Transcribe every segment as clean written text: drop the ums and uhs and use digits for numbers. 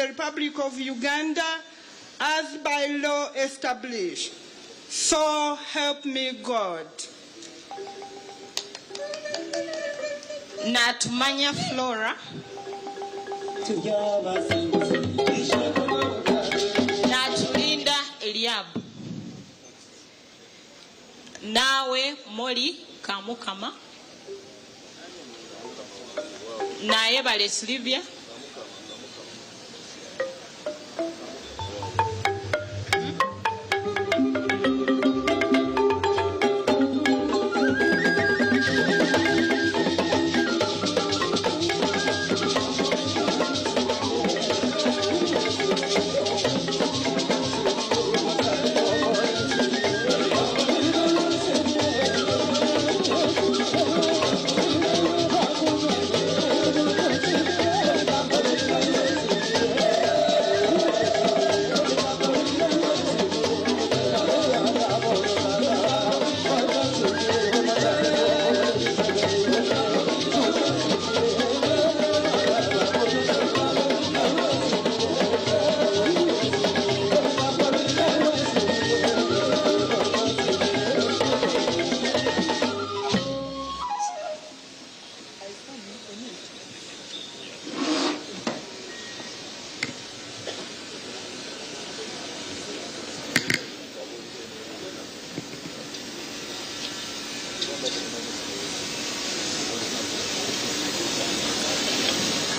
the Republic of Uganda as by law established. So help me God. Natumanya Flora. Natulinda Eliabu. Naawe Molly Kamukama. Nayebare Sylvia.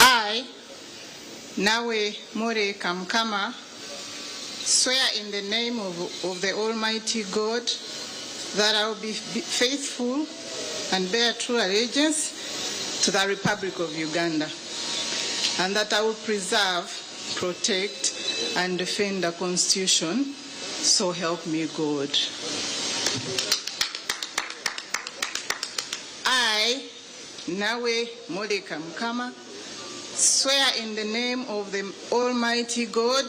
I, Nawe More Kamukama, swear in the name of, of the Almighty God that I will be faithful and bear true allegiance to the Republic of Uganda, and that I will preserve, protect, and defend the Constitution, so help me God. I, Nawe Molly Kamukama, swear in the name of the Almighty God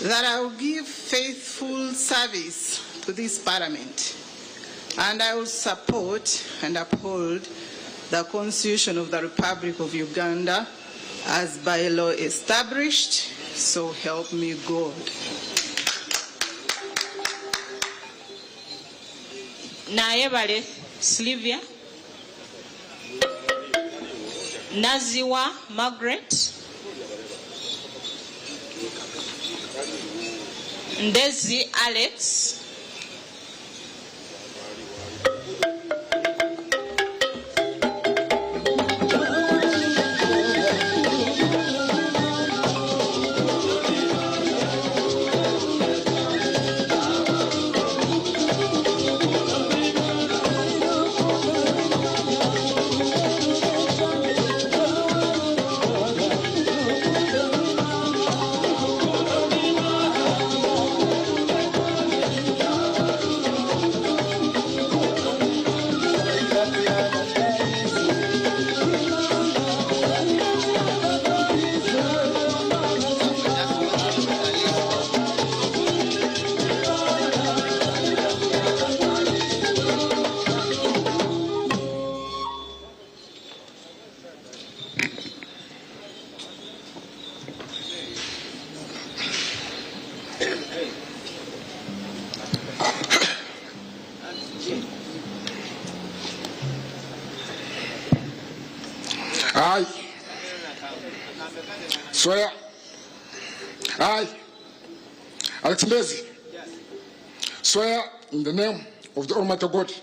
that I will give faithful service to this Parliament, and I will support and uphold the Constitution of the Republic of Uganda as by law established, so help me God. Nayebare Sylvia. Naziwa Margaret. Ndezi Alex. I swear, I, Alex Ndezi, swear in the name of the Almighty God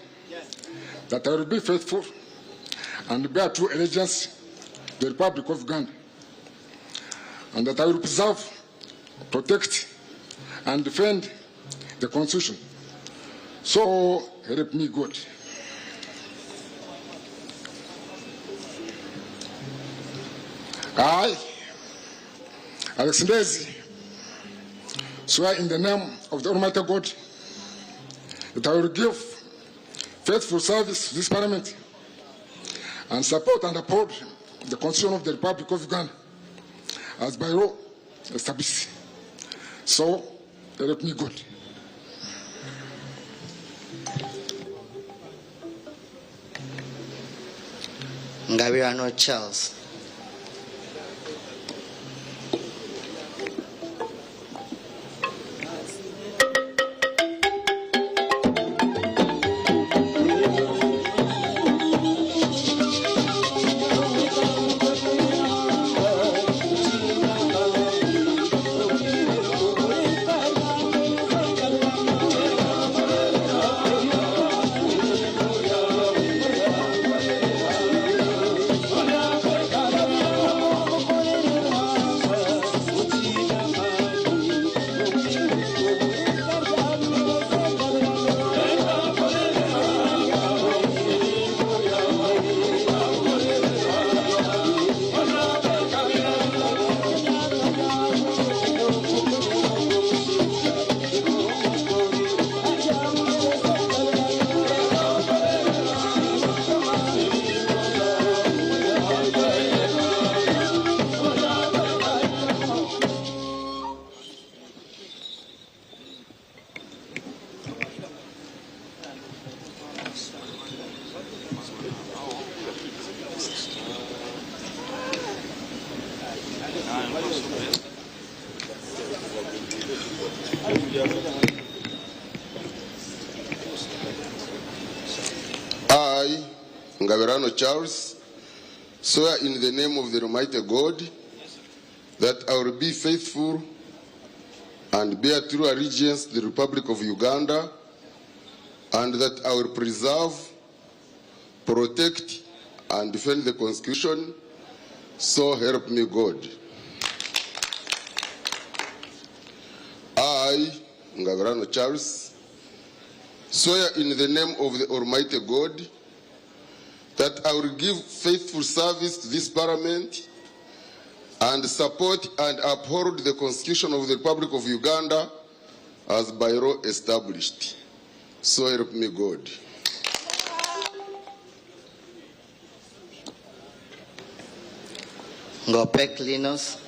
that I will be faithful and bear true allegiance to the Republic of Uganda, and that I will preserve, protect, and defend the Constitution. So help me God. I, Alex Ndezi, swear in the name of the Almighty God that I will give faithful service to this parliament and support and uphold the Constitution of the Republic of Uganda as by law established. So help me God. Ngabirano Charles. I, Ngabirano Charles, swear in the name of the Almighty God that I will be faithful and bear true allegiance to the Republic of Uganda and that I will preserve, protect, and defend the Constitution. So help me God. I, Ngabirano Charles, swear in the name of the Almighty God that I will give faithful service to this parliament and support and uphold the Constitution of the Republic of Uganda as by law established. So help me God. Ngopek Linus.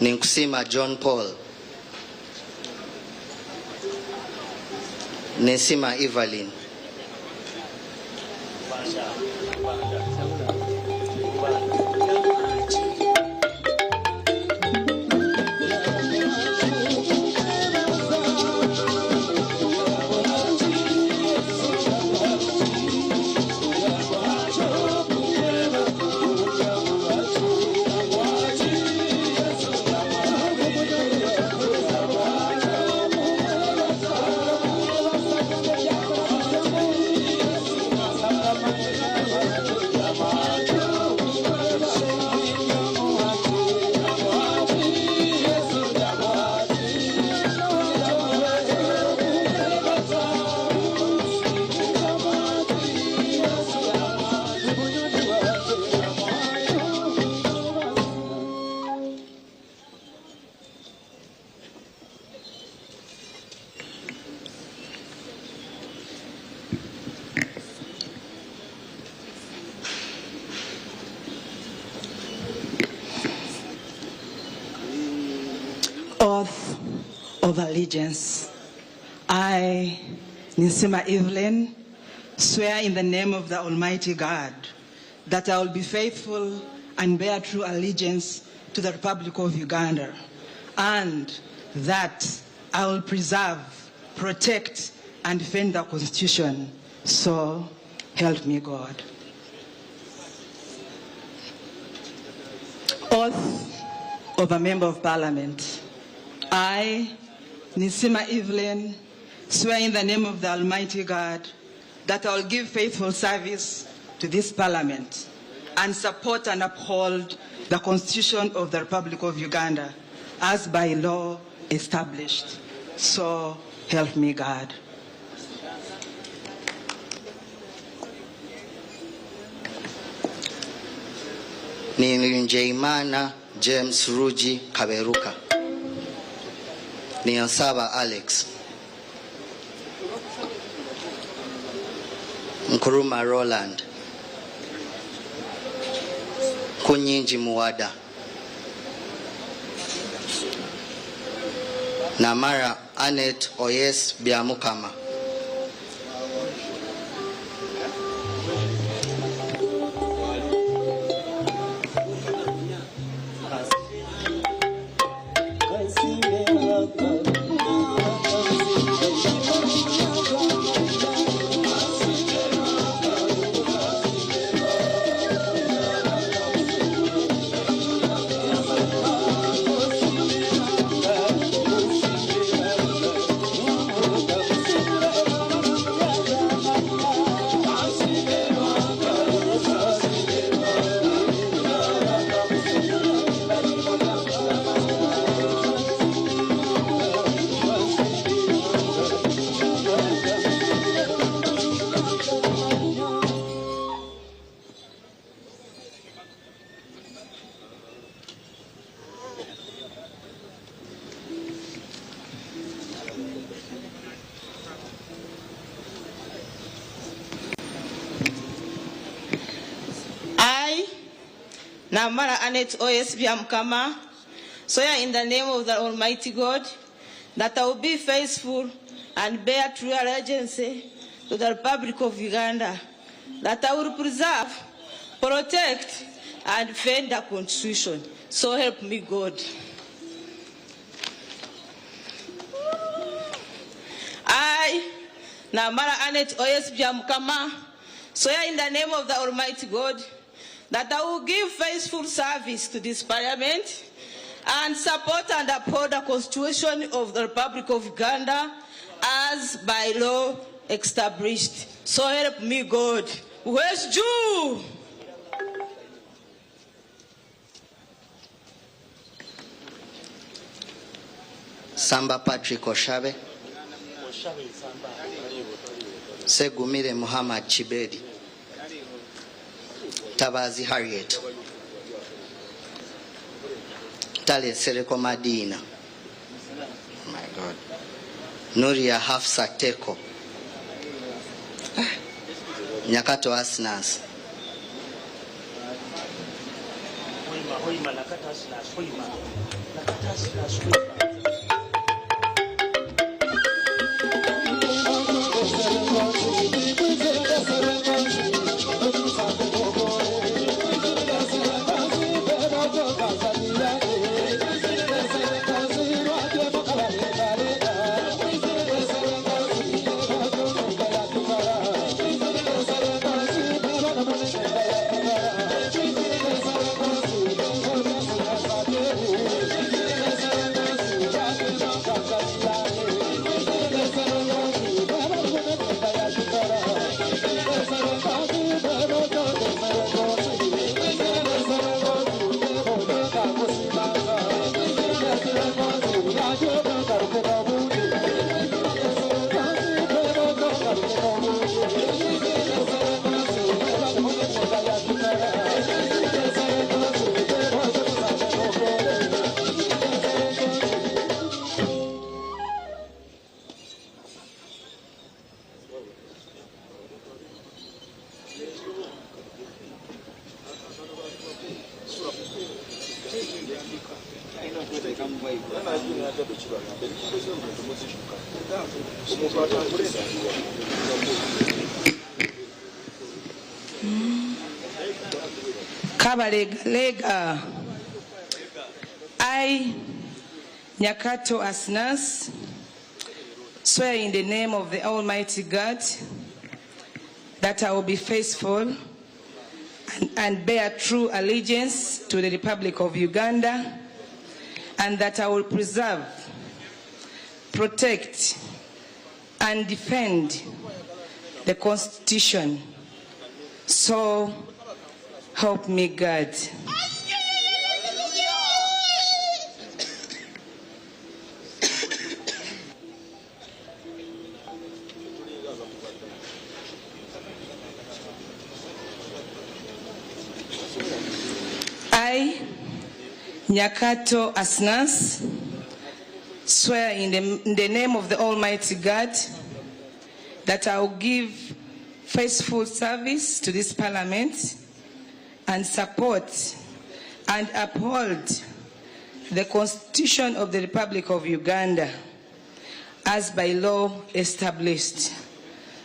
Ninkusima John Paul. Ninsima Evelyn. Oath of Allegiance. I, Ninsima Evelyn, swear in the name of the Almighty God that I will be faithful and bear true allegiance to the Republic of Uganda, and that I will preserve, protect, and defend the Constitution. So help me God. Oath of a Member of Parliament. I, Nisima Evelyn, swear in the name of the Almighty God that I will give faithful service to this Parliament and support and uphold the Constitution of the Republic of Uganda as by law established. So help me God. Ninjeimana James Rugi Kaberuka. Niyansaba Alex. Nkuruma Roland. Kunyingi Muwada. Namara Anet Oyes Byamukama. I, Namara Annette O.S. Byamukama, swear in the name of the Almighty God that I will be faithful and bear true allegiance to the Republic of Uganda, that I will preserve, protect, and defend the Constitution. So help me God. Namara Annet Oyes Byamukama, swear in the name of the Almighty God that I will give faithful service to this Parliament and support and uphold the Constitution of the Republic of Uganda as by law established. So help me God. Where's Jew? Samba Patrick Oshabe. Segumire Muhammad Chibedi. Tabazi Harriet. Tale Sereko Madina. Oh my God. Nuria Hafsa Teko. Nyakato Asnas. Kabalega. I, Nyakato Asnas, swear in the name of the Almighty God that I will be faithful and bear true allegiance to the Republic of Uganda, and that I will preserve, protect, and defend the Constitution. So help me God. I, Nyakato Asnas, swear in the name of the Almighty God that I will give faithful service to this Parliament and support and uphold the Constitution of the Republic of Uganda as by law established.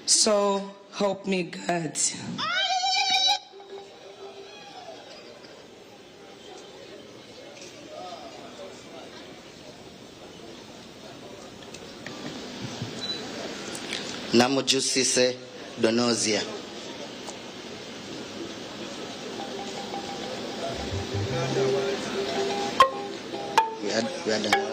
So help me God. Namujusise Donozia. We had another.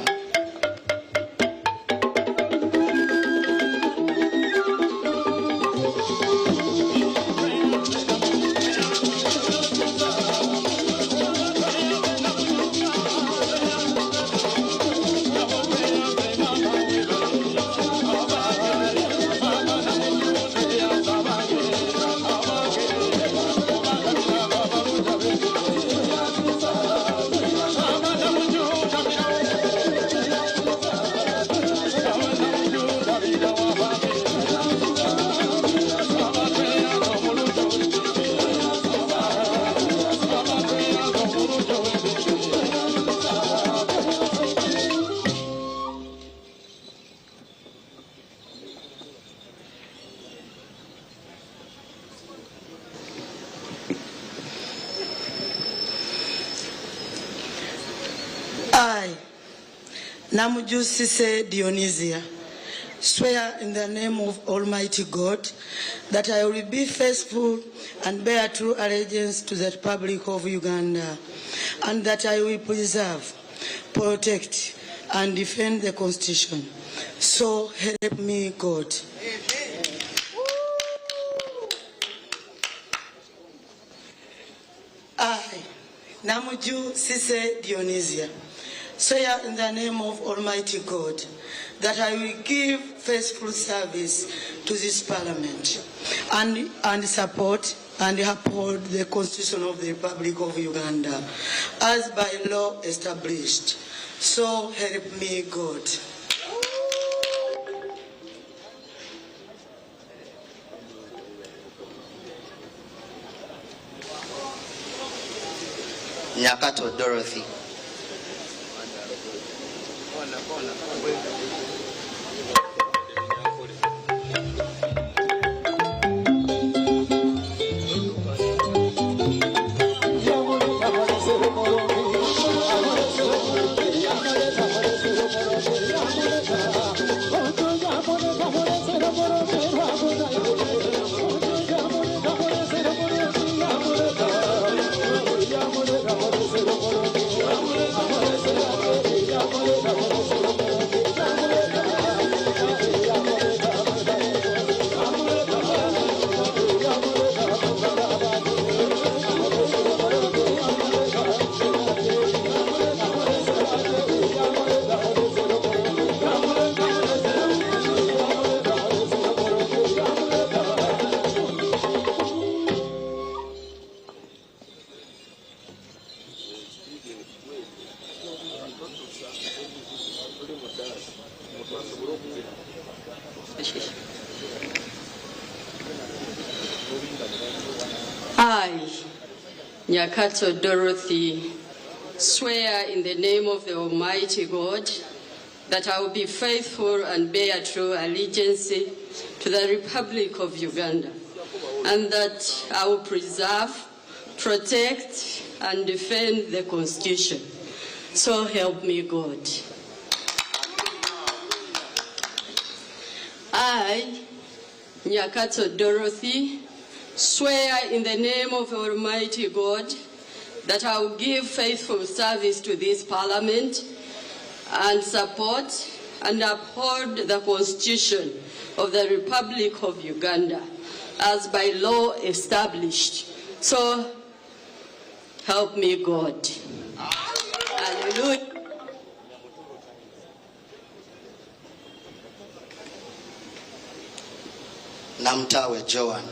I, Namujusise Dionisia, swear in the name of Almighty God that I will be faithful and bear true allegiance to the Republic of Uganda, and that I will preserve, protect, and defend the Constitution. So help me God. I, Namuju Sise Dionysia, swear in the name of Almighty God that I will give faithful service to this parliament and support and uphold the Constitution of the Republic of Uganda as by law established. So help me God. Nyakato Dorothy. I, Nyakato Dorothy, swear in the name of the Almighty God that I will be faithful and bear true allegiance to the Republic of Uganda, and that I will preserve, protect, and defend the Constitution. So help me God. I, Nyakato Dorothy, swear in the name of Almighty God that I will give faithful service to this parliament and support and uphold the Constitution of the Republic of Uganda as by law established. So help me God. Hallelujah. Namtawe Joan.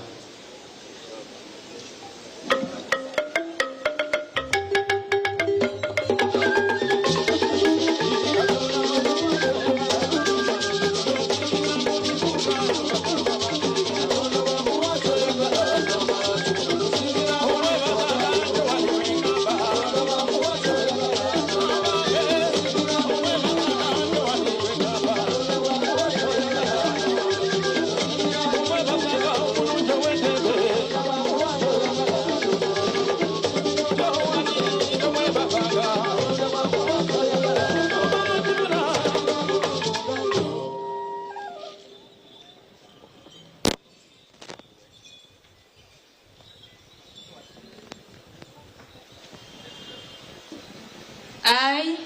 I,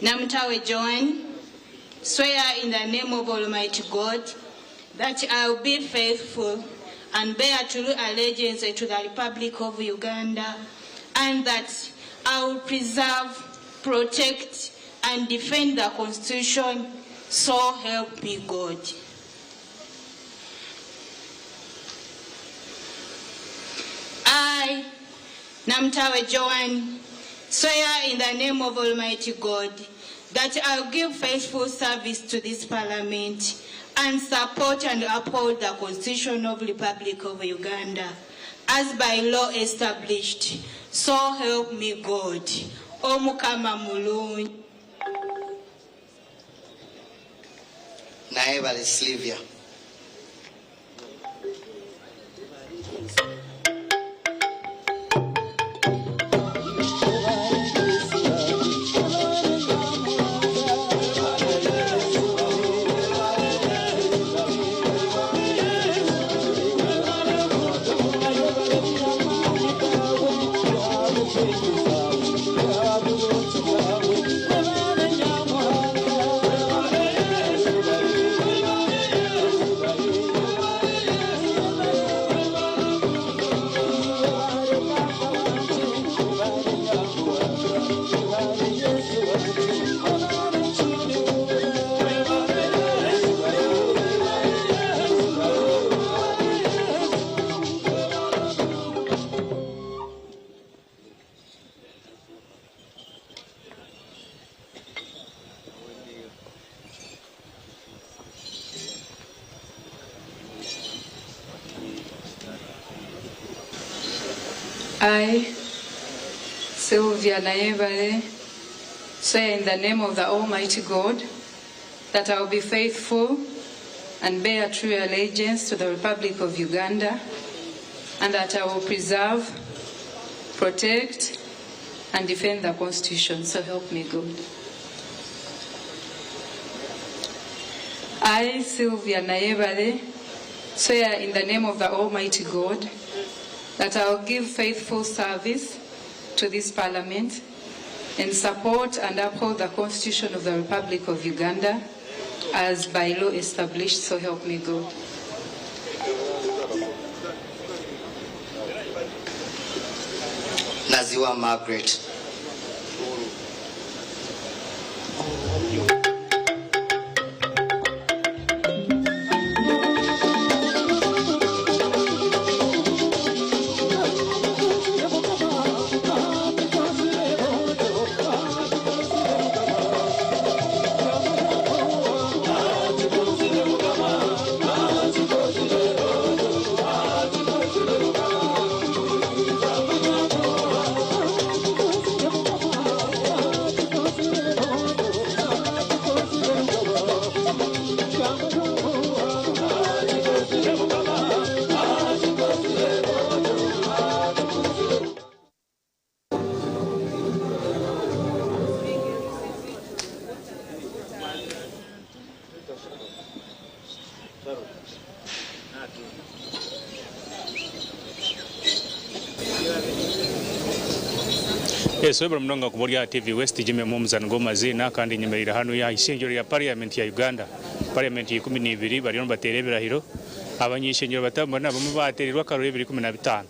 Namtawe Joan, swear in the name of Almighty God that I will be faithful and bear true allegiance to the Republic of Uganda and that I will preserve, protect, and defend the Constitution. So help me God. I, Namtawe Joan, swear in the name of Almighty God that I will give faithful service to this parliament and support and uphold the Constitution of Republic of Uganda as by law established. So help me God. Omukama mulungi. Naebale Sylvia. I, Sylvia Nayebale, swear in the name of the Almighty God that I will be faithful and bear true allegiance to the Republic of Uganda and that I will preserve, protect, and defend the Constitution. So help me God. I, Sylvia Nayebale, swear in the name of the Almighty God that I will give faithful service to this Parliament and support and uphold the Constitution of the Republic of Uganda as by law established, so help me God. Naziwa Margaret. Yes, webale munonga kuba ori aha TV West Jimmy omuzani gw'amaziina kandi nyemereire hanu aha ishengyero rya Parliament ya Uganda. Parliament ya 12 bariyo nibateera ebirahiro. Abany'ishengyero batari bamwe na bamwe baateereirwe akaruru 2015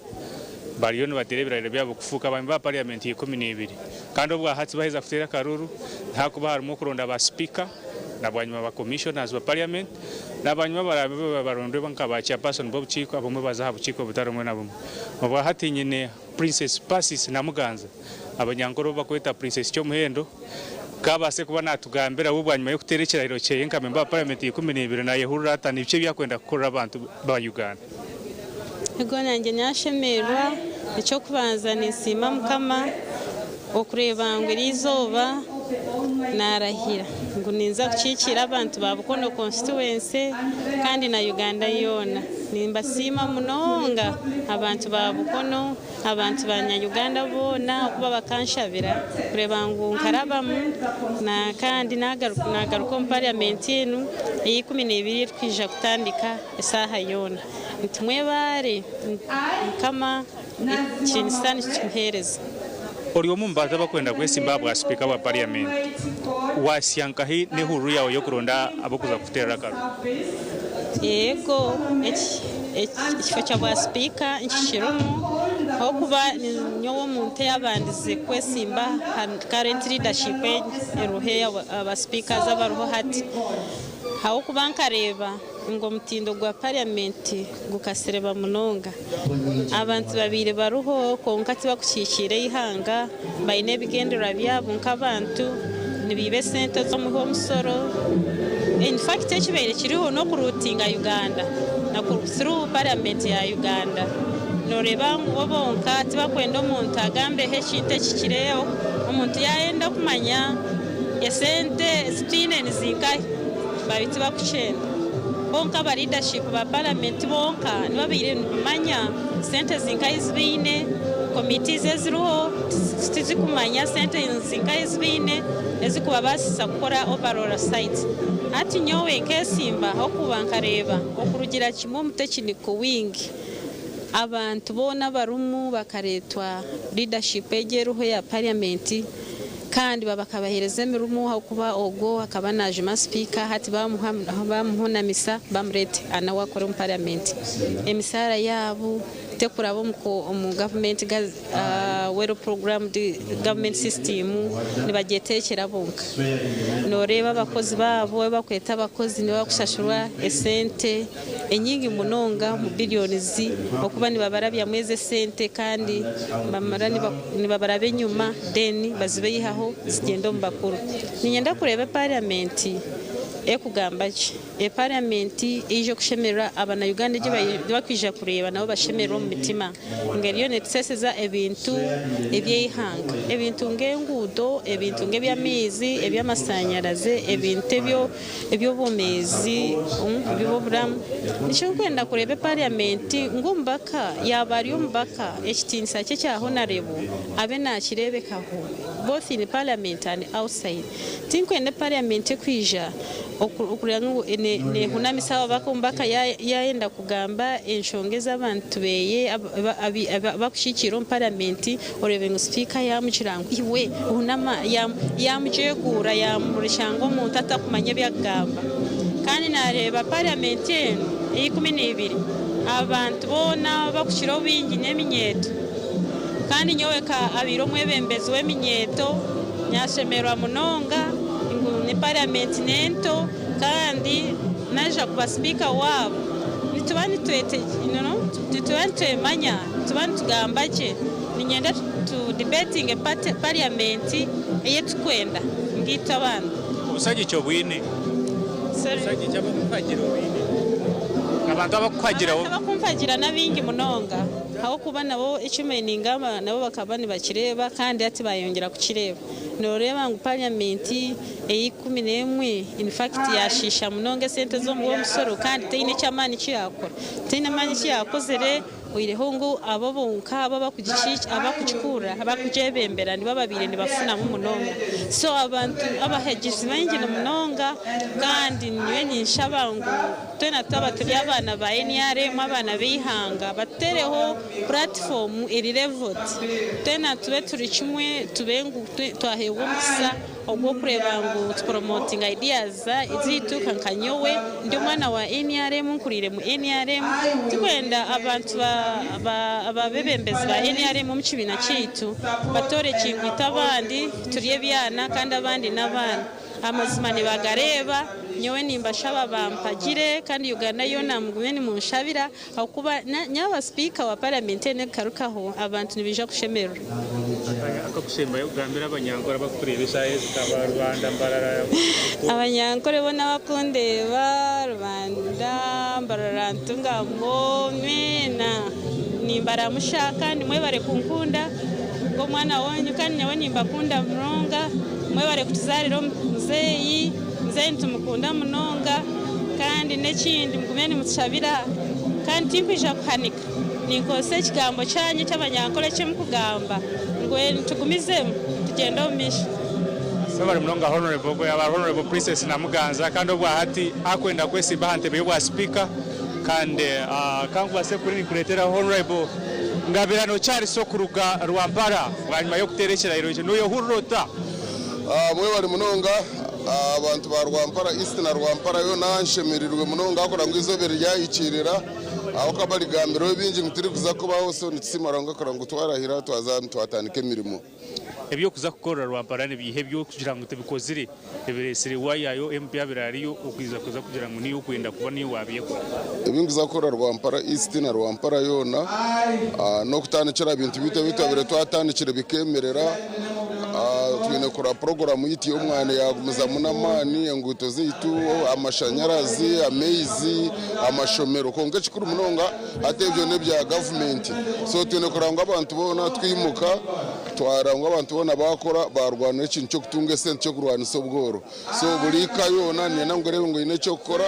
bariyo nibateera ebirahiro byabo kufuuka abamemba ba Parliament ya 12. Kandi obwahati baheza kuteera akaruru nihakuba harimu okuronda ba sipiika na bwanyima ba commissioners ba Parliament na bwanyima abaraabe barondwe nka ba chairperson b'obukiiko abamwe baza aha bukiiko obutari bumwe na bumwe. Obwahati nyine Princess Persis Namuganza Abanyankore obu bakweta Princess Kyomuhendo kabaase kuba natugambira we bwanyima y'okuteera ekirahiro kyeye nka memba wa Parliament ya 12 nayehurira ata nibiki ebi akwenda kukorera abantu ba Uganda. Ego nangye nashemererwa, eky'okubanza ninsiima Mukama okureeba ngu eriizooba narahira ngu ninza kukiikira abantu ba Bukono constituency kandi na Uganda yoona. Nimbasiima munonga abantu ba Bukono. Abantu ba nya-Uganda boona okuba bakanshabira kureeba ngu nkarabamu na kandi nagaruka omu parliament enu eya 12 erikwija kutandika esaaha yoona. Nti mwebaare Mukama ekitiinisa nikimuheereza. Ori omwe omu bantu abakwenda kwesimba aha bwa sipiika bwa parliament, wasya nkahi n'ehururu yaawe y'okuronda ab'okuza kukuteerera akaruru? Yego, ekifo kya bwa sipiika nkikirimu ahabw'okuba ninyowe omuntu eyabandize kwesimba aha current leadership eriho aba speakers abariho hati ahabw'okuba nkareeba ngu omutindo gwa parliament gukasereba munonga. Abantu babaire bariho kwonka tibakukikiira eihanga, baine ebigyendererwa byabo nk'abantu, nibaiba esente z'omuhi w'omusoro. In fact ekibaire kiriho n'okuruutinga Uganda na through parliament ya Uganda. Nooreeba ngu bo bonka tibakwenda omuntu agambeho ekintu ekikireho. Omuntu yaayenda kumanya esente ezi twine nizinkahi, baabi tibakukyenda. Kwonka aba leadership ba parliament bonka nibo babaire nibamanya sente zinkahi ezi baine, committees eziriho tizikumanya sente zinkahi ezi baine ezikubabaasisa kukora overall site. Hati nyowe nkesimba ahabw'okuba nkareeba okurugira kimwe omu technical wing abantu boona abarimu bakareetwa leadership egi eriho eya parliament Kandi bakabaheereza emirimo ahabw'okuba ogwo akaba naajuma sipiika, hati baamuhunamisa bamureete nawe akore omu paramenti. Emisaara yaabo tekuraba omu gavumenti well programmed government system, nibagyeteekyera bonka. Nooreeba abakozi baabo abu barikweta abakozi nibo barikushashurwa esente enyingi munonga omu billions okuba nibabarabyamu ezo esente kandi bamara nibabaraba enyuma then bazibaihaho zigyenda omu bakuru. Niinyenda kureeba parliament ekugamba gye. Eparliament eije kushemererwa abana Uganda egi bakwija kureeba nabo bashemererwe omu mitima ngu eriyo netuseseza ebintu ebyeihanga ebintu ngenguudo, ebintu ngebyamaizi, ebyamashanyarazi, ebintu ebyobwomeezi, ebyoburamu. Nikyo nkwenda kureeba eparliament ngu omubaka yaaba ari omubaka ekitinisa kye ekya honarebo abe nakirebekaho both in parliament and outside. Tinkwenda eparliament ekwija Okureeba ngu nehunamisa ababaka, omubaka yayenda kugamba enshonga ez'abantu beye abakukikiirira omu paramenti oreebe ngu sipiika yamugira ngu iwe hunama, yamugyeguura yamurekya ngu omuntu atakumanya ebi akugamba. Kandi nareeba paramenti enu eya 12 abantu boona abakukira obwingi n'eminyeeto kandi nyowe nka abaire omwebembezi w'eminyeeto nyashemererwa munonga. Ngu ni parliament nento kandi naija kuba speaker waabo nituba nituba nitwemanya nituba nitugamba gye ninyenda tu debatinge parliament eyitukwenda ngeitwe abantu. Obusagiki obwine? Obusagiki abakukuhagira obwine? Abantu abakukuhagira. Abantu abakumpagira nabaingi munonga ahabw'okuba nabo eki mbaire ningamba nabo bakaba nibakireeba kandi hati bayongyera kukireeba. Nooreeba ngu Parliament eya 11 in fact yaashiisha munonga esente z'omuwi w'omusoro kandi teine eky'amaani eki yaakora. Teine maani eki yaakozire oihireho ngu abo bonka abo abarikugikurura, abarikugyebembera nibo ababaire nibafunamu munonga. So abantu abahagizi baingi munonga kandi nyowe ninshaba ngu twena twaba turi abaana ba nrm, abaana b'eihanga batuteereho puratifoomu eri levodi. Twena tube turi kimwe tube ngu twaheebwa omukisa ogw'okureeba ngu tuporomotinga ideas zaitu nka nyowe ndi omwana wa nrm nkuriire mu nrm tikwenda abantu abebembezi ba nrm omu kibiina kyaitu batworekye ngu itwe abandi turi ebyana kandi abandi n'abaana. Amazima nibagareeba, nyowe nimbashaba bampagire kandi Uganda yoona mugume nimunshabira ahakuba naaba sipiika wa paramenti enu ekugarukaho abantu nibaija kushemererwa. Akanya akakusembayo kugambira abanyankore abakukureeba eshaaha ezi kaba Rubanda, Mbarara, Bukoto. Abanyankore boona abakundeeba, Rubanda, Mbarara, Ntungamo, mwena nimbaramusya kandi mwebare kunkunda nk'omwana wanyu kandi nyowe nimbakunda munonga. Mwebare kutuzaarira omuzeeyi, muzeeyi nitumukunda munonga kandi n'ekindi mugume nimutushabira kandi tinkwija kuhanika ninkozesa ekigambo kyanyu eky'abanyankore eki mukugamba ngu tugumizemu tugyende omu maisho. Mwebare munonga Honourable, ogwo yaaba ari Honourable Princess Namuganza kandi obwahati akwenda kwesimba aha ntebe y'obwa sipiika kandi kankubaase kuri ninkureetera Honourable Ngabirano Charles okuruga Rwampara bwanyima y'okuteera ekirahiro ekyo noyehurira ota? Mwebare munonga abantu ba Rwampara East na Rwampara yoona nshemereirwe munonga ahabw'okugira ngu eizooba eri ryahikiirira ahabw'okuba barigambireho bingi ngu tirikuza kubaho so nitusiima Ruhanga kugira ngu twarahira twaza twatandika emirimo. Eby'okuza kukorera Rwampara nibiiha eby'okugira ngu tibikozire ebireetsire waayayo MP abaire ariyo okwija kuza kugira ngu niiwe okwenda kuba niiwe waabyekora? Ebi nkuza kukora Rwampara East na Rwampara yoona n'okutandikira aha bintu byaitu ebi twabaire twatandikire bikemerera. Twine kukora puroguraamu yaitu y'omwani yaagumizamu n'amaani, enguuto zaitu, amashanyarazi, amaizi, amashomero. Kwonka ekikuru munonga hati ebyo n'ebya gavumenti. So twine kureba ngu abantu boona twimuka. Twareba ngu abantu boona baakora baarwanira ekintu ky'okutunga esente ky'okurwanisa obworo. So buri ka yoona niinyenda ngu ereebe ngu eine eky'okukora.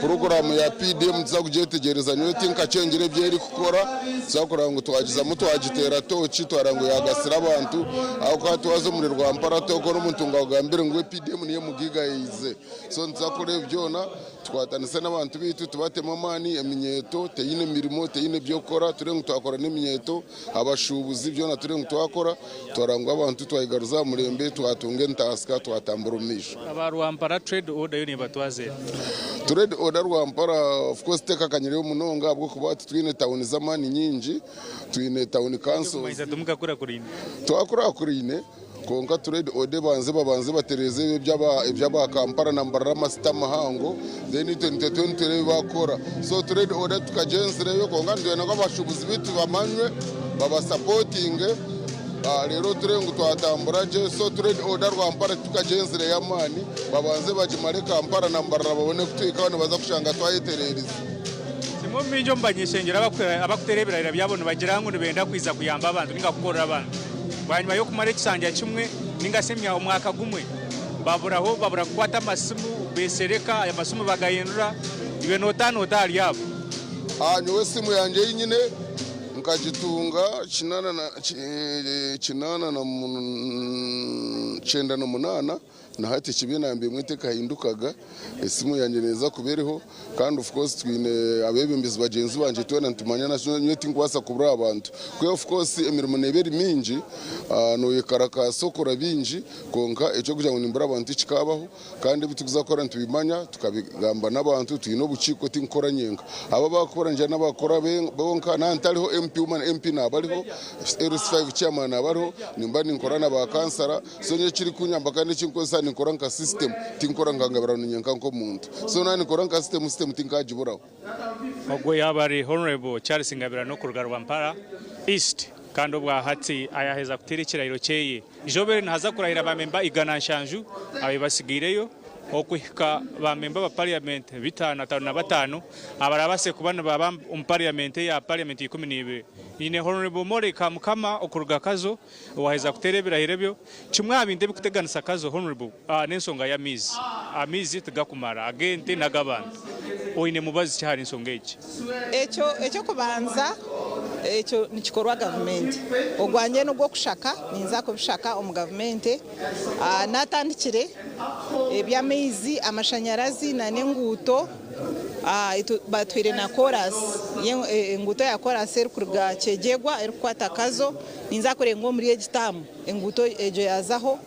Puroguraamu ya PDM nituza kugyetegyereza nyowe tinkakyengire ebi erikukora. Nituza kureba ngu twagizamu twagiteera tooki twareba ngu yaagasira abantu ahabw'okuba hati waaza omuri Rwampara tookora omuntu ngu akugambire ngu we PDM niyo emugaigayiize. So nituza kukora ebi byona. Tukwatanise n'abantu baitu tubatemu amaani, eminyeeto teine mirimo, teine by'okukora, turebe ngu twakora n'eminyeeto, abashuubuzi byona turebe ngu twakora, twareba ngu abantu twayigaruza aha murembe, twatunga entaasika, twatambura omu maisho. Aba Rwampara Trade Order yo nebatwaza eta? Trade Order Rwampara of course tekakanyirireyo munonga ahabw'okuba titwine tawuni z'amaani nyingi, twine tawuni councils. Twakurakuraine. Kwonka trade order ebanze babanze batereeze eby'aba Kampala na Mbarara amasita mahango then itwe nitwe tube nitureeba ebi bakukora. So trade order tukagyenzireyo kwonka nitwenda ngu abashuubuzi baitu bamanywe babasapotinge. Reero turebe ngu twatambura gye. So trade order Rwampara titukagyenzire y'amaani, babanze bagimare Kampala na Mbarara babone kutuhikaho nibaza kushanga twayetereerize. Kimwe omu bingi omu bany'eishengyero abakuteera ebirahiro byabo nibagira ngu nibenda kwija kuyamba abantu ninga kukorera abantu. Bwanyima y'okumara ekishangya kimwe ninga shi omwaka gumwe baburaho babura kukwata amasimu beeshereka amasimu bagahindura iwe nootaana ota ahari abo? Nyowe esimu yangye ei nyine nkagitunga kinaana na 98 Na hati ekibi enamba emwe tekahindukaga, esimu yangye neeza kuba eriho kandi of course twine abeebembezi bagyenzi bangye twena nitumanyana so nyowe tinkubaasa kubura aha bantu. Kwiha of course emirimo neeba eri mingi, noyekarakaasa okora bingi kwonka eky'okugira ngu nimbura abantu tikikaabaho kandi ebi turikuza kukora nitubimanya tukabigamba n'abantu, twine obukiiko tinkukora nyenka. Abo abakukora ningira n'abakukora bonka naaba ntariho MP woman MP naaba ariho, LC5 chairman naaba ariho, nimba ninkora na ba kansara. So nyowe ekirikunyamba kandi ekinkukozesa ninkora nka system tinkukora nka Ngabirano nyenka nk'omuntu. So naaba ninkora nka system, system tinkagiburaho. Ogwo yaaba ari Hon. Charles Ngabirano kuruga Rwampara East kandi obwahati ayaheza kuteera ekirahiro kyeye. Izooba eri nihaza kurahira ba memba 170 ababaire batsigaireyo. Okuhika ba memba ba parliament 555 abarabase kuba nibaba omu parliament eya parliament 12. Nyine Hon. Molly Kamukama okuruga Kazo owaheza kuteera ebirahiro ebyo. Kimwe aha bintu ebikuteganisa Kazo Hon. N'ensonga y'amaizi. Amaizi tigakumara, ag'ente n'ag'abantu. Oine mubazi ki ahari ensonga egi? Ekyo eky'okubanza ekyo nikikorwa gavumenti. Ogwangye n'ogw'okushaka, ninza kubishaka omu gavumenti. Natandikire eby'amaizi, amashanyarazi nana enguuto batwire na koorasi, enguuto ya koorasi erikuruga Kyegegwa erikukwata Kazo. Ninza kureeba ngu omuri egi taamu enguuto egyo yaazaho.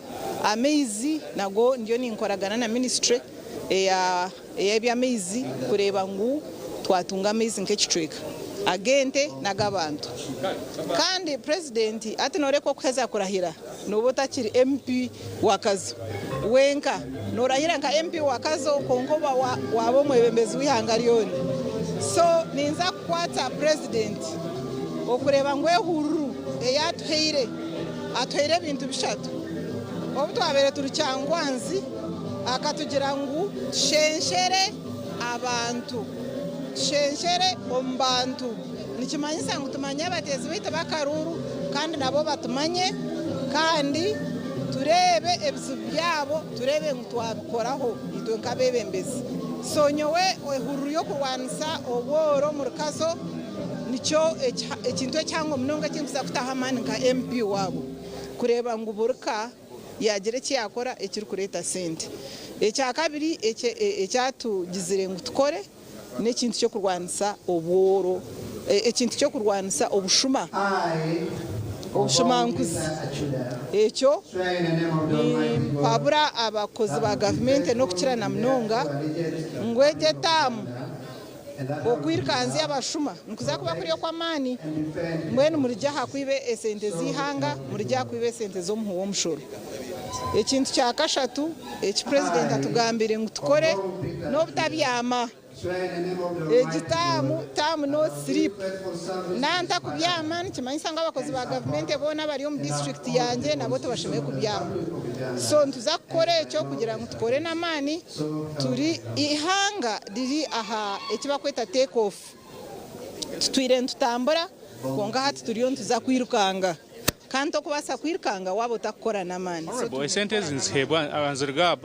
Amaizi nago ndiyo ninkoragana na minisiture ey'eby'amaizi kureeba ngu twatunga amaizi nk'ekicweka ag'ente n'ag'abantu. Kandi Purezidenti hati nooreeba okuheza kurahira nooba otakiri MP wa Kazo wenka, noorahira nka MP wa Kazo kwonka oba waaba omwebembezi w'eihanga ryona. So ninza kukwatsa Purezidenti okureeba ngu ehururu ei atuhaire, atuhaire ebintu bishatu. Obu twabaire turi Kyangwanzi akatugira ngu tushensyere abantu, tushensyere omu bantu. Nikimanyisa ngu tumanye abateezi baitu b'akaruuru kandi nabo batumanye kandi tureebe ebizibu byabo tureebe ngu twabikoraho itwe nk'abeebembezi. So nyowe ehururu y'okurwanisa obworo omuri Kazo nikyo ekintu ekihango munonga eki ndikuza kutaho amaani nka MP waabo kureeba ngu buri ka yaagira eki yaakora ekirikureeta sente. Ekyakabiri ekyatugizire ngu tukore n'ekintu ky'okurwanisa obworo, ekintu ky'okurwanisa obushuma, obushumankuzi. Ekyo nimpabura abakozi ba gavumenti n'okukira na munonga ngu egi etaamu Okwirukanzya abashuma nikuza kuba kuri okw'amaani. Mbwenu murigye aha kwiba esente z'eihanga, murigye aha kwiba esente z'omuhi w'omushoro. Ekintu kya kashatu eki Purezidenti atugambire ngu tukore n'obutabyama. Egi taamu, term no sleep. Nanta kubyama nikimanyisa ngu abakozi ba gavumenti boona abari omu disiturikiti yangye nabo tibashemereire kubyama. So nituza kukora ekyo kugira ngu tukore n'amaani. Turi eihanga riri aha eki barikweta take off. Tutwire nitutambura kwonka hati turiyo nituza kwirukanga. Kandi tokubaasa kwirukanga waaba otakukora n'amaani. So Honourable, esente ezi niziheebwa niziruga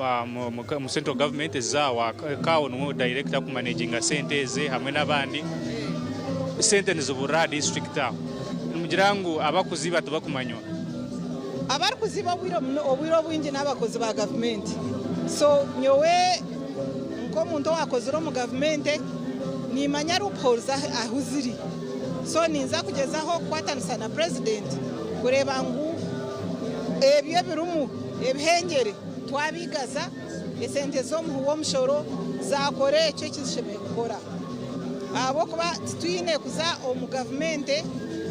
omu central government eziza aha CAO niwe director arikumaneginga sente ezi hamwe n'abandi. Sente niziburira aha district aho. Nimugira ngu abarikuziiba tibakumanywa? Abarikuziiba obwire obwingi n'abakozi ba gavumenti. So nyowe nk'omuntu owakozire omu gavumenti nimanya loopholes ahu ziri. So ninza kugyezaho kukwatanisa na purezidenti kureeba ngu ebyo ebirimu ebihengyere twabigaza, esente z'omuhi w'omushoro zaakora ekyo eki zishemereire kukora. Ahabw'okuba titwine kuza omu gavumenti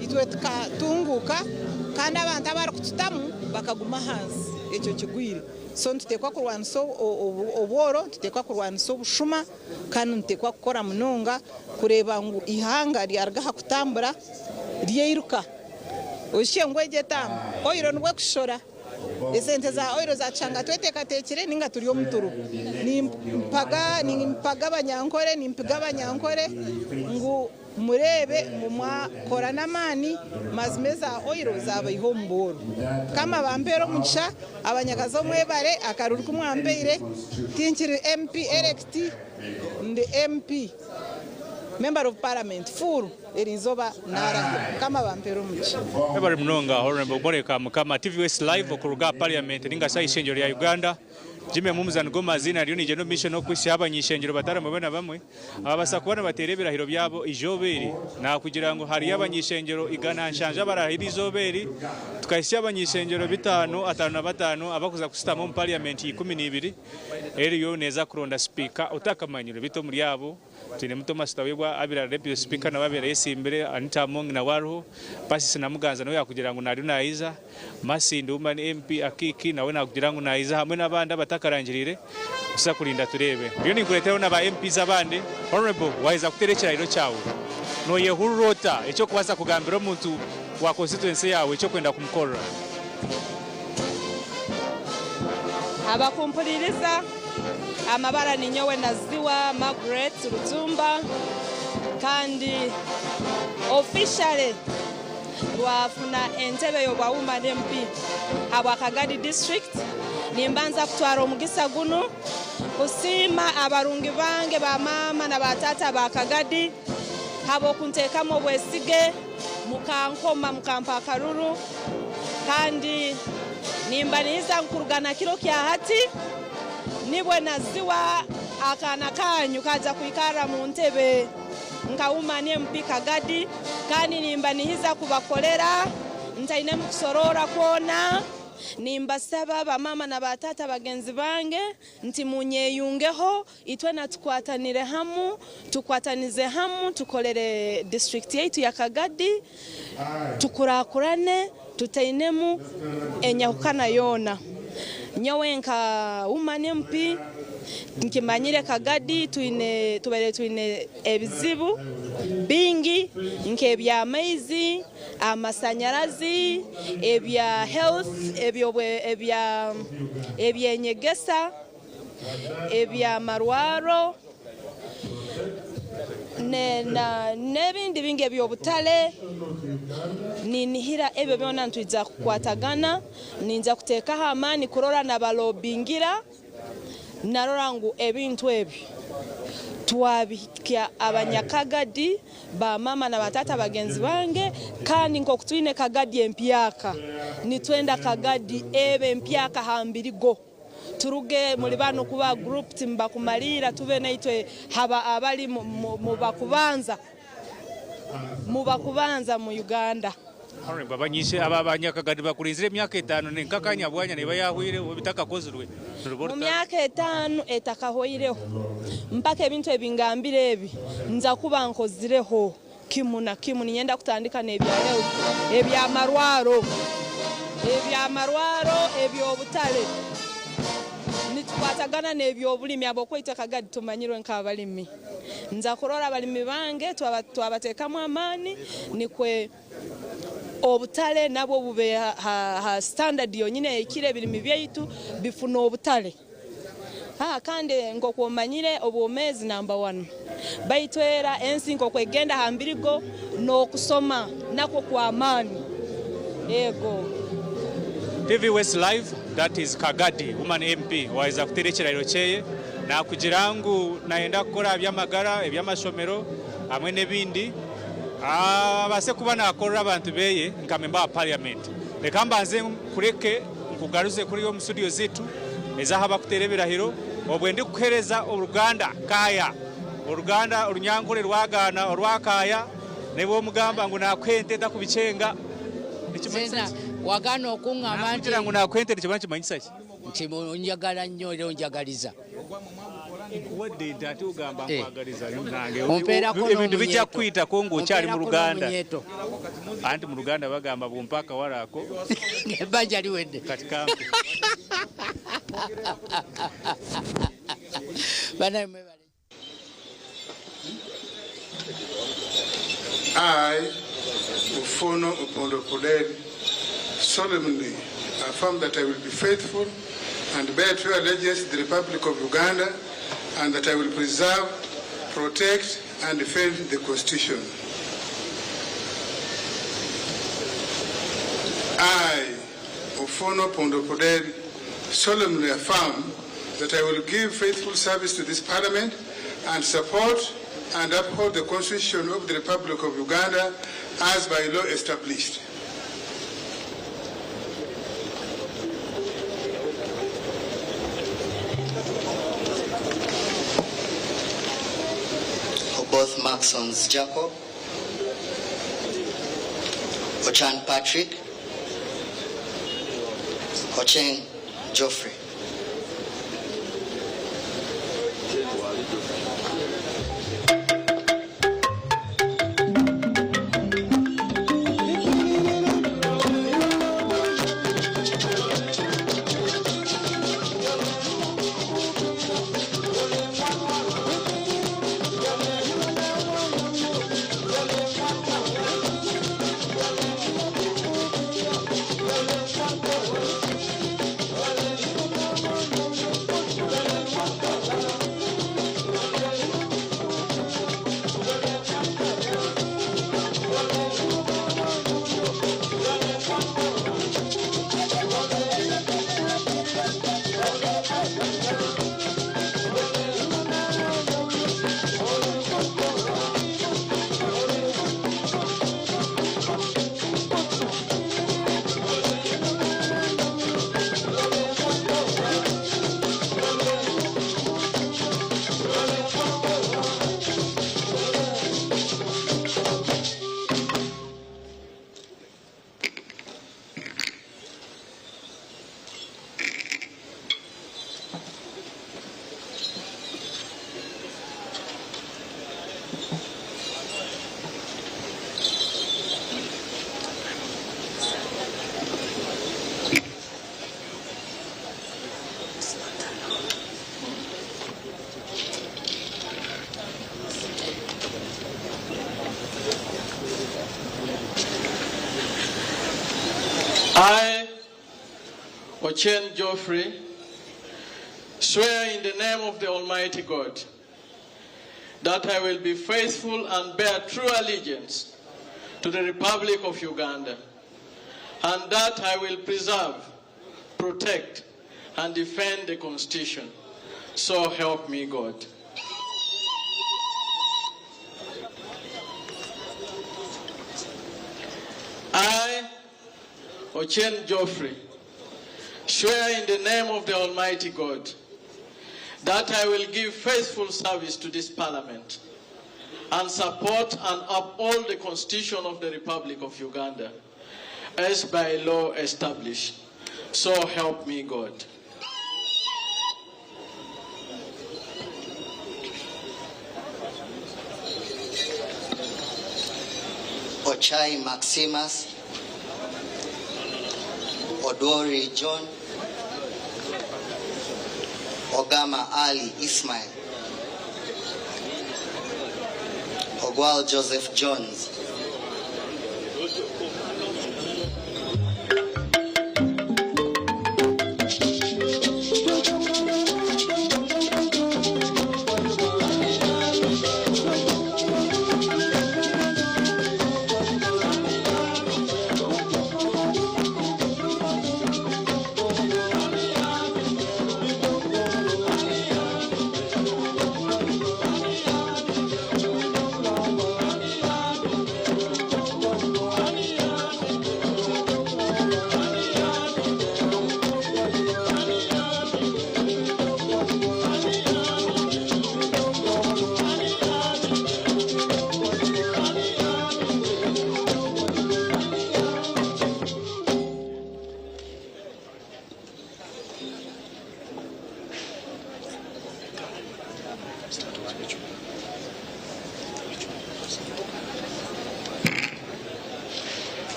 itwe tukatunguuka kandi abantu abarikututamu bakaguma ahansi. Ekyo kigwire. So nituteekwa kurwanisa obworo, nituteekwa kurwanisa obushuma kandi nituteekwa kukora munonga kureeba ngu eihanga ryaruga aha kutambura ryairuka. Oshushe ngu egyo etaamu oil nibwo ekushora. Esente za oil zatushanga tweteekateekire ninga turi omu turo. Nimpaga nimpaga abanyankore nimpiga abanyankore ngu mureebe ngu mwakora n'amaani mazima eza oil zabaiha omu bworo. Mukama abampeere omugisha, abanyakazi omwebare akaruru ku mwampeire tinkiri MP elect ndi MP member of parliament full. Eri izooba naarahira. Mukama abampere omugisha. Webare munonga Honourable Molly Kamukama. TV West Live okuruga aha Parliament ninga shi aha ishengyero rya Uganda. Jimmy Mumuza nigo maziina ndiyo nigyenda omu maisho n'okuhitsya abany'ishengyero batari bamwe na bamwe ababaasa kuba nibateera ebirahiro byabo eizooba eri. Nakugira ngu hariyo abany'ishengyero 170 abarahire eizooba eri, tukahitsya abany'ishengyero bitaano, 55 abakuza kushutama omu Parliament 12 eriyo neeza kuronda sipiika otakamanyirwe beitu omuri abo Twinemu Thomas Tayebwa abaire ari Deputy Speaker nawe abaire ayesimbire, Anita Among nawe ariho, Persis Namuganza nawe yakugira ngu nariyo naija, Masindi Woman MP Akiiki nawe nakugira ngu naija hamwe n'abandi abatakarangiriire nituza kurinda tureebe. Ndiyo ninkureeteraho na ba MPs abandi. Honourable waheza kuteera ekirahiro kyawe, noyehurira ota eky'okubaasa kugambira omuntu wa constituency yaawe eky'okwenda kumukorera? Abakumpuririza amabara ninyowe Naziwa Margaret Rutumba kandi officially twafuna entebe y'obwa Woman MP habwa Kagadi district. Nimbanza kutwara omugisa gunu kusiima abarungi bange ba maama na ba taata ba Kagadi habw'okuntekamu obwesige. Mukankoma mukampa akaruru kandi nimbanihiza ngu kuruga na kiro kya hati nibwe naziwa akaana kanyu kaja kwikarra mu ntebe nka Woman MP Kagadi kandi nimbanihiza kubakolera ntainemu kusoroora kwona. Nimbasaba bamaama na bataata bagenzi bange nti munyeyungeho Itwena tukwatanire hamu, tukwatanize hamu tukolere disiturikiti yaitu ya Kagadi, tukurakurane tutainemu enyahukana yoona. Nyowe nka Woman MP nkimanyire Kagadi twine tubaire twine ebizibu bingi nk'eby'amaizi, amasanyarazi, ebya health, eby'enyegesa. Eby'amarwaro n'ebindi bingi eby'obutale. Ninihira ebyo byona nitwija kukwatagana, ninja kuteekaho amaani kurora nabalobingira narora ngu ebintu ebi twabihikya abanyakagadi, ba maama na ba taata bagenzi bange kandi nk'oku twine Kagadi empyaka, nitwenda Kagadi ebe empyaka ha mbirigo. Turuge muli banu kuba grouped mubakumaliira tube naitwe haba abali mubakubanza mubakubanza mu Uganda. Honourable Abanyishe aba abanyakagadi bakurinzire emyaka etano nkakanya bwanya neba yahwire ebitakakozirwe niruba Mu orutaro. myaka etano etakahweireho mpaka ebintu ebingambire ebi nza kuba nkozireho kimu na kimu. Niinyenda kutandika n'ebya health, eby'amarwaro, eby'amarwaro, eby'obutare. Nitukwatagana n'eby'obulimi ahabw'okuba itwe Kagadi tumanyirwe nk'abalimi. Nza kurora abalimi bange twabateekamu amaani nikwe obutare nabwo bube ha standard yonyini ehikire ebirimi byaitu bifune obutare. Kandi nk'oku omanyire obwomeezi namba wanu, baitu era ensi nk'oku egenda ha mbirigo n'okusoma nakwo kw'amaani. Ego. TV West Live, that is Kagadi woman MP owaheza kuteera ekirahiro kyeye nakugira ngu nayenda kukora aha by'amagara, eby'amashomero hamwe n'ebindi abaase kuba nakorera abantu beye nka memba wa parliament. Reka mbanze nkureke nkugaruze kuriya omu studio zaitu ez'ahu barikuteera ebirahiro obwe ndikukuheereza oruganda Kaaya, oruganda orunyankore rwagaana orwa Kaaya n'ebi omugamba ngu naakuha ente etakubikyenga nikimanyisa Nze ki? wagaana okungamba nti Naakugira ngu naakuha ente nikiba nikimanyisa ki? Nti onjagala nnyo era onjagaliza. Nkuwadde ente ate ogamba Eh. nkwagaliza nange. Ompeerako Ebintu n'omunyeeto. bijja kukwitako ng'okyali mu Ompeerako Luganda. n'omunyeeto. Anti mu Luganda bagamba bw'ompa akawala ako. Ng'ebbanja liwedde. Kati kampe. Banaye mwebale. I, Ofono Opondo Poder, solemnly affirm that I will be faithful and bear true allegiance to the Republic of Uganda and that I will preserve, protect, and defend the Constitution. I, Ofono Pondo Poder, solemnly affirm that I will give faithful service to this Parliament and support and uphold the Constitution of the Republic of Uganda as by law established. Oboth Maxons Jacob, Ochan Patrick, Ocheng Geoffrey. I, Ochen Geoffrey, swear in the name of the Almighty God that I will be faithful and bear true allegiance to the Republic of Uganda, and that I will preserve, protect, and defend the Constitution. So help me God. I, Ochen Geoffrey, swear in the name of the Almighty God that I will give faithful service to this Parliament and support and uphold the Constitution of the Republic of Uganda as by law established. So help me God. Ochai Maximus, Odori John, Ogama Ali Ismail, Ogwal Joseph Jones,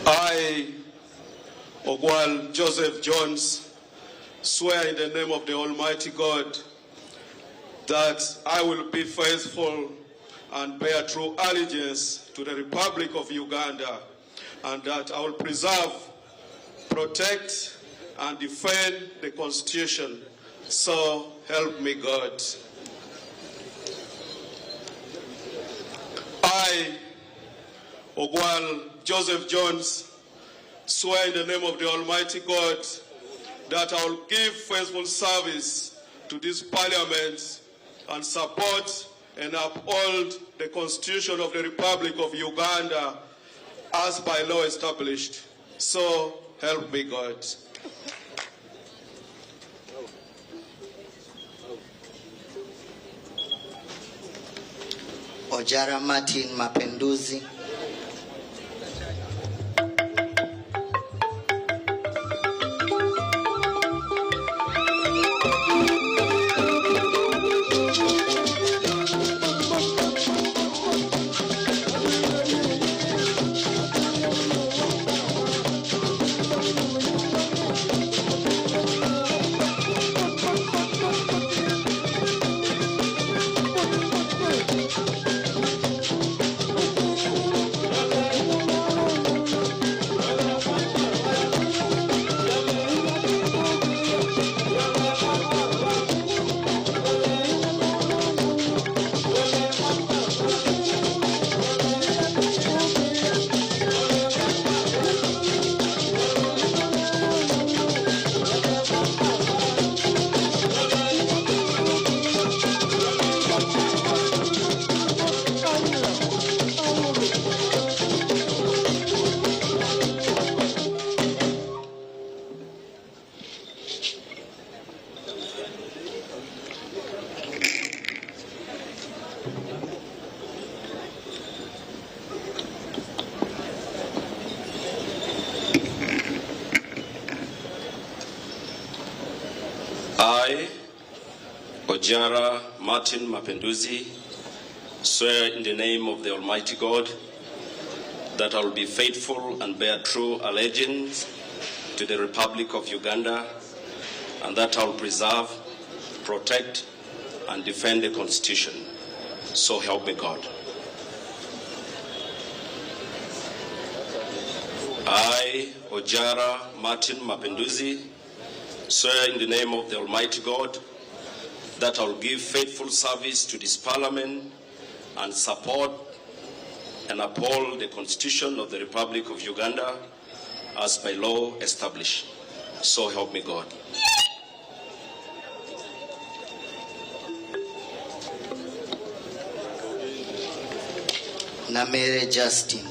I, Ogwal Joseph Jones, swear in the name of the Almighty God that I will be faithful and bear true allegiance to the Republic of Uganda and that I will preserve, protect, and defend the Constitution. So help me God. I, Ogwal Joseph Jones, swear in the name of the Almighty God that I will give faithful service to this parliament and support and uphold the Constitution of the Republic of Uganda as by law established. So help me God. Ojara Martin Mapenduzi. I, Ojara Martin Mapenduzi, swear in the name of the Almighty God that I will be faithful and bear true allegiance to the Republic of Uganda and that I will preserve, protect, and defend the Constitution. So help me God. I, Ojara Martin Mapenduzi, swear in the name of the Almighty God that I will give faithful service to this Parliament and support and uphold the Constitution of the Republic of Uganda as by law established. So help me God. Namere Justin.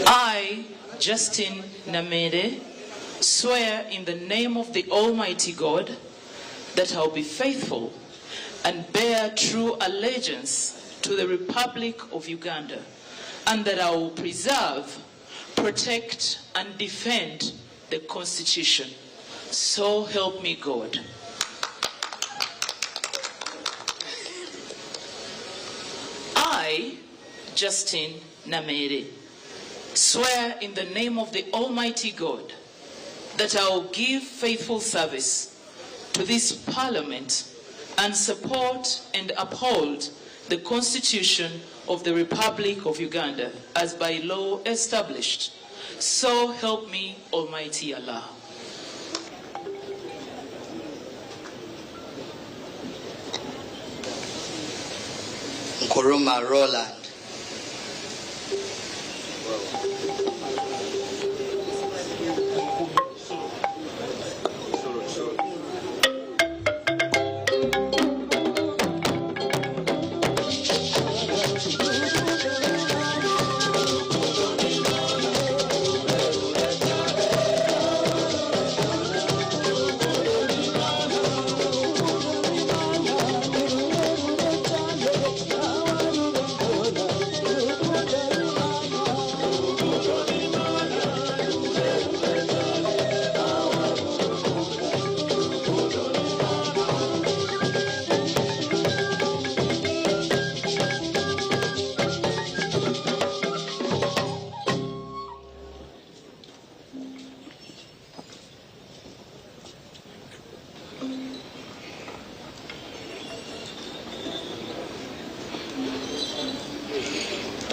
I, Justin Namere, swear in the name of the Almighty God that I'll be faithful and bear true allegiance to the Republic of Uganda and that I will preserve, protect, and defend the Constitution. So help me God. I, Justin Namere, swear in the name of the Almighty God that I will give faithful service to this parliament and support and uphold the Constitution of the Republic of Uganda as by law established. So help me Almighty Allah. Nkuruma Roland.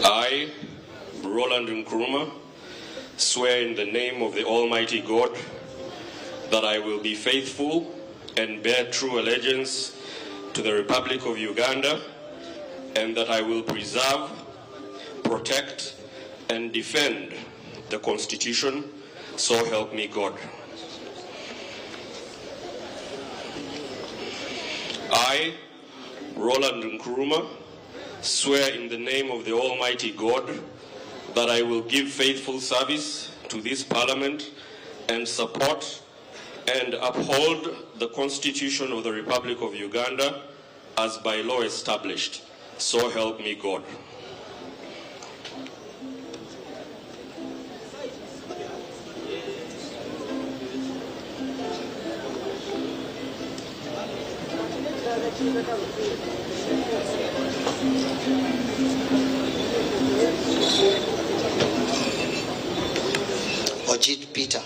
I, Roland Nkrumah, swear in the name of the Almighty God that I will be faithful and bear true allegiance to the Republic of Uganda and that I will preserve, protect, and defend the Constitution, so help me God. I, Roland Nkrumah, swear in the name of the Almighty God that I will give faithful service to this Parliament and support and uphold the Constitution of the Republic of Uganda as by law established. So help me God. Ojit Peter.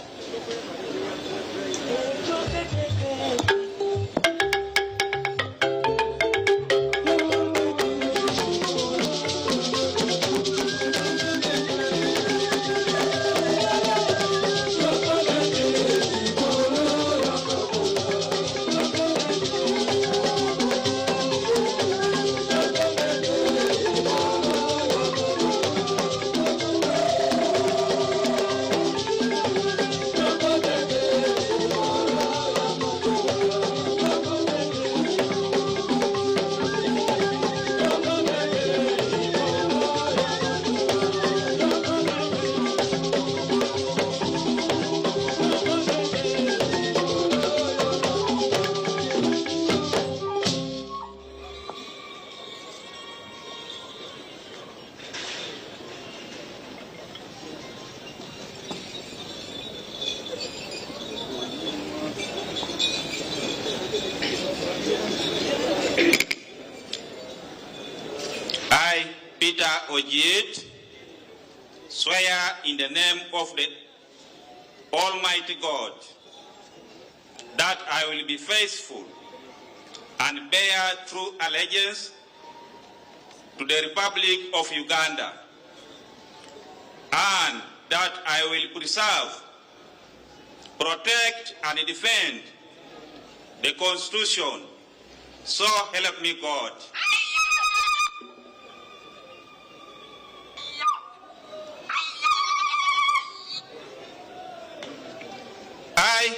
I, Peter Ojiet, swear in the name of the Almighty God that I will be faithful and bear true allegiance to the Republic of Uganda and that I will preserve, protect, and defend the Constitution. So help me God. I,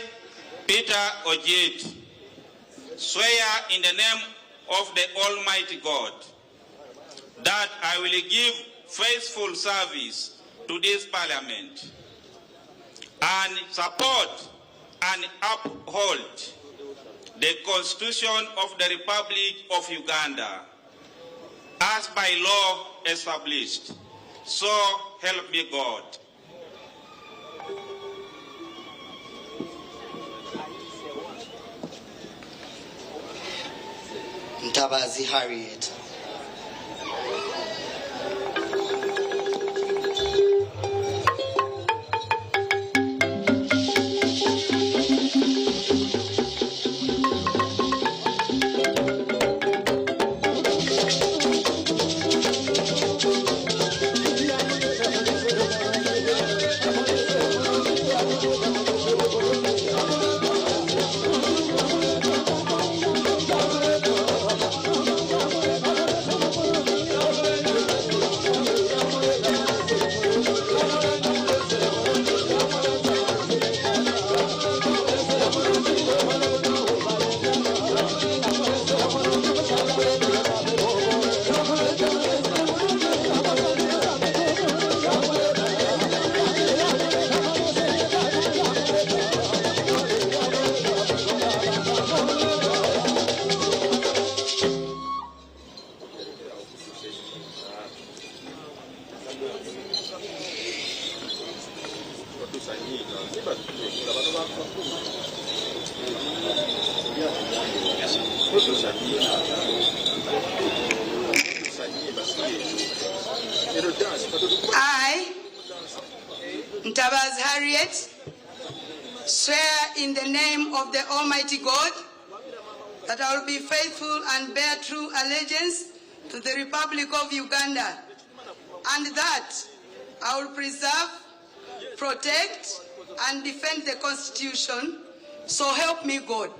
Peter Ojit, swear in the name of the Almighty God that I will give faithful service to this Parliament and support and uphold the Constitution of the Republic of Uganda as by law established. So help me God. Ntabazi Harriet. I, Ntabaz Harriet, swear in the name of the Almighty God that I will be faithful and bear true allegiance to the Republic of Uganda, and that I will preserve, protect, and defend the Constitution. So help me God.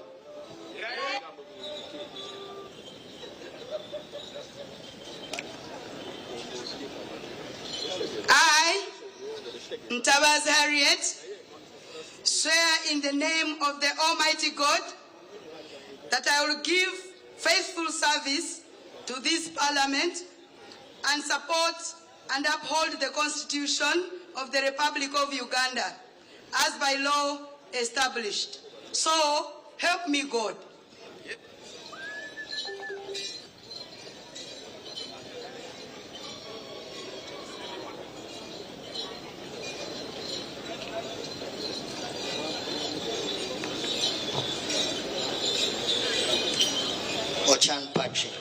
I, Ntabaz Harriet, swear in the name of the Almighty God that I will give faithful service to this Parliament and support and uphold the Constitution of the Republic of Uganda as by law established. So help me God. Ochan Patrick.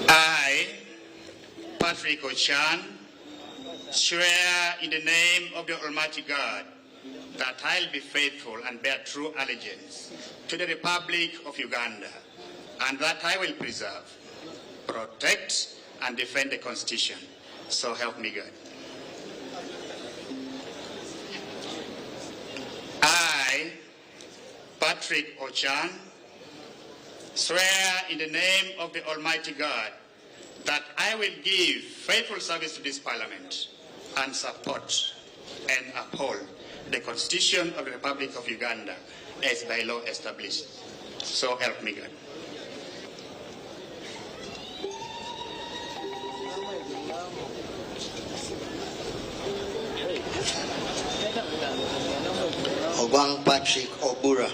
I, Patrick Ochan, swear in the name of the Almighty God that I'll be faithful and bear true allegiance to the Republic of Uganda and that I will preserve, protect, and defend the Constitution. So help me God. I, Patrick Ochan, swear in the name of the Almighty God that I will give faithful service to this Parliament and support and uphold the Constitution of the Republic of Uganda as by law established. So help me God. Ogwang Patrick Obura.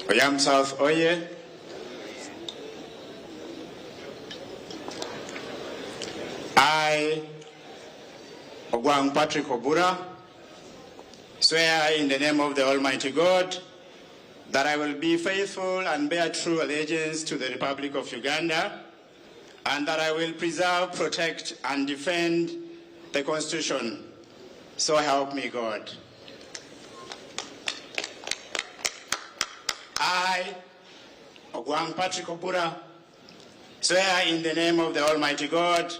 Oyam South Oye. I, Ogwang Patrick Obura, swear in the name of the Almighty God that I will be faithful and bear true allegiance to the Republic of Uganda and that I will preserve, protect, and defend the Constitution. So help me God. I, Ogwang Patrick Obura, swear in the name of the Almighty God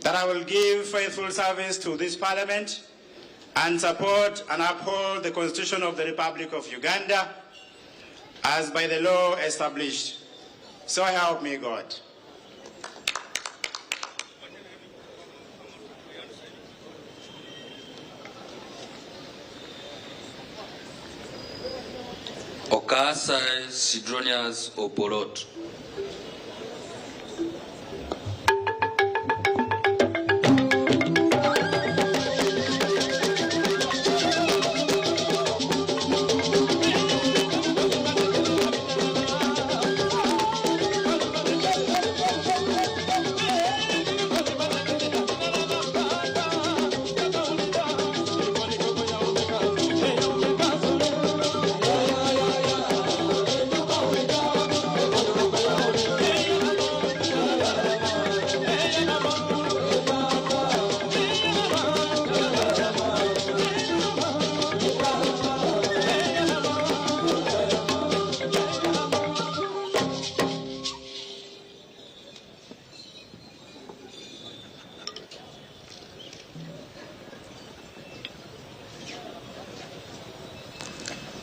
that I will give faithful service to this Parliament and support and uphold the Constitution of the Republic of Uganda as by the law established. So help me God. Okaasai Sidronius Opolot.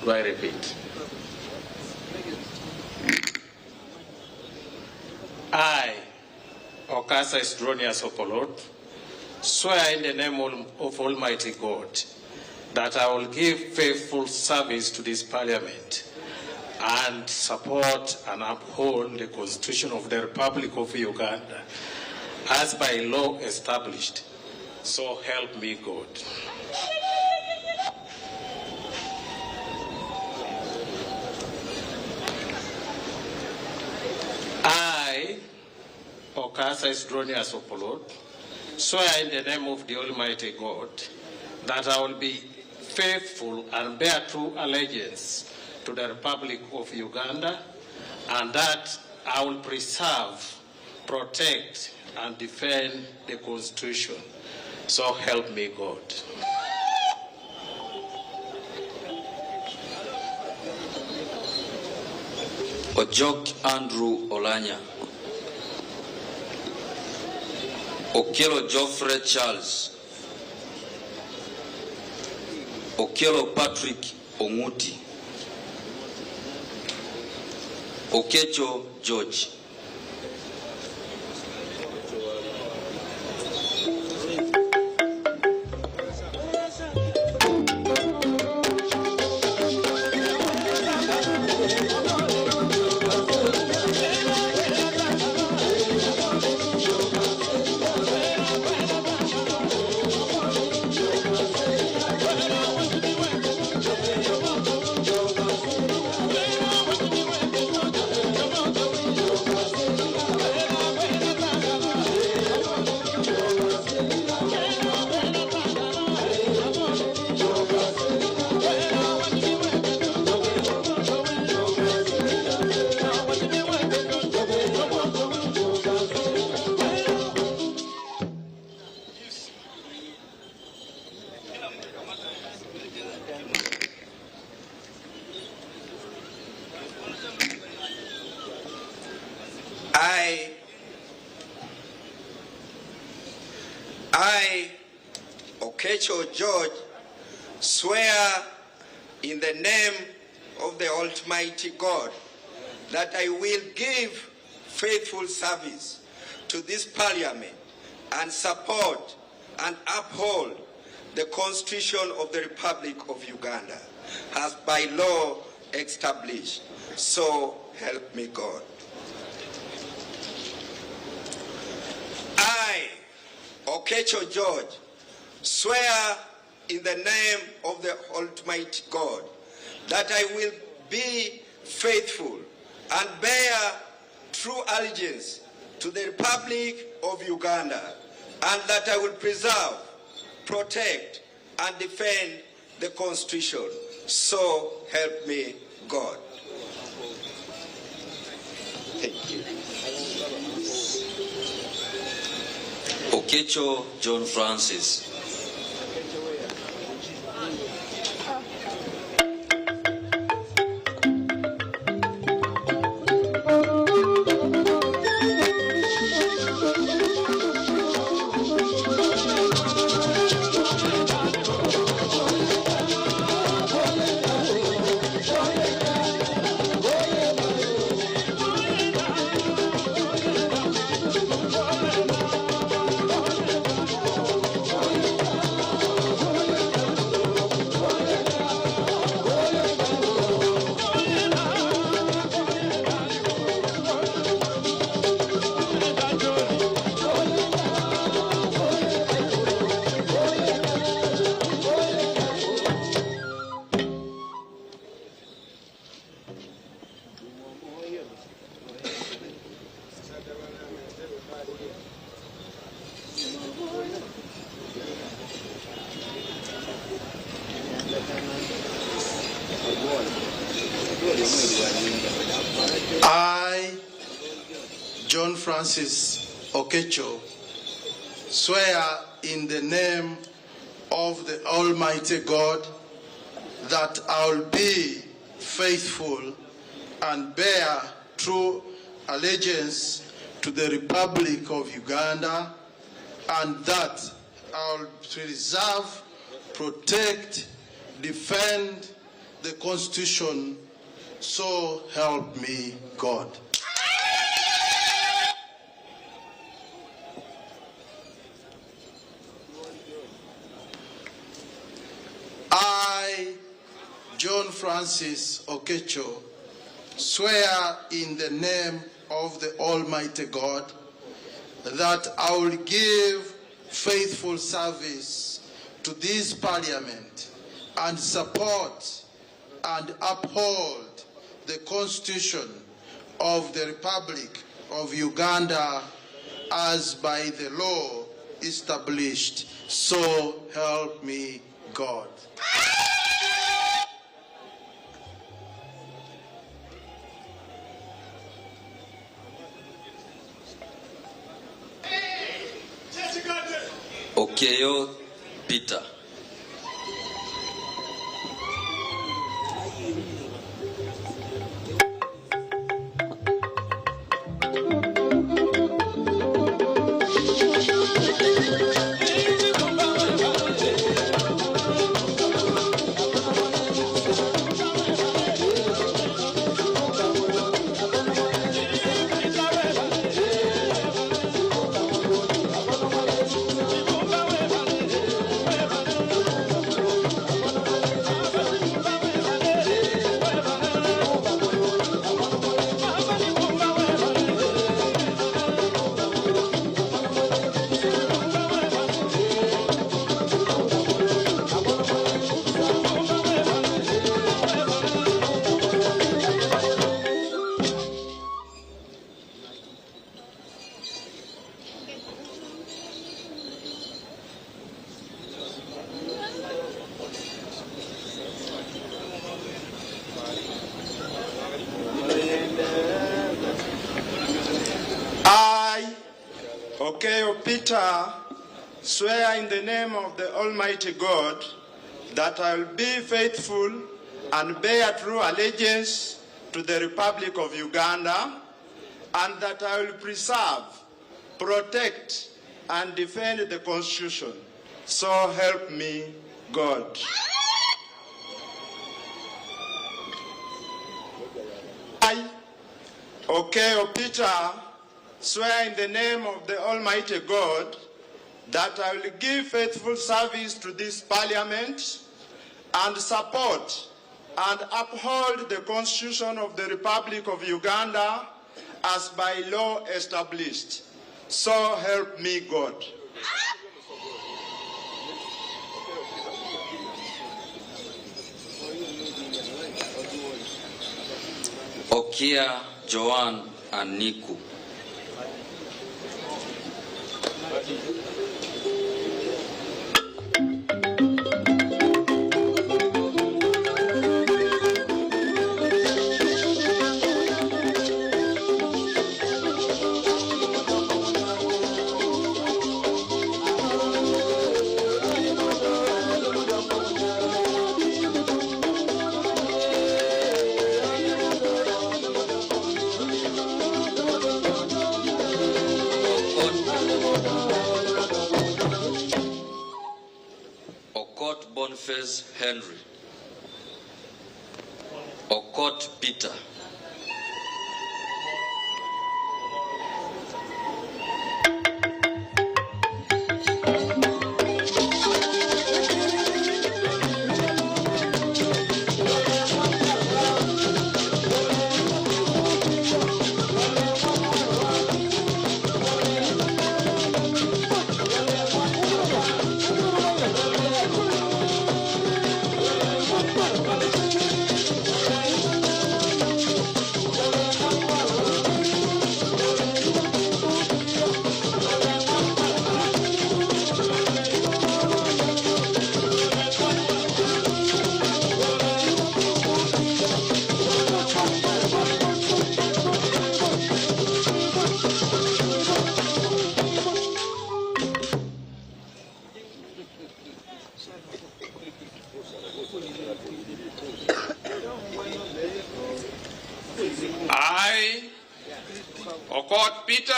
Do I repeat? I, Okasa Isdronius Opolot, swear in the name of Almighty God that I will give faithful service to this parliament and support and uphold the Constitution of the Republic of Uganda as by law established. So help me God. I, Okasa Isdronius Opolot, swear in the name of the Almighty God that I will be faithful and bear true allegiance to the Republic of Uganda and that I will preserve, protect, and defend the Constitution. So help me God. Ojok Andrew Olanya. Okello Geoffrey Charles. Okello Patrick Onguti. Okecho George. I, I, Okecho George, swear in the name of the Almighty God that I will give faithful service to this parliament and support and uphold the Constitution of the Republic of Uganda as by law established. So help me God. I, Okecho George, swear in the name of the Almighty God that I will be faithful and bear true allegiance to the Republic of Uganda and that I will preserve, protect, and defend the Constitution. So help me God. Thank you. Okecho John Francis. I, John Francis Okecho, swear in the name of the Almighty God that I will be faithful and bear true allegiance to the Republic of Uganda and that I will preserve, protect, defend the Constitution, so help me God. I, John Francis Okecho, swear in the name of the Almighty God that I will give faithful service to this parliament and support and uphold the Constitution of the Republic of Uganda as by the law established. So help me God. Okeyo Peter. I, Okeyo Peter, swear in the name of the Almighty God that I will be faithful and bear true allegiance to the Republic of Uganda and that I will preserve, protect, and defend the Constitution. So help me God. I, Okeyo Peter, swear in the name of the Almighty God that I will give faithful service to this parliament and support and uphold the Constitution of the Republic of Uganda as by law established. So help me God. Okia Joan Aniku. Okot Boniface Henry. Okot Peter. I, Okot Peter,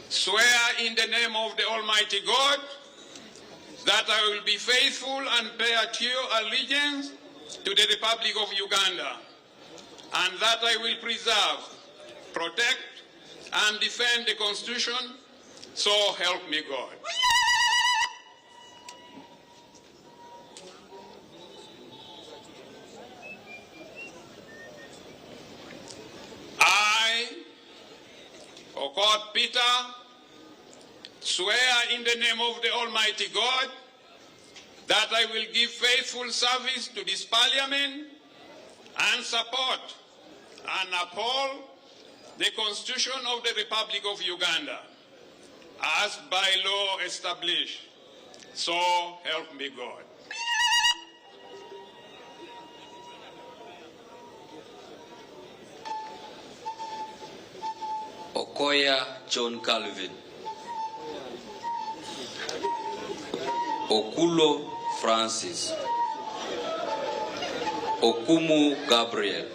swear in the name of the Almighty God that I will be faithful and bear true allegiance to the Republic of Uganda, and that I will preserve, protect, and defend the Constitution, so help me God. I, Okot Peter, swear in the name of the Almighty God that I will give faithful service to this parliament and support and uphold the Constitution of the Republic of Uganda as by law established. So help me God. Okoya John Calvin. Okulo Francis. Okumu Gabriel.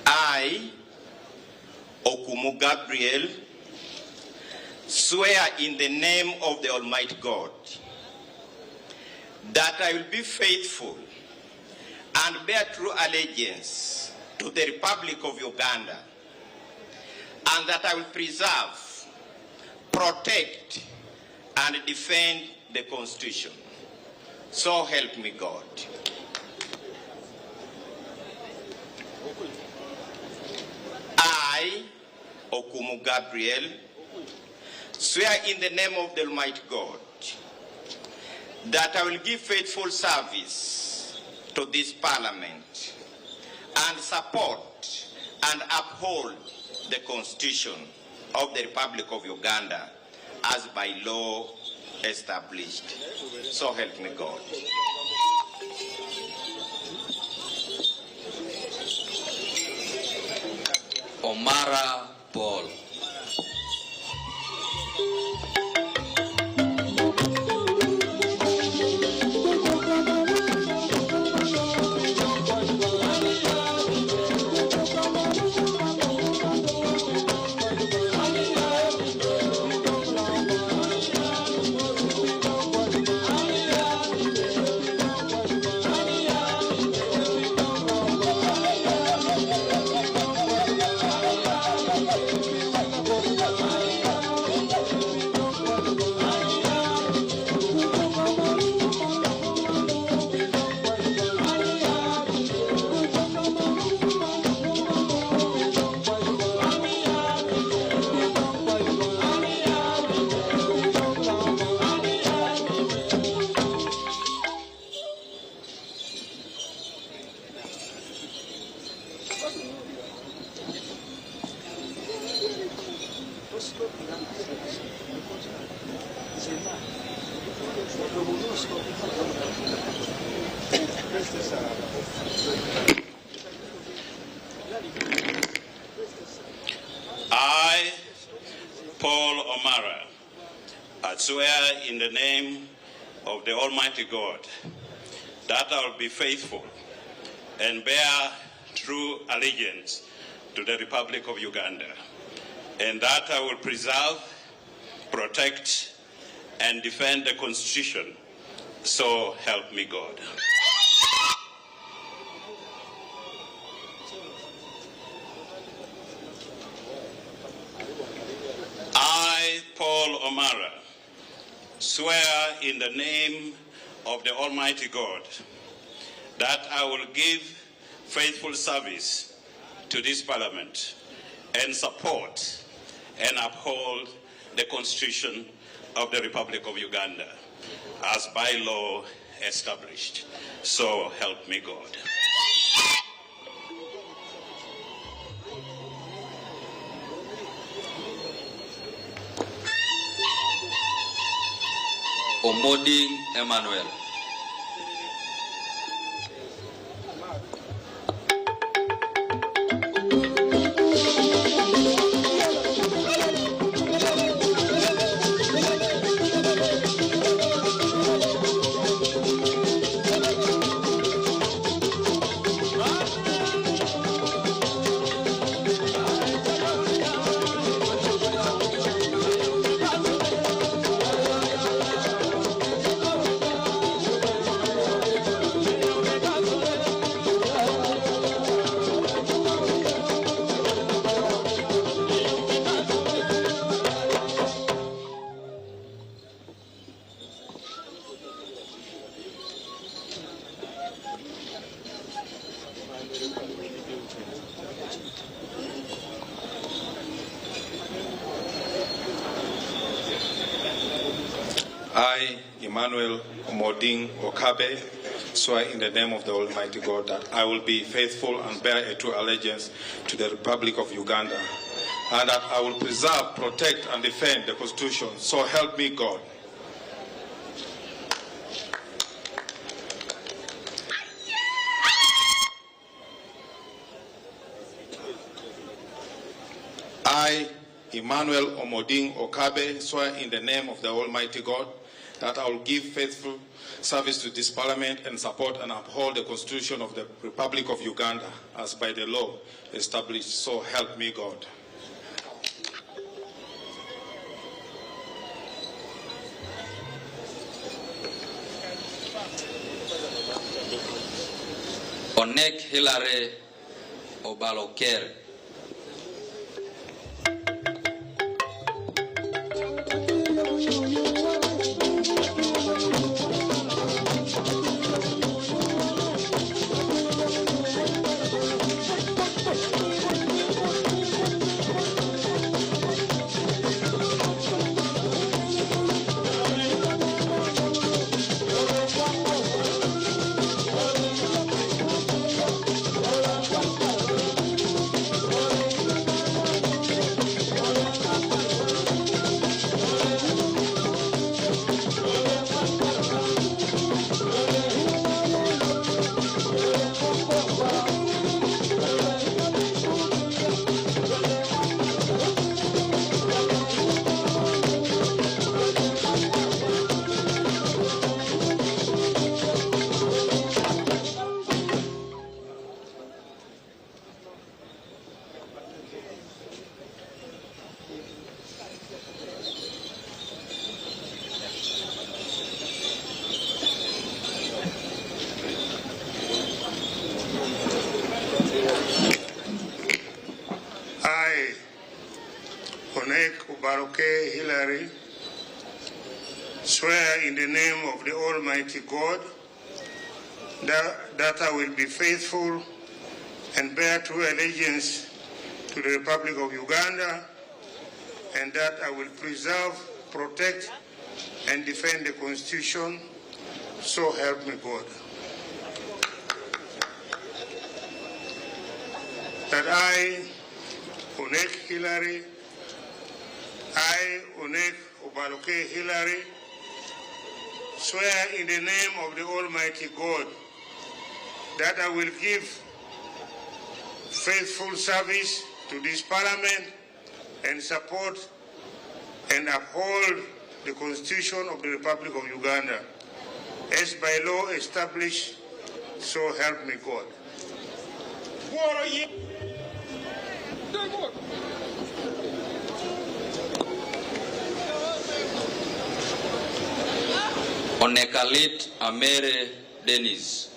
I, Okumu Gabriel, swear in the name of the Almighty God that I will be faithful and bear true allegiance to the Republic of Uganda, and that I will preserve, protect, and defend the Constitution. So help me God. I, Okumu Gabriel, swear in the name of the Almighty God that I will give faithful service to this parliament and support and uphold the Constitution of the Republic of Uganda as by law established. So help me God. Omara Paul. I, Paul O'Mara, I swear in the name of the Almighty God that I will be faithful and bear true allegiance to the Republic of Uganda, and that I will preserve, protect, and defend the Constitution. So help me God. I, Paul O'Mara, swear in the name of the Almighty God that I will give faithful service to this Parliament and support and uphold the Constitution of the Republic of Uganda as by law established. So help me God. Omoding Emmanuel. I, Emmanuel Omoding Okabe, swear in the name of the Almighty God that I will be faithful and bear a true allegiance to the Republic of Uganda, and that I will preserve, protect, and defend the Constitution. So help me God. I, Emmanuel Omoding Okabe, swear in the name of the Almighty God that I will give faithful service to this Parliament and support and uphold the Constitution of the Republic of Uganda as by the law established. So help me God. Onek Hilary Obaloker. I, Onek Ubaruke Hillary, swear in the name of the Almighty God that I will be faithful and bear true allegiance to the Republic of Uganda, and that I will preserve, protect, and defend the Constitution. So help me God. That I, Onek Hillary, I, Onek Obaloke Hillary, swear in the name of the Almighty God that I will give faithful service to this Parliament and support and uphold the Constitution of the Republic of Uganda as by law established, so help me God. Onekalit Amere Denis.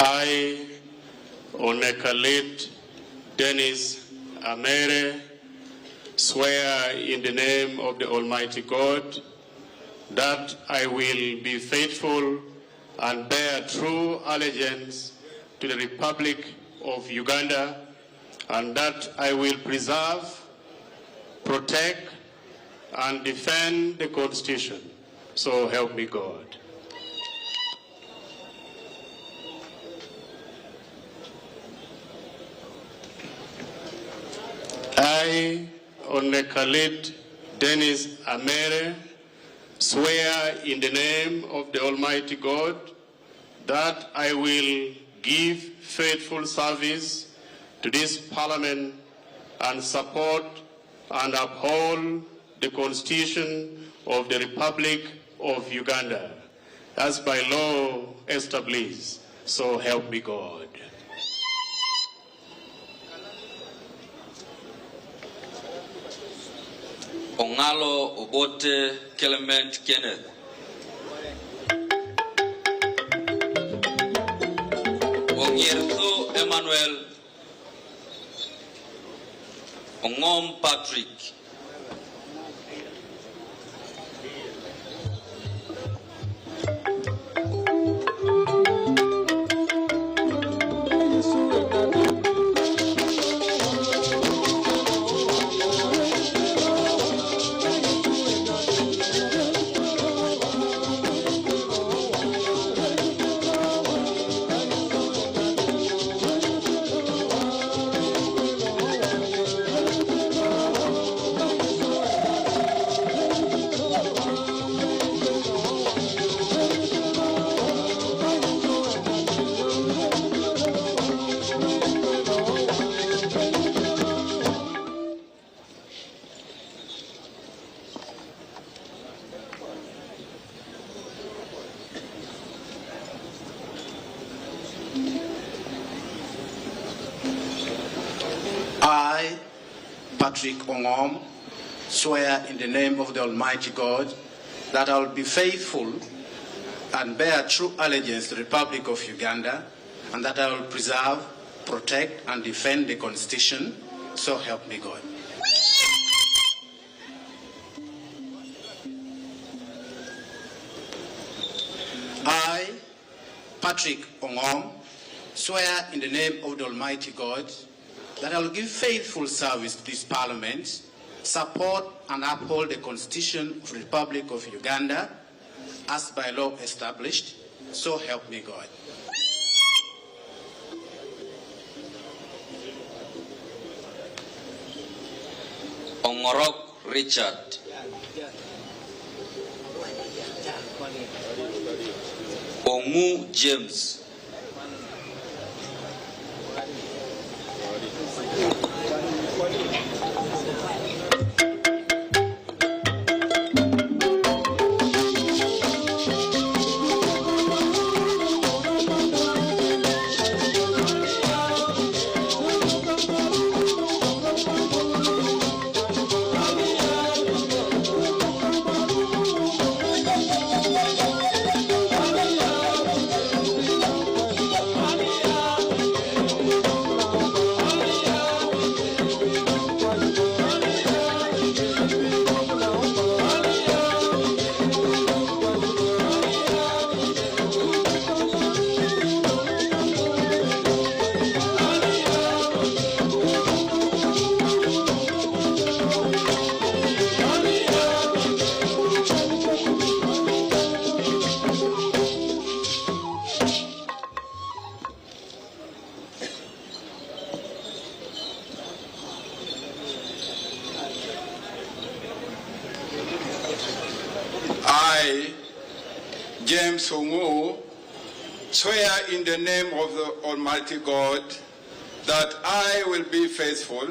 I, Onekalit Dennis Amere, swear in the name of the Almighty God that I will be faithful and bear true allegiance to the Republic of Uganda and that I will preserve, protect, and defend the Constitution. So help me God. I, Onekalit Dennis Amere, swear in the name of the Almighty God that I will give faithful service to this Parliament and support and uphold the Constitution of the Republic of Uganda as by law established. So help me God. Ongalo Obote Clement Kenneth. Ongiertho Emmanuel. Ongom Patrick. I, Patrick Ongom, swear in the name of the Almighty God that I will be faithful and bear true allegiance to the Republic of Uganda and that I will preserve, protect, and defend the Constitution. So help me God. I, Patrick Ongom, swear in the name of the Almighty God that I will give faithful service to this Parliament, support and uphold the Constitution of the Republic of Uganda as by law established. So help me God. Ongorok Richard. Ongu James. James Ongu, swear in the name of the Almighty God that I will be faithful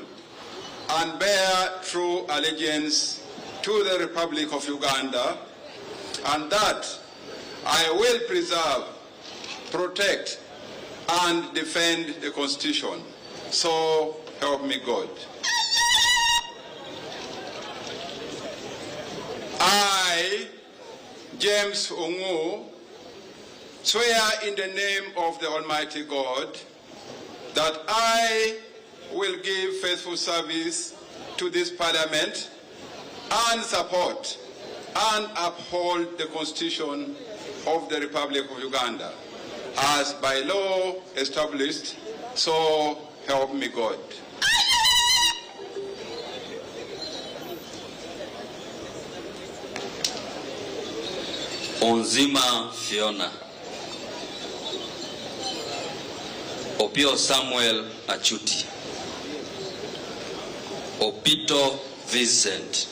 and bear true allegiance to the Republic of Uganda, and that I will preserve, protect, and defend the Constitution. So help me God. I, James Ongu, swear in the name of the Almighty God that I will give faithful service to this parliament and support and uphold the Constitution of the Republic of Uganda as by law established. So help me God. Onzima Fiona. Opio Samuel Achuti. Opito Vincent.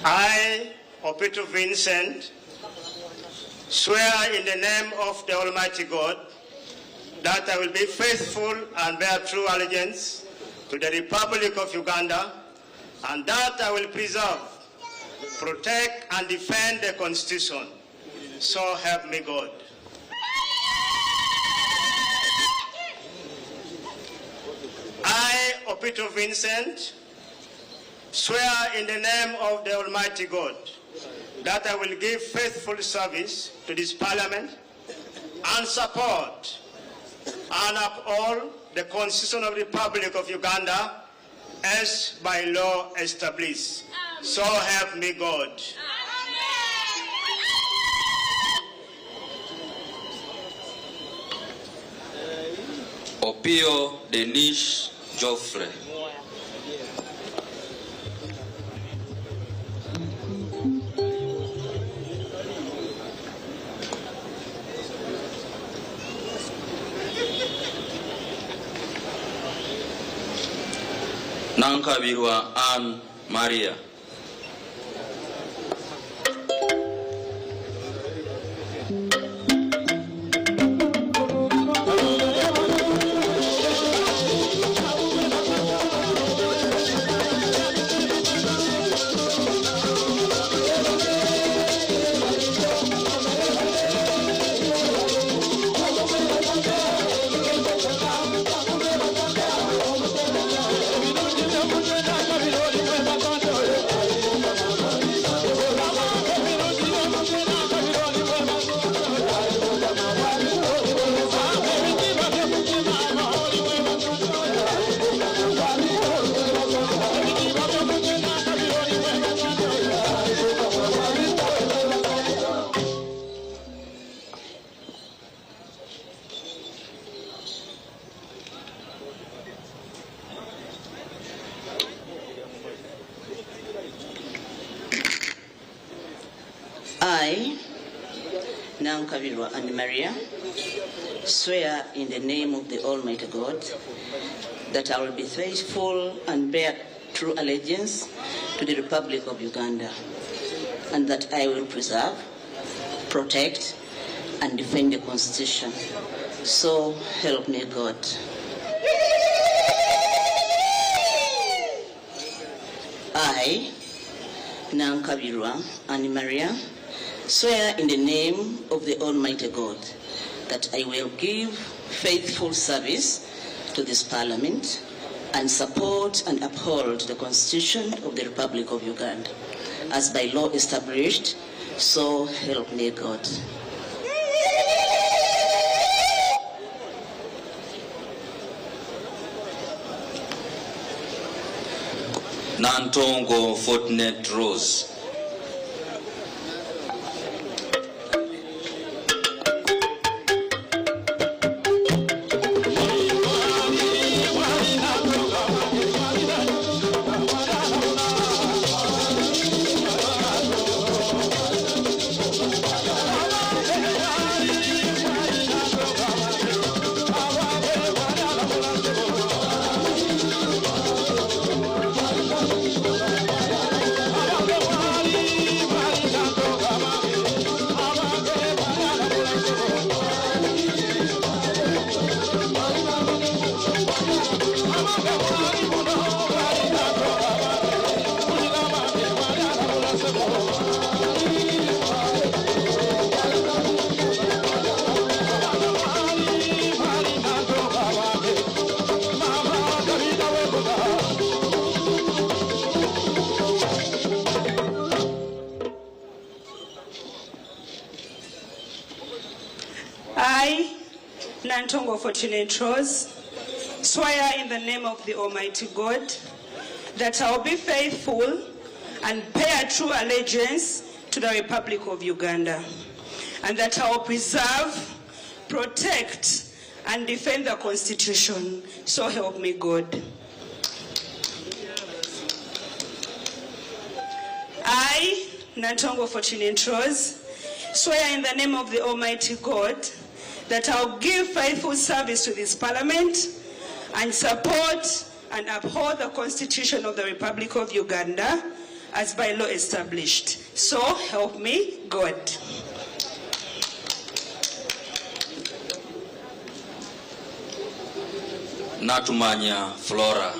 I, Opito Vincent, swear in the name of the Almighty God that I will be faithful and bear true allegiance to the Republic of Uganda and that I will preserve, protect, and defend the Constitution. So help me God. I, Opito Vincent, swear in the name of the Almighty God that I will give faithful service to this parliament and support and uphold the Constitution of the Republic of Uganda as by law established. So help me God. Opio Denish Joffrey. Nankabirwa Ann Maria. I, Nankabirwa and Maria, swear in the name of the Almighty God that I will be faithful and bear true allegiance to the Republic of Uganda, and that I will preserve, protect, and defend the Constitution. So help me God. I, Nankabirwa Annie Maria, swear in the name of the Almighty God that I will give faithful service to this Parliament and support and uphold the Constitution of the Republic of Uganda as by law established, so help me God. Nantongo Fortunate Rose. I, Nantongo Fortunate Rose, swear in the name of the Almighty God that I will be faithful and pay a true allegiance to the Republic of Uganda, and that I will preserve, protect, and defend the Constitution. So help me God. I, Nantongo Fortunate Rose, swear in the name of the Almighty God that I will give faithful service to this Parliament and support and uphold the Constitution of the Republic of Uganda as by law established. So help me God. Natumanya Flora.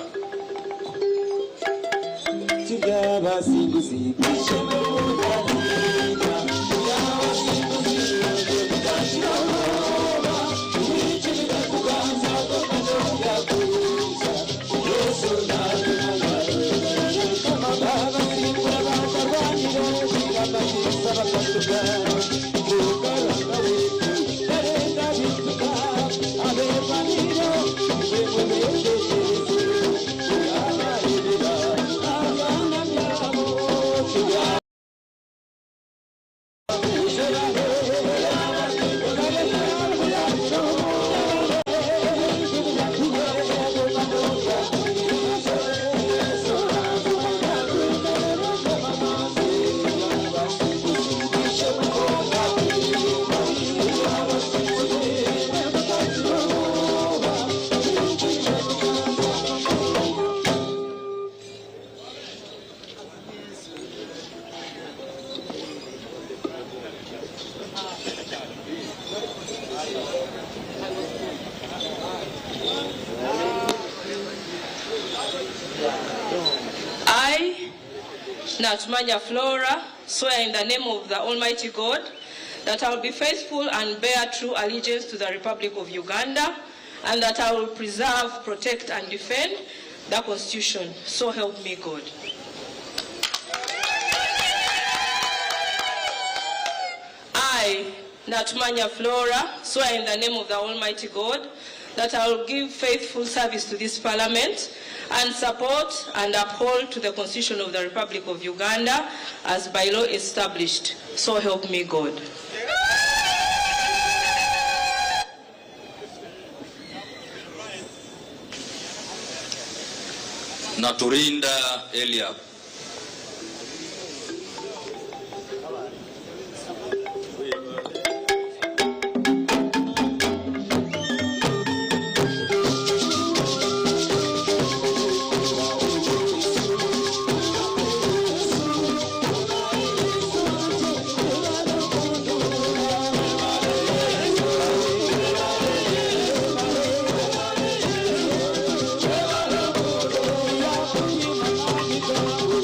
I, Natumanya Flora, swear in the name of the Almighty God that I will be faithful and bear true allegiance to the Republic of Uganda and that I will preserve, protect, and defend the Constitution. So help me God. I, Natumanya Flora, swear in the name of the Almighty God that I will give faithful service to this Parliament and support and uphold to the Constitution of the Republic of Uganda as by law established. So help me God. Naturinda Eliab. Thank you.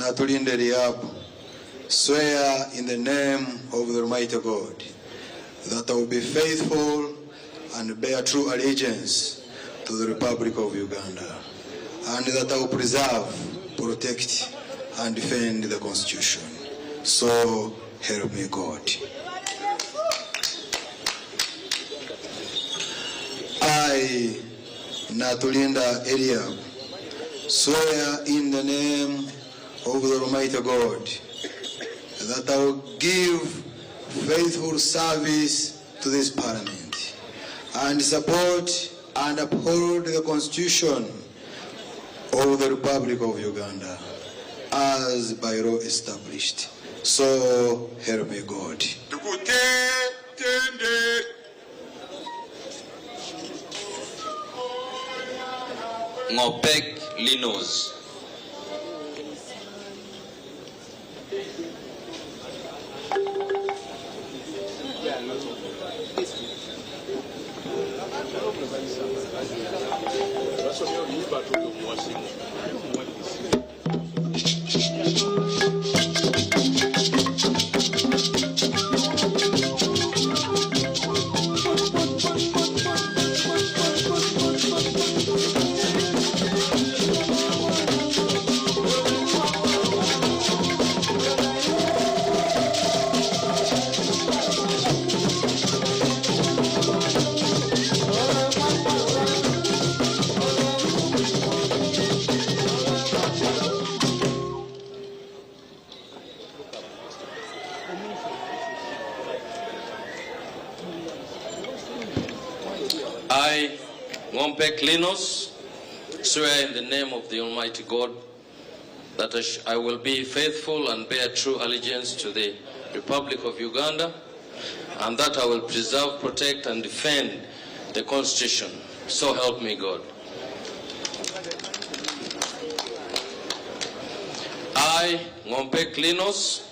Natulinda Eliab, swear in the name of the Almighty God that I will be faithful and bear true allegiance to the Republic of Uganda, and that I will preserve, protect, and defend the Constitution. So help me God. I, Natulinda Eliab, swear in the name of the Almighty God that I will give faithful service to this parliament and support and uphold the Constitution of the Republic of Uganda as by law established. So help me God. Ngopek Linos. I, Ngompek Linos, swear in the name of the Almighty God that I will be faithful and bear true allegiance to the Republic of Uganda, and that I will preserve, protect, and defend the Constitution. So help me God. I, Ngompek Linos,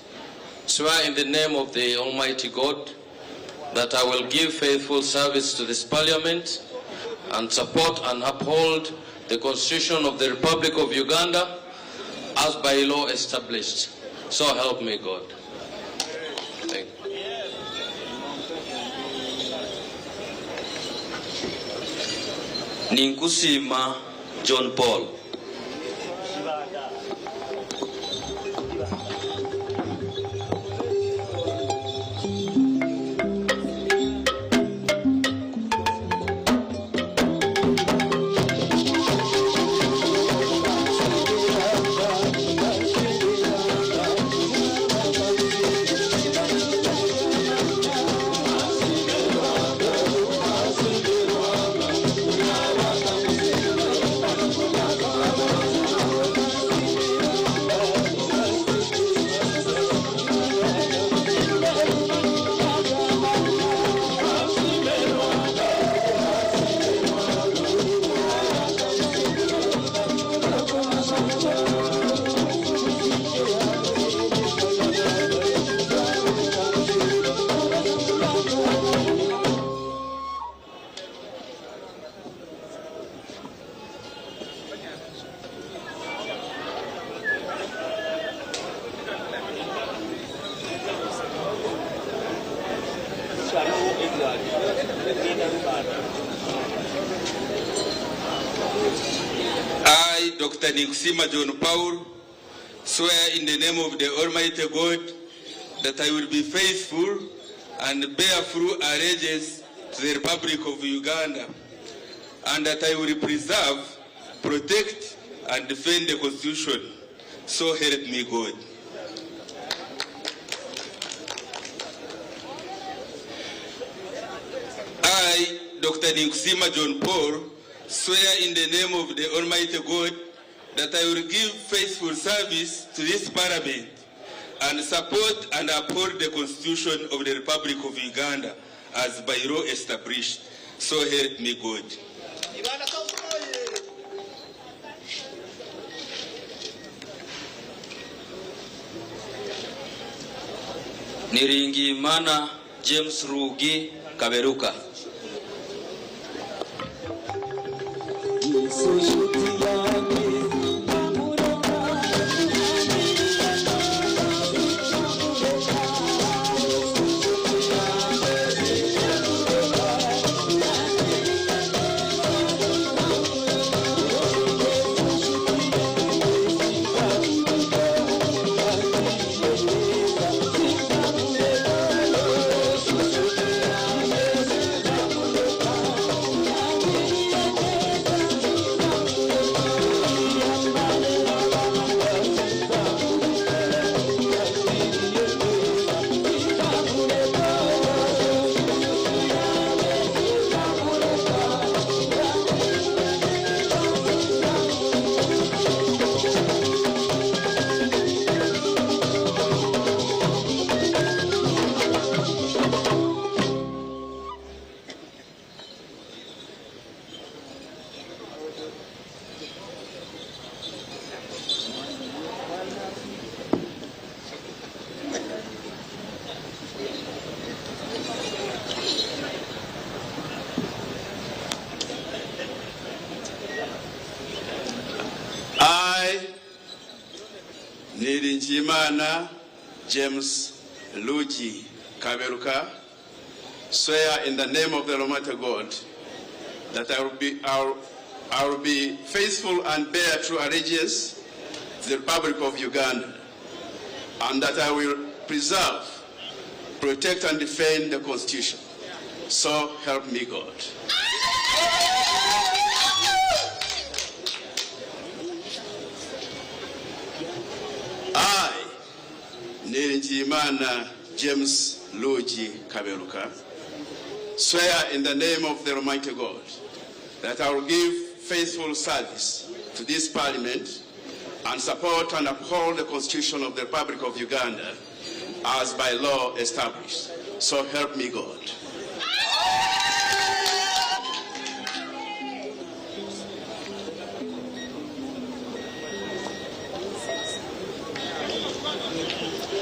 swear in the name of the Almighty God that I will give faithful service to this parliament and support and uphold the Constitution of the Republic of Uganda as by law established. So help me God. Thank you. Ninkusima John Paul. I, Dr. Ninkusima John Paul, swear in the name of the Almighty God that I will be faithful and bear true allegiance to the Republic of Uganda, and that I will preserve, protect, and defend the Constitution. So help me God. I, Dr. Ninkusima John Paul, swear in the name of the Almighty God that I will give faithful service to this parliament and support and uphold the Constitution of the Republic of Uganda as by law established. So help me God. Niringiyimana James Rugi Kaberuka. Niringiyimana James Lugi Kaberuka, swear in the name of the Almighty God that I will be, I will be faithful and bear true allegiance to the Republic of Uganda, and that I will preserve, protect, and defend the Constitution. So help me God. I, Niringiyimana James Luigi Kaberuka, swear in the name of the Almighty God that I will give faithful service to this parliament and support and uphold the Constitution of the Republic of Uganda as by law established. So help me God.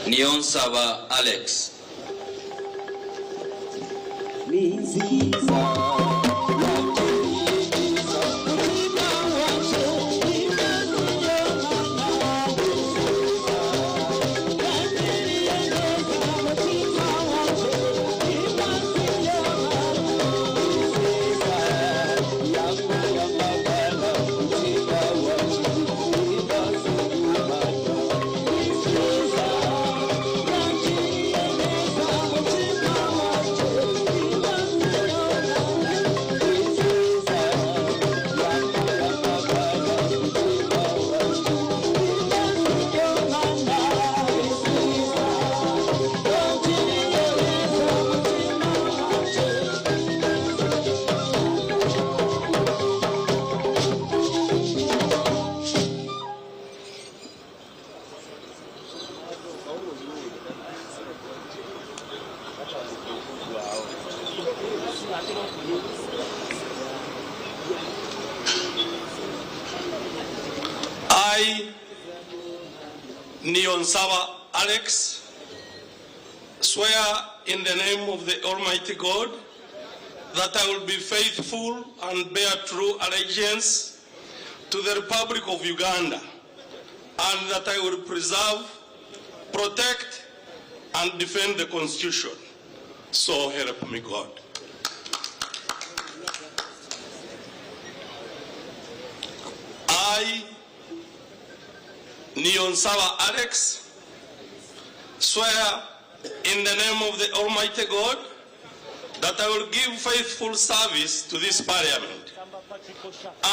Niyonsaba Alex. I, Niyonsaba Alex, swear in the name of the Almighty God that I will be faithful and bear true allegiance to the Republic of Uganda and that I will preserve, protect, and defend the Constitution. So help me God. I, Niyonsaba Alex, swear in the name of the Almighty God that I will give faithful service to this parliament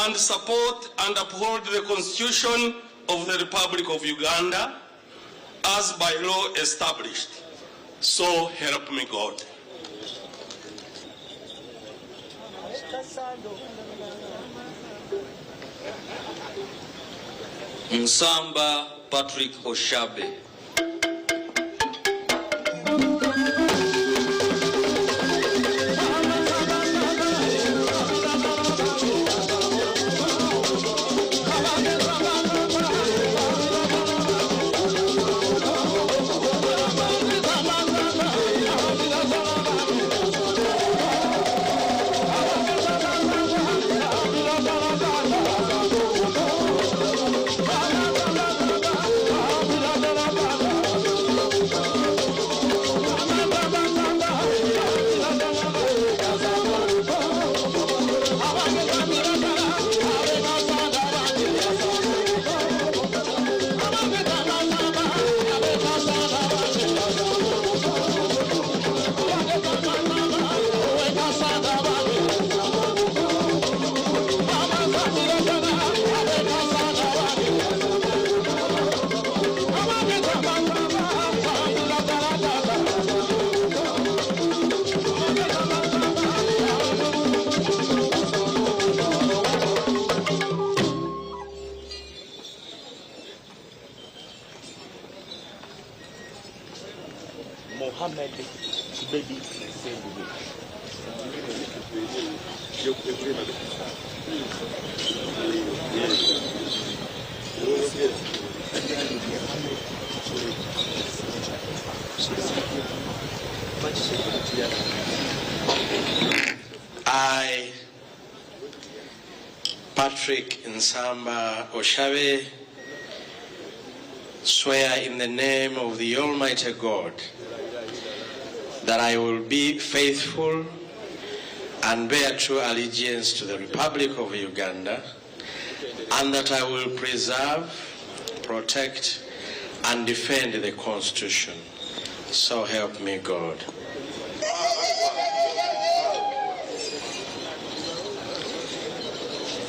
and support and uphold the Constitution of the Republic of Uganda as by law established. So help me God. Nsamba Patrick Oshabe. Mohamed Kibedi Sendugu. I, Patrick Nsamba Oshabe, swear in the name of the Almighty God that I will be faithful and bear true allegiance to the Republic of Uganda, and that I will preserve, protect, and defend the Constitution. So help me God.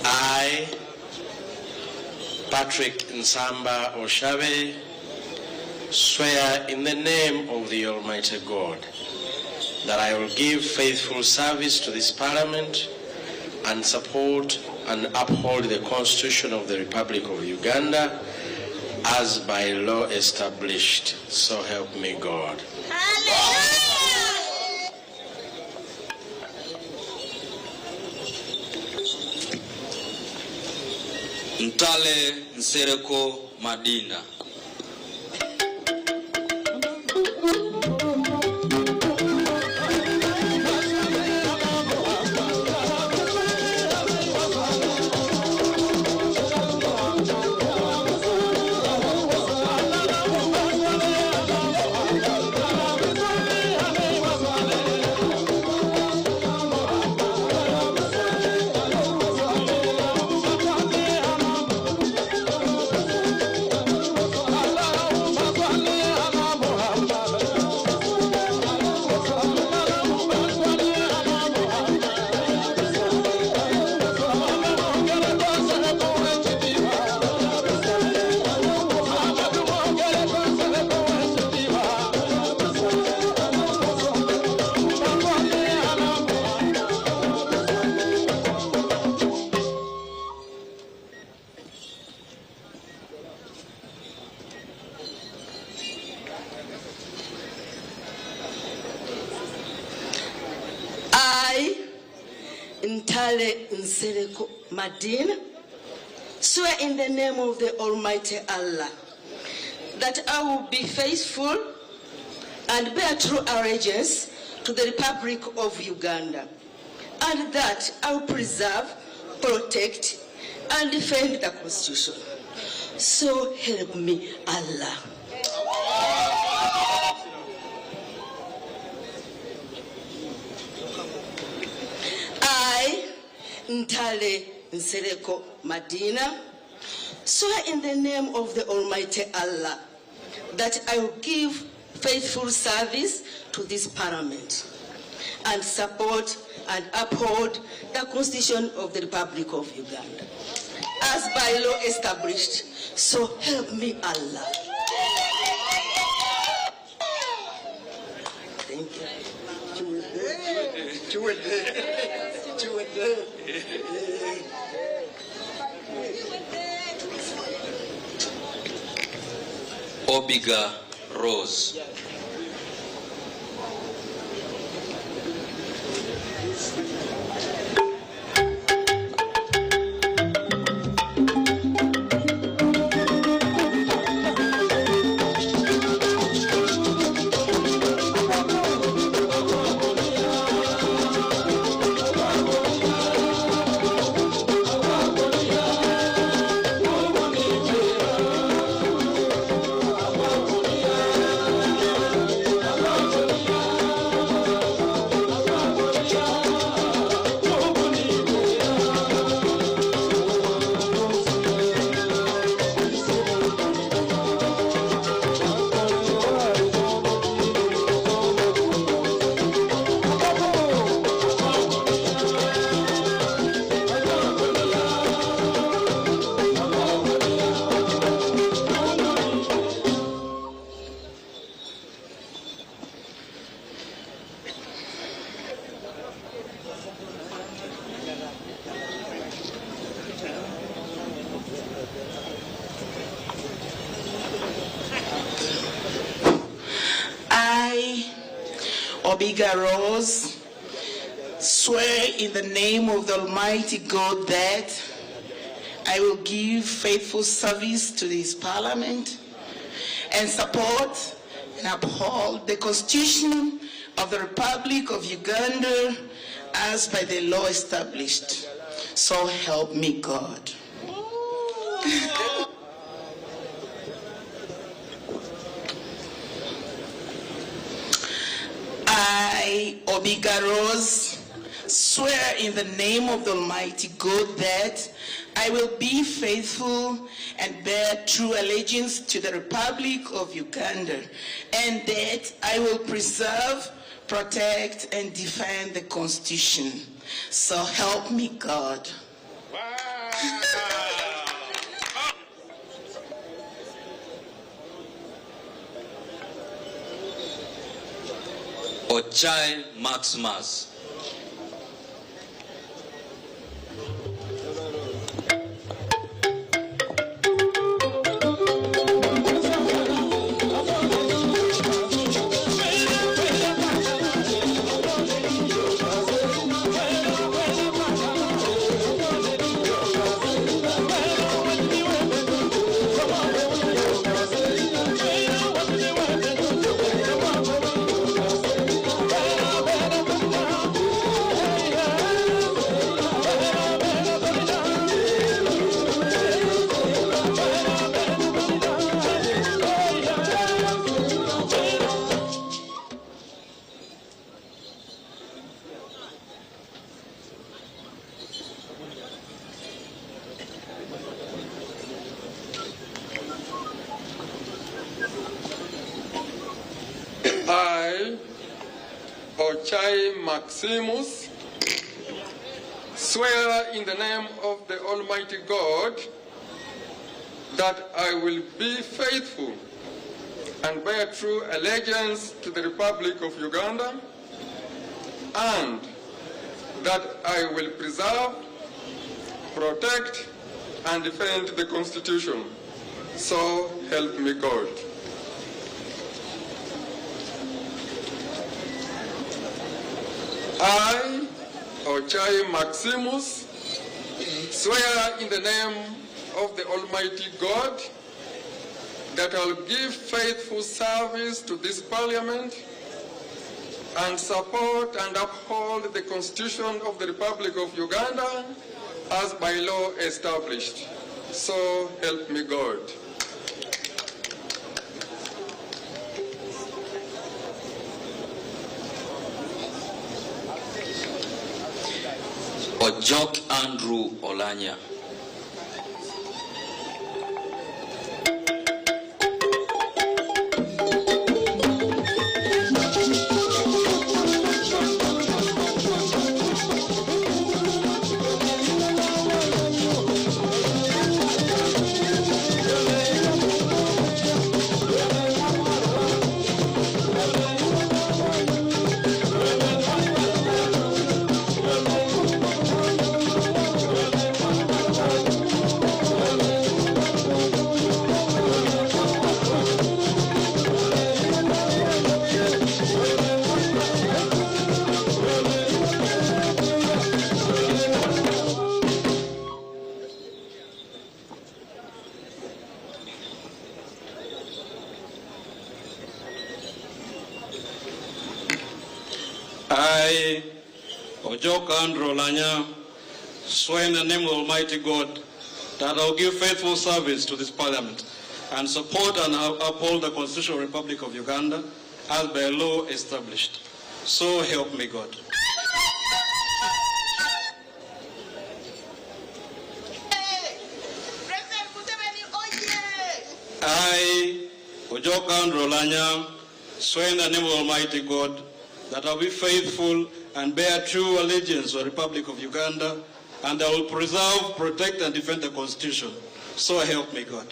I, Patrick Nsamba Oshabe, swear in the name of the Almighty God that I will give faithful service to this Parliament and support and uphold the Constitution of the Republic of Uganda as by law established. So help me God. Ntale Nsereko Madina. I, Ntale Nsereko Madina, swear in the name of the Almighty Allah that I will be faithful and bear true allegiance to the Republic of Uganda, and that I will preserve, protect, and defend the Constitution. So help me Allah. I, Ntale Nsereko Madina, swear in the name of the Almighty Allah that I will give faithful service to this parliament and support and uphold the Constitution of the Republic of Uganda as by law established. So help me Allah. Thank you. Obiga Rose. I, Obiga Rose, swear in the name of the Almighty God that I will give faithful service to this parliament and support and uphold the Constitution of the Republic of Uganda as by the law established. So help me God. I, Obiga Rose, swear in the name of the Almighty God that I will be faithful and bear true allegiance to the Republic of Uganda, and that I will preserve, protect, and defend the Constitution. So help me God. Ochai Maximus. I, Ochai Maximus, swear in the name of the Almighty God that I will be faithful and bear true allegiance to the Republic of Uganda and that I will preserve, protect, and defend the Constitution. So help me God. I, Ochai Maximus, swear in the name of the Almighty God that I will give faithful service to this Parliament and support and uphold the Constitution of the Republic of Uganda as by law established. So help me God. Ojok Andrew Olanya. I, Ojok Andrew Olanya, swear in the name of Almighty God that I will give faithful service to this Parliament and support and uphold the Constitutional Republic of Uganda as by law established. So help me God. I, Ojok Andrew Olanya, swear in the name of Almighty God that I will be faithful and bear true allegiance to the Republic of Uganda, and I will preserve, protect, and defend the Constitution. So help me God.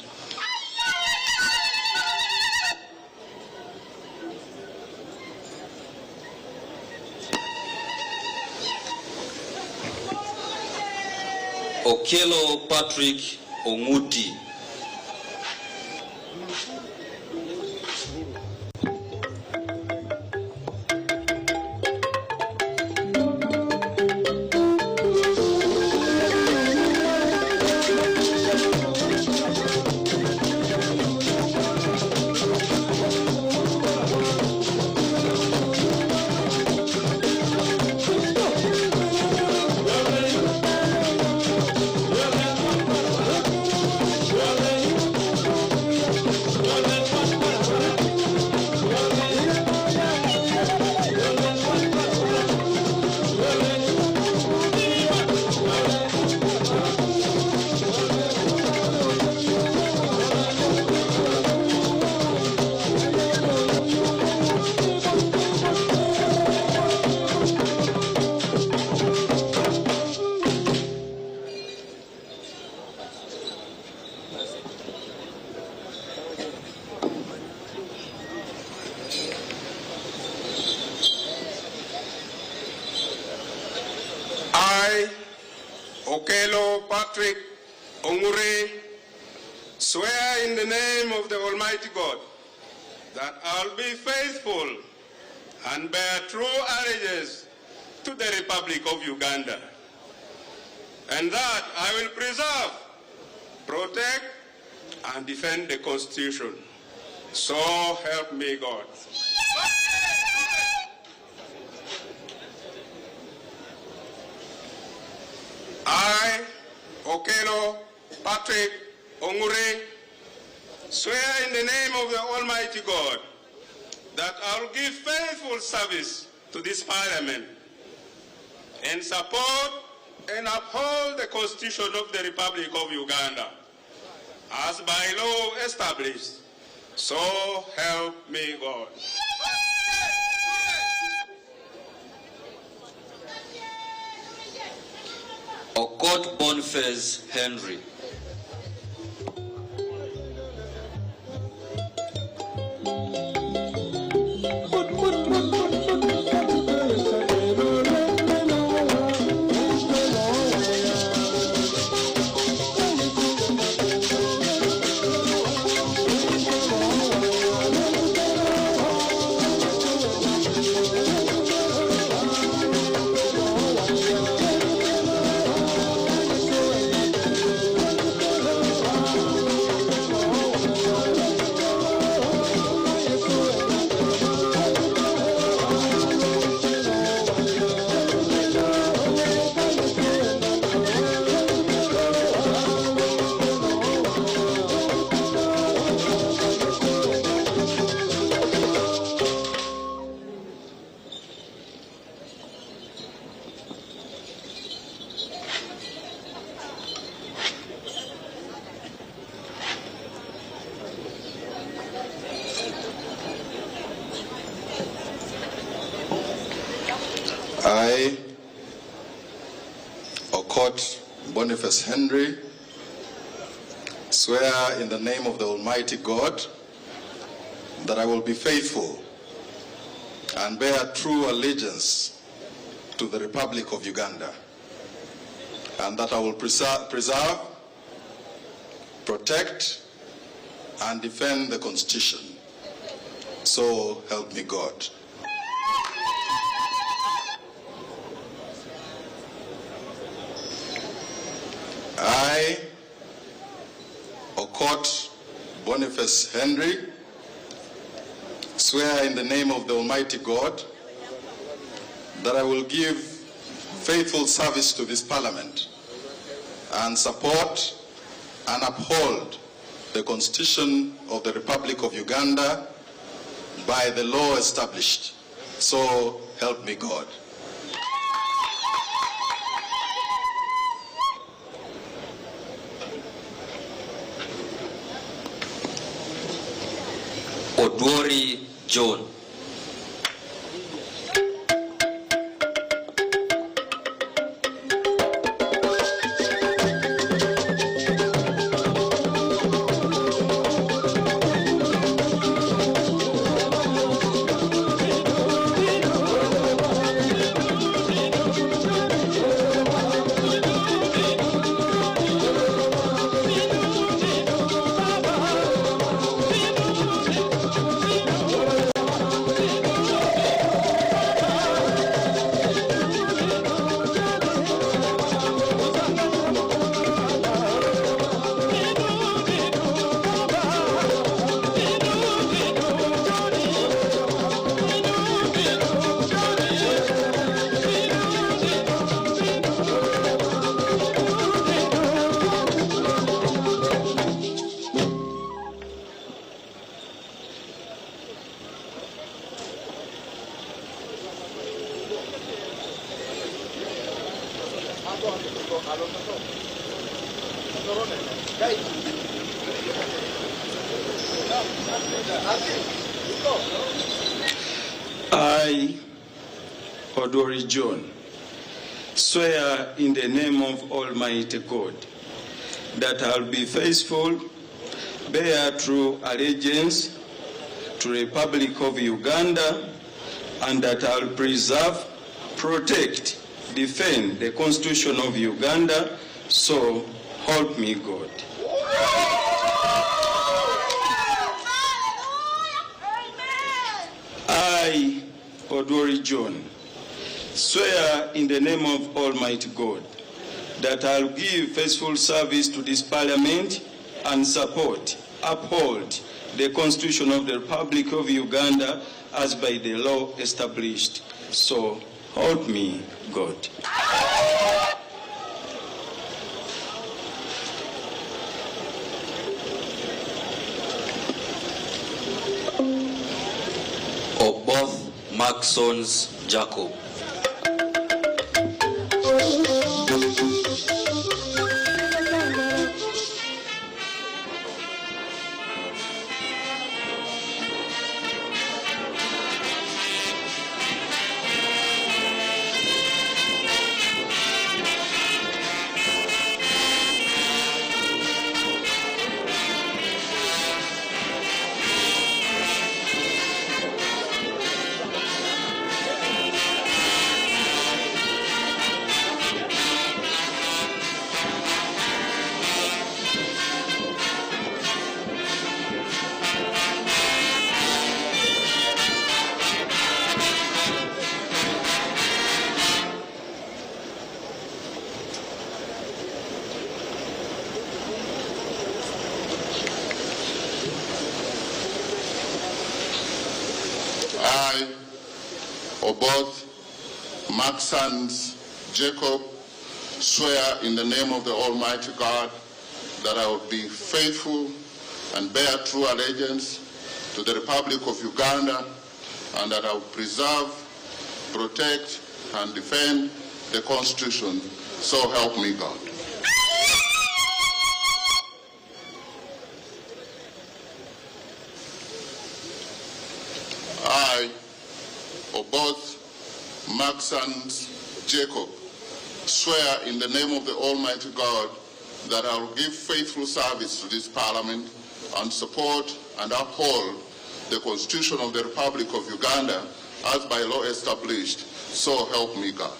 Okello Patrick Onguti. I, Okelo Patrick Ongure, swear in the name of the Almighty God that I'll be faithful and bear true allegiance to the Republic of Uganda, and that I will preserve, protect, and defend the Constitution. So help me God. I, Okelo Patrick Ongure, swear in the name of the Almighty God that I will give faithful service to this Parliament and support and uphold the Constitution of the Republic of Uganda as by law established. So help me God. Okot Boniface Henry. I, Okot Boniface Henry, swear in the name of the Almighty God that I will be faithful and bear true allegiance to the Republic of Uganda, and that I will preserve, protect, and defend the Constitution. So help me God. I, Okot Boniface Henry, swear in the name of the Almighty God that I will give faithful service to this Parliament and support and uphold the Constitution of the Republic of Uganda by the law established. So help me God. Odwori John. I, Odori John, swear in the name of Almighty God that I'll be faithful, bear true allegiance to the Republic of Uganda, and that I'll preserve, protect, defend the Constitution of Uganda, so help me God. I, Odwori John, swear in the name of Almighty God that I'll give faithful service to this parliament and support, uphold the Constitution of the Republic of Uganda as by the law established. So help me God. Oboth Maxons Jacob. I, Oboth Maxans Jacob, swear in the name of the Almighty God that I will be faithful and bear true allegiance to the Republic of Uganda and that I will preserve, protect, and defend the Constitution. So help me God. I, Oboth Maxans Jacob, swear in the name of the Almighty God that I will give faithful service to this Parliament and support and uphold the Constitution of the Republic of Uganda as by law established. So help me God.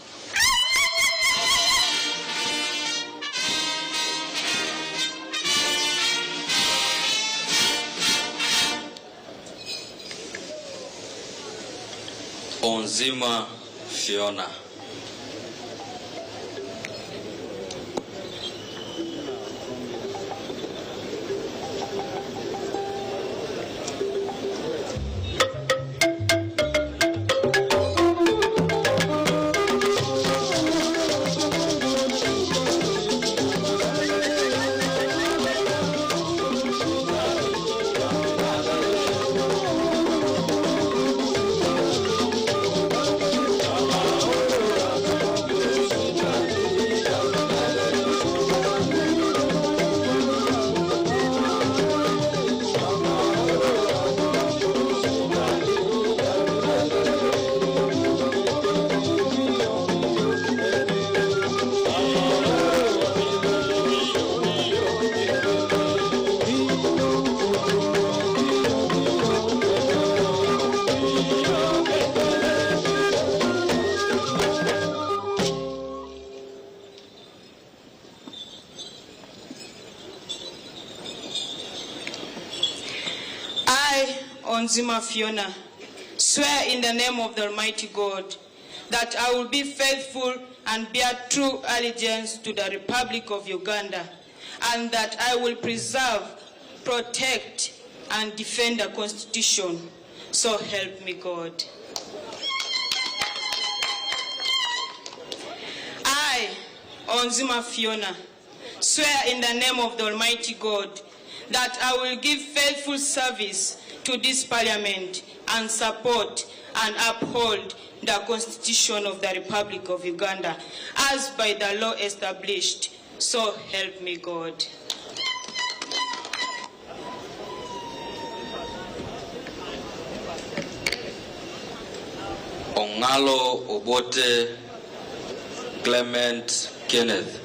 Onzima Fiona. I, Onzima Fiona, swear in the name of the Almighty God that I will be faithful and bear true allegiance to the Republic of Uganda, and that I will preserve, protect, and defend the Constitution. So help me God. I, Onzima Fiona, swear in the name of the Almighty God that I will give faithful service to this Parliament and support and uphold the Constitution of the Republic of Uganda as by the law established. So help me God. Ongalo Obote Clement Kenneth.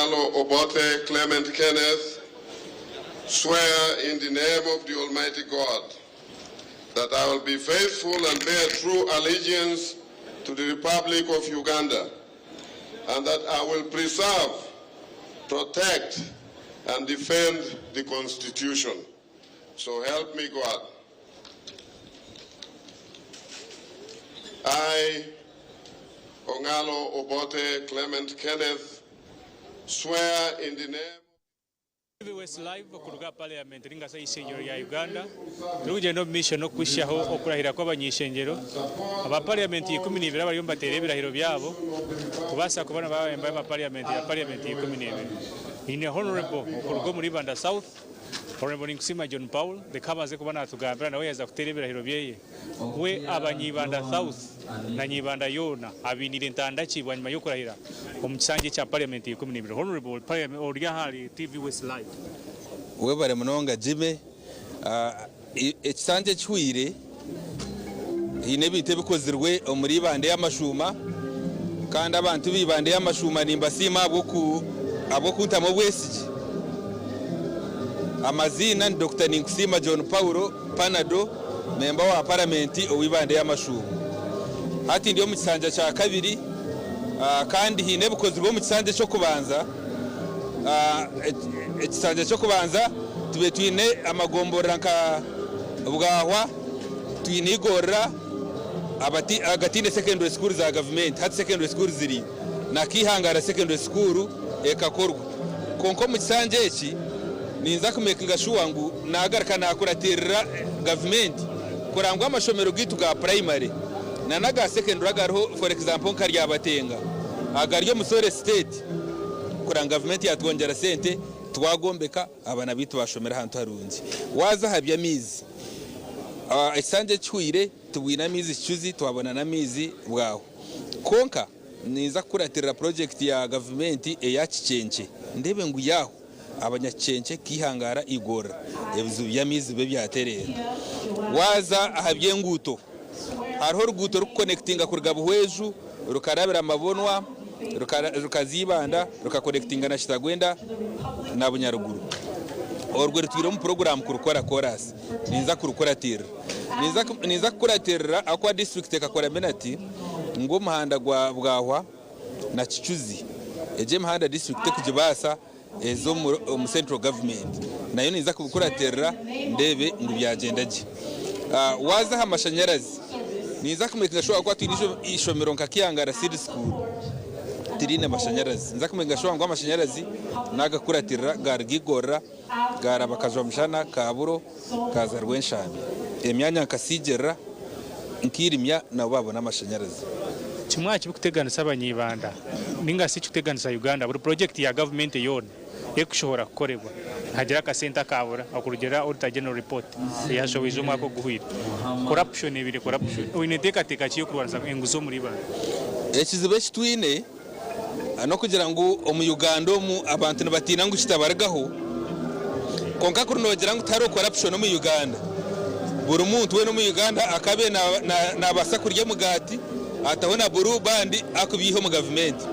Ongalo Obote Clement Kenneth, swear in the name of the Almighty God that I will be faithful and bear true allegiance to the Republic of Uganda, and that I will preserve, protect, and defend the Constitution. So help me God. I, Ongalo Obote Clement Kenneth, swear in the name TV West Live okuruga aha Parliament ninga shi eishengyero rya Uganda. Turikugyenda omu maisho n'okuhisyaho okurahira kw'abany'eishengyero aba Parliament 12 abariyo nibateera ebirahiro byabo kubaasa kuba nabo abamemba ba Parliament ya Parliament 12. Nyine Honourable okuruga omuri Ibanda South, Honourable Ninkusiima John Paul, reka abanze kuba natugambira nawe yaaheza kuteera ebirahiro byeye. We abany'Ibanda South na Nyibanda yoona abainiire ntanda ki bwanyima y'okurahira omu kisanja ekya Parliament ya 12? Honourable ori ahari TV West Live. Webare munonga Jimmy. Ekisanja ekihweire haine ebintu ebikozirwe omuri Ibanda ey'amashuuma kandi abantu ba Ibanda ey'amashuuma nimbasiima ahabw'okuntamu obwesigye. Amaziina ni Dokita Ninkusiima John Paulo Panado, memba wa Paramenti owa Ibanda ey'amashuuma. Hati ndi omu kisanja kya kabiri kandi haine ebikozirwe omu kisanja eky'okubanza. Ekisanja ky'okubanza tube twine amagomborora nka Bwahwa, twine Igorora agataine secondary school za gavumenti, hati secondary school ziriyo na Kihangara secondary school ekakorwa. Kwonka omu kisanja eki ninza kumekinga shuwa ngu nagaruka nakuratirira gavumenti kureba ngu amashomero gaitu ga purayimare na n'aga secondary agariho for example nka Ryabatenga agari omu Sore state kureba ngu gavumenti yatwongyera sente twagombeka abaana baitu bashomera ahantu harungi. Waaza aha by'amaizi, ekisanja ekihweire tubwine amaizi Kicuzi twabona n'amaizi Bwaho. Kwonka ninza kukuratirira purojekiti ya gavumenti eya Kikyenkye ndeebe ngu yaaho abanyakikyenkye Kihangara Igorora ebizibu by'amaizi bibe byatereera. Waaza aha by'enguuto, hariho oruguuto rurikukonekitinga kuruga Buhweju rukarabira Mabonwa rukaza Ibanda rukakonekitinga na Kitagwenda na Bunyaruguru. Orwo rutwire omu puroguraamu kurukora koraasi. Ninza kurukuratirira. Ninza kukuratirira ahakuba disiturikiti ekakora minati ngu omuhanda gwa Bwahwa na Kicuzi egyo emihanda disiturikiti tekugibaasa eze omu central government. Nayo ninza kubikuratirira ndeebe ngu byagyenda gye. Waaza aha mashanyarazi, ninza kumekinga shuwa ahakuba twine eishomero nka Kihangara Seed School tiriine mashanyarazi. Ninza kumekinga shuwa ngu amashanyarazi nagakuratirira garuga Igorora gaaraba Kajwamushana, Kaaburo, kaaza Rwenshambi. Emyanya nka Siigirira, Nkirimya nabo baabona amashanyarazi. Kimwe aha kirikuteganisa abany'Ibanda ninga shi ekirikuteganisa Uganda, buri purojekiti ya gavumenti yoona erikushohora kukorebwa nihagira akasente akaabura okurugiirira Auditor General Report eyashohoize omwaka oguhweire. Corruption ebaire corruption. Oine nteekateeka ki y'okurwanisa enguzi omuri Ibanda? Ekizibu eki twine N'okugira ngu omu Uganda omu abantu nibatiina ngu kitabarugaho, kwonka kuri noogira ngu tihariho corruption omu Uganda, buri muntu weena omu Uganda akaabaire naabaasa kurya omugaati ataho na blue band akubiiha omu gavumenti.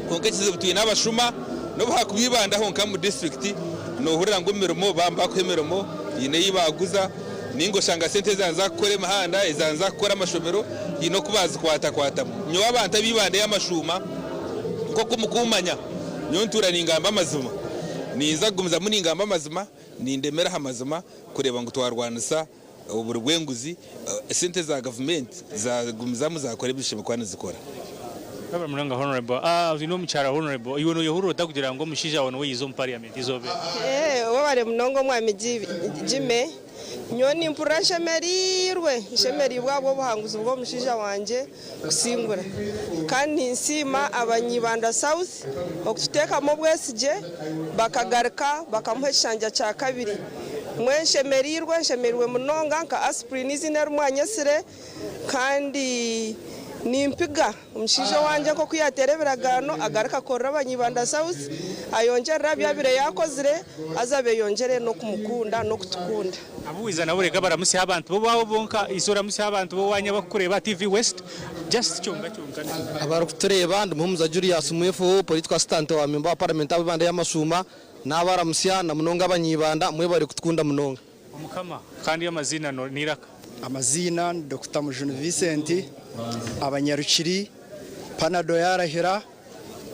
Kwonka ekizibu twine abashuma n'obu haakuba Ibanda honka omu disiturikiti noohurira ngu emirimo baaba nibakuha emirimo haine ei baaguza nainga oshanga sente ezaaba niza kukora emihanda, ezaaba niza kukora amashomero haine oku baazikwatakwatamu. Nyowe abantu ab'eibanda ey'amashuuma nk'oku mukuumanya, nyowe ntuura ningamba amazima. Ninza kugumizamu ningamba amazima, nindemera aha mazima kureeba ngu twarwanisa oburi bw'enguzi, esente za gavumenti zaagumizamu zaakora ebi zishemereire kuba nizikora. Webare munonga Honourable. Ah oine omukyara Honourable, iwe noyehurira ota kugira ngu omushaija wawe niwe yaiza omu parliament eizooba eri? Webare munonga omwami Jimmy. Nyowe nimpurira nshemereirwe, nshemereirwe ahabw'obuhanguzi bw'omushaija wangye kusingura. Kandi ninsiima abany'Ibanda South okututeekamu obwesigye bakagaruka bakamuha ekishangya kyakabiri. Mbwenu nshemereirwe, nshemereirwe munonga nka Asprin eiziina eri mwanyetsire kandi. Nimpiga omushaija owangye nk'oku yaateera ebiragaano agaruke akorere Abanyibanda South, ayongyerere aha bi abaire yaakozire haza beeyongyere n'okumukunda n'okutukunda. Abu waiza nabo reka baramutsye abantu b'owaabo bonka, ize oramutsye abantu b'owaanyu abakukureeba aha TV West, just kyonka kyonka. Abarikutureeba, ndi Muhumuza Julius Mwefuho, Political Assistant wa Memba wa Paramenti ahabw'Ibanda y'Amashuuma. Naabaramutsya na munonga Abanyibanda, mwebare kutukunda munonga. Omukama, kandi amaziina n'eiraka. Amaziina ni Dokita Mujuni Vincent, Abanyarukiri, Panado yarahira,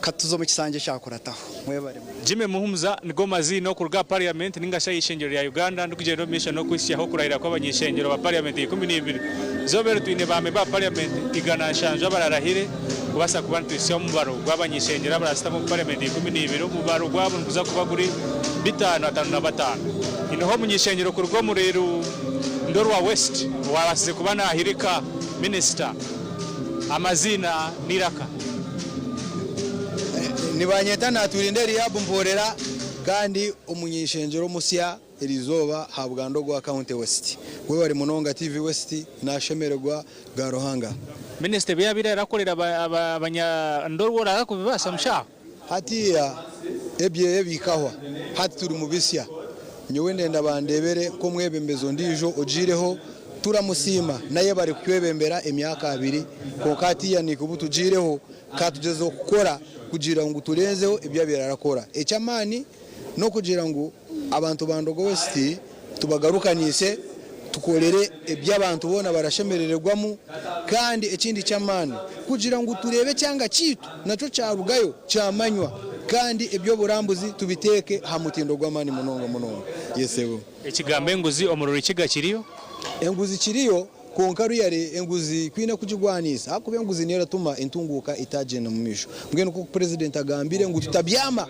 katuze omu kisanja ekyakurataho. Mwebare munonga. Jimmy Muhumuza nigo maziina okuruga aha Parliament ninga shi aha ishengyero rya Uganda ndikugyenda omu maisho n'okuhitsyaho okurahira kw'abany'ishengyero ba Parliament 12. Izooba eri twine ba memba ba Parliament 107 abararahire kubaasa kuba nituhitsya omubaro gw'abany'ishengyero abarasitama omu Parliament 12. Omubaro gwabo niguza kuba guri bitaano 55. Hineho omuny'ishengyero kuruga omuri Ndorwa West owabaasize kuba nahirika Minisita amaziina n'eiraka. Nibanyeta Naturinda Eliab Mporera kandi omuny'ishengyero omusya eriizooba aha Buganda ogwa County West. Webare munonga TV West nashemererwa ga Ruhanga. Minisita ebi yabaire arakorera abanya Ndorwa oraza kubibaasa mushaho? Hatiiya ebyeye bikahwa, hati turi mu bisya. Nyowe ndenda bandebere nk'omwebembezi ondiijo ogiireho, turamusiima nayebare kutwebembera emyaka abiri, kwonka hatiiya naitwe obu tugiireho ka tugyezeho kukora kugira ngu turenzeho ebi abaire arakora. Eky'amaani n'okugira ngu abantu ba Ndogo West tubagarukaniise, tukorere ebi abantu boona barashemerererwamu kandi ekindi ky'amaani kugira ngu tureebe ekyanga kyaitu nakyo kyarugayo kyamanywa kandi eby'oburambuzi tubiteeke aha mutindo gw'amaani munonga munonga. Yes sebo. Ekigambo enguzi omu Rurukiga kiriyo? Enguzi kiriyo kwonka ruyare enguzi kwine kugigwaniisa ahakuba enguzi niyo eratuma entunguuka etagyenda mu maisho. Mbwenu nk'oku Purezidenti agambire ngu tutabyama,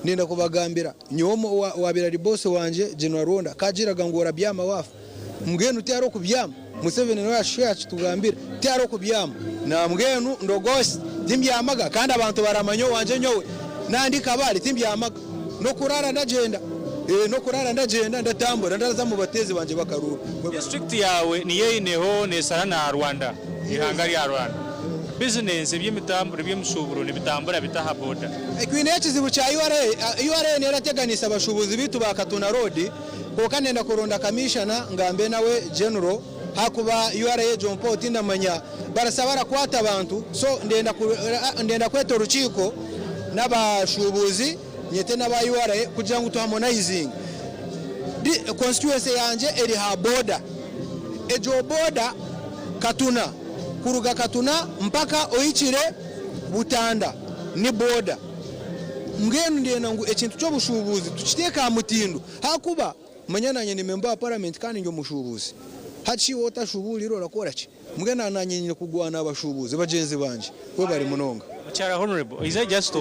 ndenda kubagambira nyowe owaabaire ari boosi wangye General Rwonda ku agiraga ngu orabyama waafa. Mbwenu tihariho kubyama, Museveni nawe yakitugambira tihariho kubyama. Nambwenu Ndogosi timbyamaga kandi abantu baramanya owangye nyowe nandi Kabale timbyamaga n'okuraara ndagyenda n'okuraara ndagyenda ndatambura ndaza omu bateezi bangye b'akaruuru. District yaawe niyo eineho nesara na Rwanda, eihanga rya Rwanda. Bizinensi, eby'emitamburo, eby'emishuuburo nibitambura bita aha boda? Twineho ekizibu kya URA. URA niyo erateganisa abashuubuzi baitu ba Katuna Road kwonka nenda kuronda Kamishana ngambe nawe General ahakuba URA egyo mpaho tindamanya barasa barakwata abantu so ndenda kweta orukiiko n'abashuubuzi nyete n'aba URA kugira ngu tuhamonayizinge. Constituency yangye eri aha boda. Egyo boda Katuna kuruga Katuna mpaka ohikire Butanda ni boda. Mbwenu ndenda ngu ekintu ky'obushuubuzi tukiteeke aha mutindo ahakuba manya naanye ndi memba wa paramenti kandi ndi omushuubuzi. Hati shi waaba otashuubuurire orakora ki? Mbwenu naanye nyine kugwana abashuubuzi bagyenzi bangye. Webare munonga. Mukyara Honourable oize just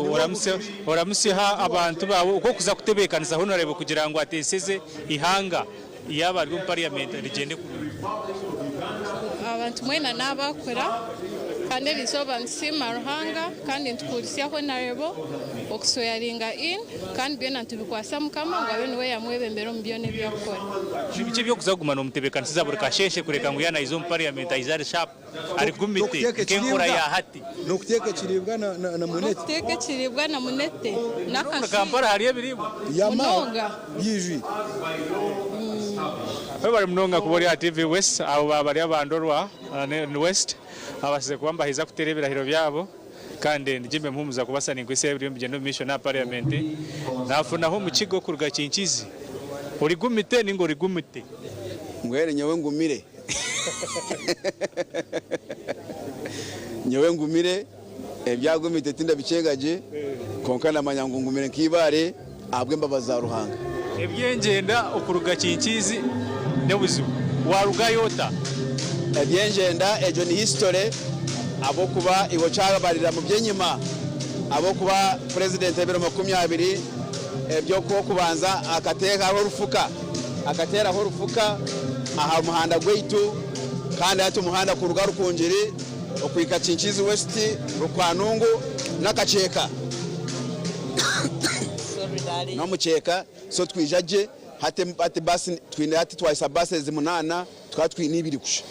oramutsye ha abantu baawe oku okuza kutebeekanisa Honourable kugira ngu ateeseze eihanga yaaba ari omu parliament rigyende kurungi. Abantu mwena nabakura kandi erizooba nitusiima Ruhanga kandi nitukurisya Honarebo okusweyaringa in kandi byona nitubikwasa Mukama ngu abe niwe yamwebembera omu byona ebi arikukora. Ni biki ebi okuza kuguma nomutebekanisiza buri kasheeshe kureka ngu yaaba naija omu parliament aije ari sharp? Ari gumite nk'enkora ya hati. N'okuteeka ekiriibwa na munete. N'okuteeka ekiriibwa na munete Omuri Kampala hariyo ebiriibwa? Munonga. Byijwire. Webare munonga kuba ori aha TV West. Abo baaba bari aba Ndorwa West abasize kuba nibaheza kuteera ebirahiro byabo kandi ndigimbe muhumuza kubasa ninkwitsya ebiriyo nibigyenda omu maisho n'aha parliament. Nafunaho omukiga okuruga Kinkizi. Ori gumite ninga ori gumite? Mbwenu nyowe ngumire. Nyowe ngumire, ebyagumite tindabikyenga gye, kwonka ndamanya ngu ngumire nk'eibaare ahabw'embabazi za Ruhanga. Eby'engyenda okuruga Kinkiizi n'obuzibu, warugayo ota? Eby'engyenda egyo ni history ahabw'okuba iwe okyabarira mu by'enyima ahabw'okuba Purezidenti ebiro 20 eby'okubanza akateekaho orufuka. Akateeraho orufuka aha muhanda gwaitu kandi hati omuhanda kuruga Rukungiri okuhika Kinkiizi West, Rukwanungu n'akakyeka n'omukyeka so twija gye hati hati bus twine hati twahisa buses munaana tukaba twine ibiri kusha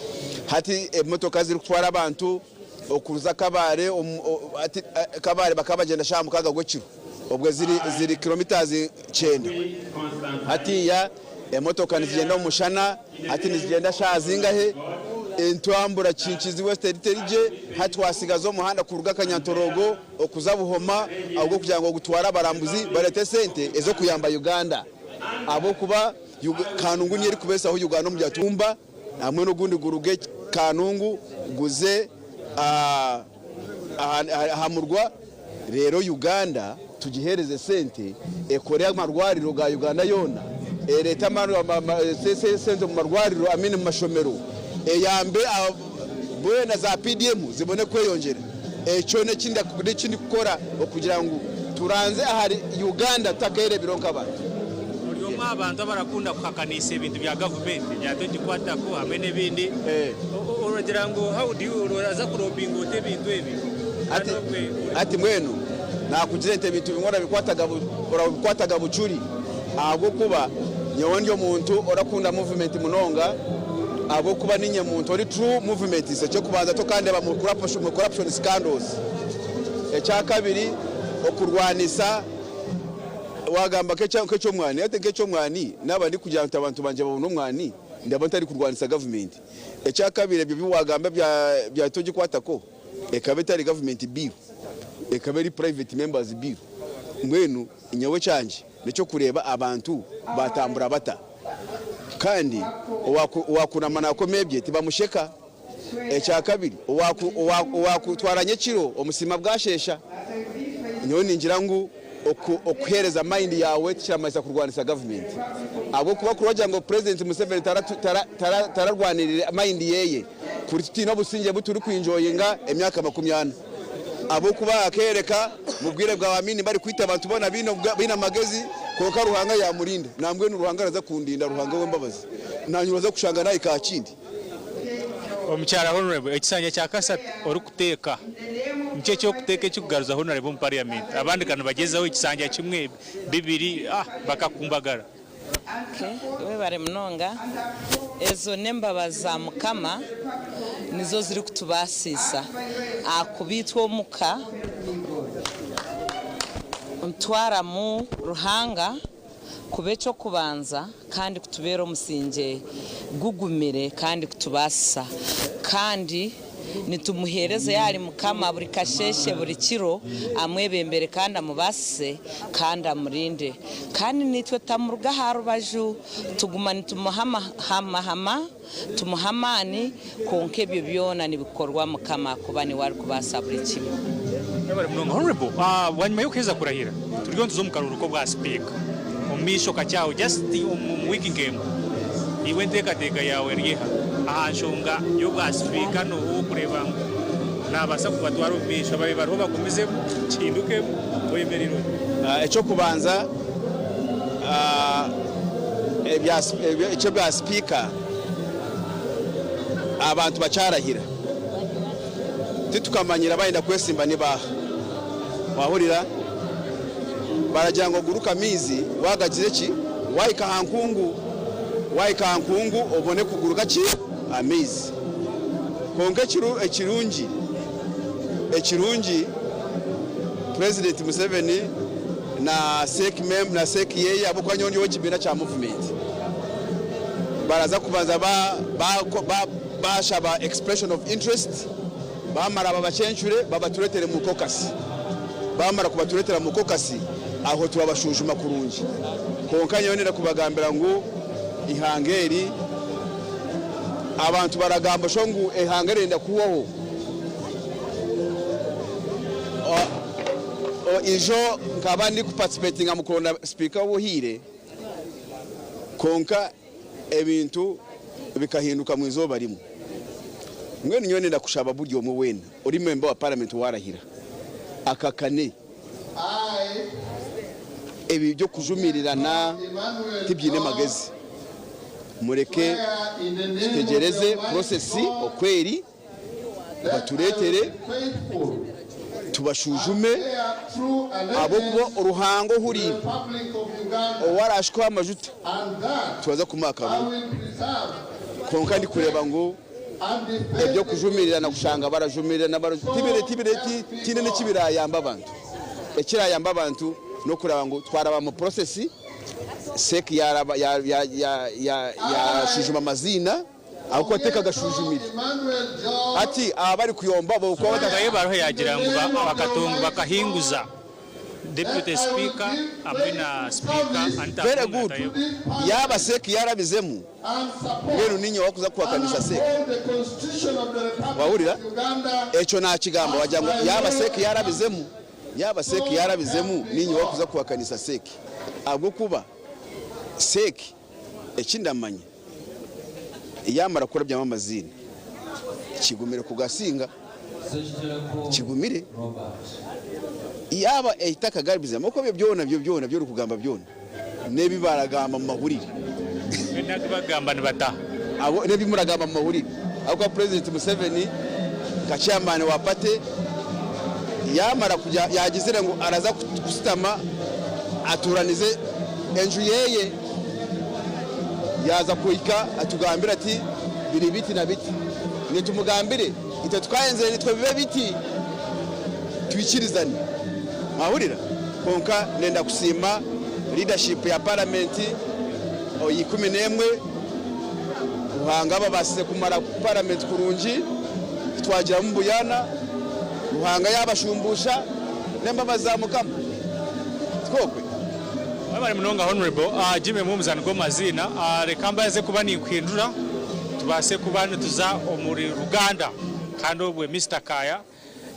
hati emotoka zirikutwara abantu. Okuruza Kabale hati Kabale bakaba bagyenda shaaha mukaaga gw'ekiro obwe ziri ziri kilometres kyenda. Hatiiya emotoka nizigyenda omu mushana hati nizigyenda shaaha zingahe? Entambura Kinkizi West eri teri gye, hati twatsigaza omuhanda kuruga Kanyantorogo okuza Buhoma ahabw'okugira ngu gutware abarambuzi bareete esente ez'okuyamba Uganda ahabw'okuba Kanungu niyo erikubeesaho Uganda omu bya hamwe n'ogundi guruge Kanungu guze aha murwa reero Uganda tugiheereze sente ekore amarwariro ga Uganda yoona, ereete sente omu marwariro I mean omu mashomero, eyambe boona za PDM zibone kweyongyera. Ekyo n'eki ndikukora okugira ngu turanze ahari Uganda tutakayereebireho nk'abantu. Ori omwe aha bantu abarakunda kuhakanisa ebintu bya gavumenti ebya Togikwatako hamwe n'ebindi. Oragira ngu how do you oraza kurobinga ota ebintu ebi? Hati hati mbwenu nakugira nti ebintu bimwe orabikwataga bucuri ahabw'okuba nyowe ndi omuntu orakunda movement munonga ahabw'okuba ninye muntu ori true movement eky'okubanza tokandeba mu corruption scandals ekyakabiri okurwanisa wagamba nk'eky'omwani hati nk'eky'omwani naba ndikugira nti abantu bangye babone omwani ndaba ntari kurwanisa gavumenti ekyakabiri ebyo biwagamba bya togikwatako ekaba etari gavumenti bill ekaba eri private members bill mbwenu nyowe ekyangye n'eky'okureeba abantu batambura bata kandi owakunama nakoma ebye tibamusheka ekyakabiri owakutwara nyekiro omusima bwashesha nyowe ningira ngu okuheereza mind yawe tikiramanyisa kurwanisa gavumenti ahabw'okuba kuri ngu President Museveni tararwanirire mind yeye kuri tutiine obusingye bu turikwinjoyinga emyaka 40 ahabw'okuba akeereka mu bwire bwa Amini barikwita abantu boona baine amagezi kwonka Ruhanga yamurinda nambwenu Ruhanga araza kundinda Ruhanga w'embabazi nanye oraza kushanga nahika aha kindi. Omukyara Honourable, ekisanja kya kasatu orikuteeka niki eky'okuteeka ekirikugaruza Honourable omu parliament? Abandi ka nibagyezaho ekisanja kimwe, bibiri bakakumbagara. Okay, webare munonga. Ezo n'embabazi za Mukama nizo zirikutubaasisa ahakuba itwe omuka nitutwaramu Ruhanga kuba eky'okubanza kandi kutubeera omusingye gugumire kandi kutubaasisa. Kandi nitumuheereza ahari Mukama buri kasheeshe buri kiro, amwebembere kandi amubaasise kandi amurinde. Kandi naitwe tutamuruga aha rubaju, tuguma nitumuhamahama, tumuha amaani, kwonka ebyo byona nibikorwa Mukama ahakuba niwe arikubaasa buri kimwe. Mwebare munonga. Honourable, bwanyima y'okuheeza kurahira, turiyo nituza omu karuuru k'obwa sipiika omu maisho kakye aho just omu wiiki nk'emwe. Iwe enteekateeka yaawe eri eha aha nshonga y'obwa sipiika n'oha ow'okureeba ngu naabaasa kubatwara omu maisho ababaire bariho bagumizemu kihindukemu oyemereire ota? Eky'okubanza eky'obwa sipiika abantu bakyarahira titukamanyire abarenda kwesimba ni baaha wahurira baragira ngu oguruke amaizi wagagira ki wahika aha nkungu wahika aha nkungu obone kuguruka ki amaizi kwonka ekirungi ekirungi Purezidenti Museveni na CEC mem na CEC yeye ahabw'okuba nyowe ndi ow'ekibiina kya movement baraza kubanza ba ba bashaba expression of interest bamara babacencure babaturetere mu caucus bamara kubaturetera mu caucus aho turabashujuma kurungi kwonka nyowe nenda kubagambira ngu ihanga eri abantu baragamba sho ngu ihanga rirenda kuhwaho ijo nkaba ndi kuparticipatinga mu kuronda sipiika w'obuhiire kwonka ebintu bikahinduka mu izooba rimwe. Mbwenu nyowe nenda kushaba buri omwe weena ori memba wa paramenti waarahira akakane ebi by'okujumirirana tibyine magezi mureke tutegyereze process oku eri batureetere tubashujume ahabw'okuba Ruhanga ohuriire ou araashukeho amajuta turaza kumuha akaruru kwonka ndikureeba ngu. Eby'okujumirirana kushanga barajumirirana tibire tibire tihaine n'eki birayamba abantu. Ekirayamba abantu n'okureba ngu twaraba mu process, CEC yaraba yashwijuma amaziina ahabw'okuba tekagashwijumire. Hati aba abarikuyomba bo kuba Naye baruho yagira ngu bakahinguza Deputy Speaker hamwe na Speaker Anita Very Among good. Tayebwa. Yaaba CEC yarabizemu, mbwenu ninye owakuza kuhakanisa CEC. Wahurira? Ekyo nakigamba wagira ngu yaaba CEC yarabizemu, yaaba CEC yarabizemu ninye owakuza kuhakanisa CEC. Ahabw'okuba CEC eki ndamanya yamara kurabyamu amaziina kigumire kugasinga, kigumire. Yaaba etakagabizemu ahabw'okuba ebyo byona byo byona ebi orikugamba byona n'ebi baragamba omu mahurire. Mbwenu agu barikugamba nibataha? Abo n'ebi muragamba omu mahurire. Ahabw'okuba Purezidenti Museveni nka chairman wa party yamara kugya yagizire ngu araza kusitama aturanize enju yeye yaza kuhika atugambire ati biri biti na biti. Nitumugambire itwe tukayenzire nitwe bibe biti twikirizane. Mwahurira? Kwonka nenda kusiima leadership ya paramenti oya 11 Ruhanga ababaasize kumara paramenti kurungi titwagiramu mbuyana Ruhanga yabashumbuusha n'embabazi za Mukama. Tikwo okwe? Mwebare munonga Honourable Jimmy Muhumuza nigo maziina. Reka mbaze kuba ninkuhindura tubaase kuba nituza omuri Ruganda kandi obwe Mister Kaaya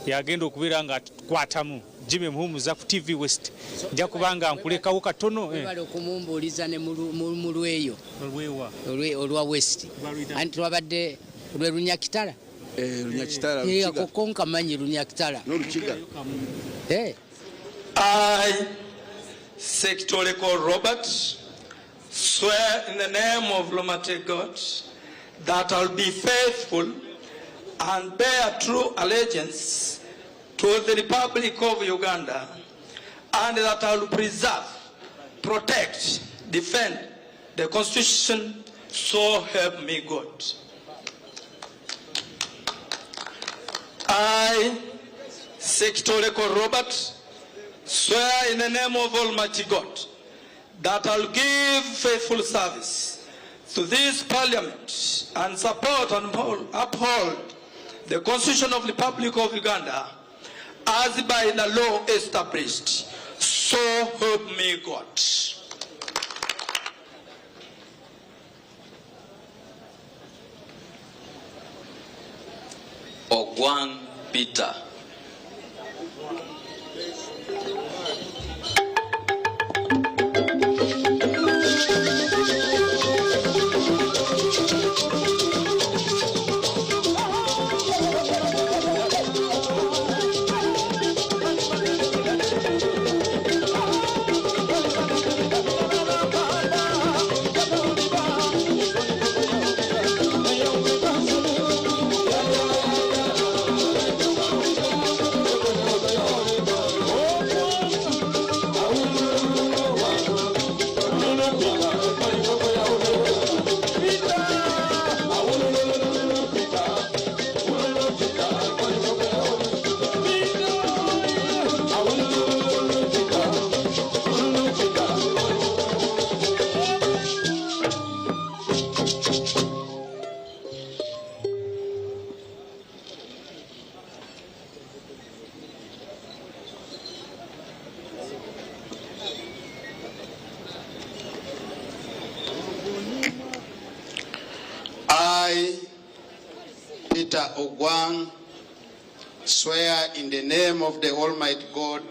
yagenda okubeera nga atukwatamu. Jimmy Muhumuza ku TV West. Nja kuba nga nkulekawo katono. Webale okumumbuuliza ne mu lweyo. Olwewa? Olwa West. Anti twabadde lwe Runyakitara. Runyakitara, Rukiga. Ako ko nkamanyi Runyakitara. N'Orukiga. I, Ssekitoleko Robert, swear in the name of Almighty God that I'll be faithful and bear true allegiance to the Republic of Uganda, and that I will preserve, protect, defend the Constitution, so help me God. I, Ssekitoleko Robert, swear in the name of Almighty God that I'll give faithful service to this Parliament and support and uphold the Constitution of the Republic of Uganda as by the law established. So help me God. Ogwang Peter. I, Peter Ogwang, swear in the name of the Almighty God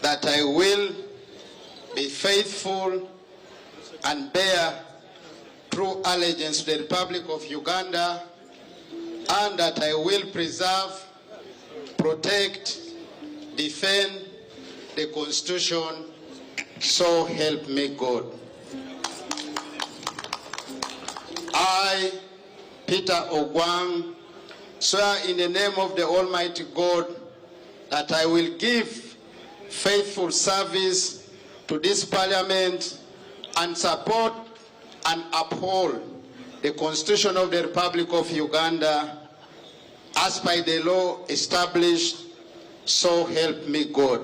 that I will be faithful and bear true allegiance to the Republic of Uganda, and that I will preserve, protect, defend the Constitution, so help me God. I, Peter Ogwang, swear in the name of the Almighty God that I will give faithful service to this Parliament and support and uphold the Constitution of the Republic of Uganda, as by the law established, so help me God.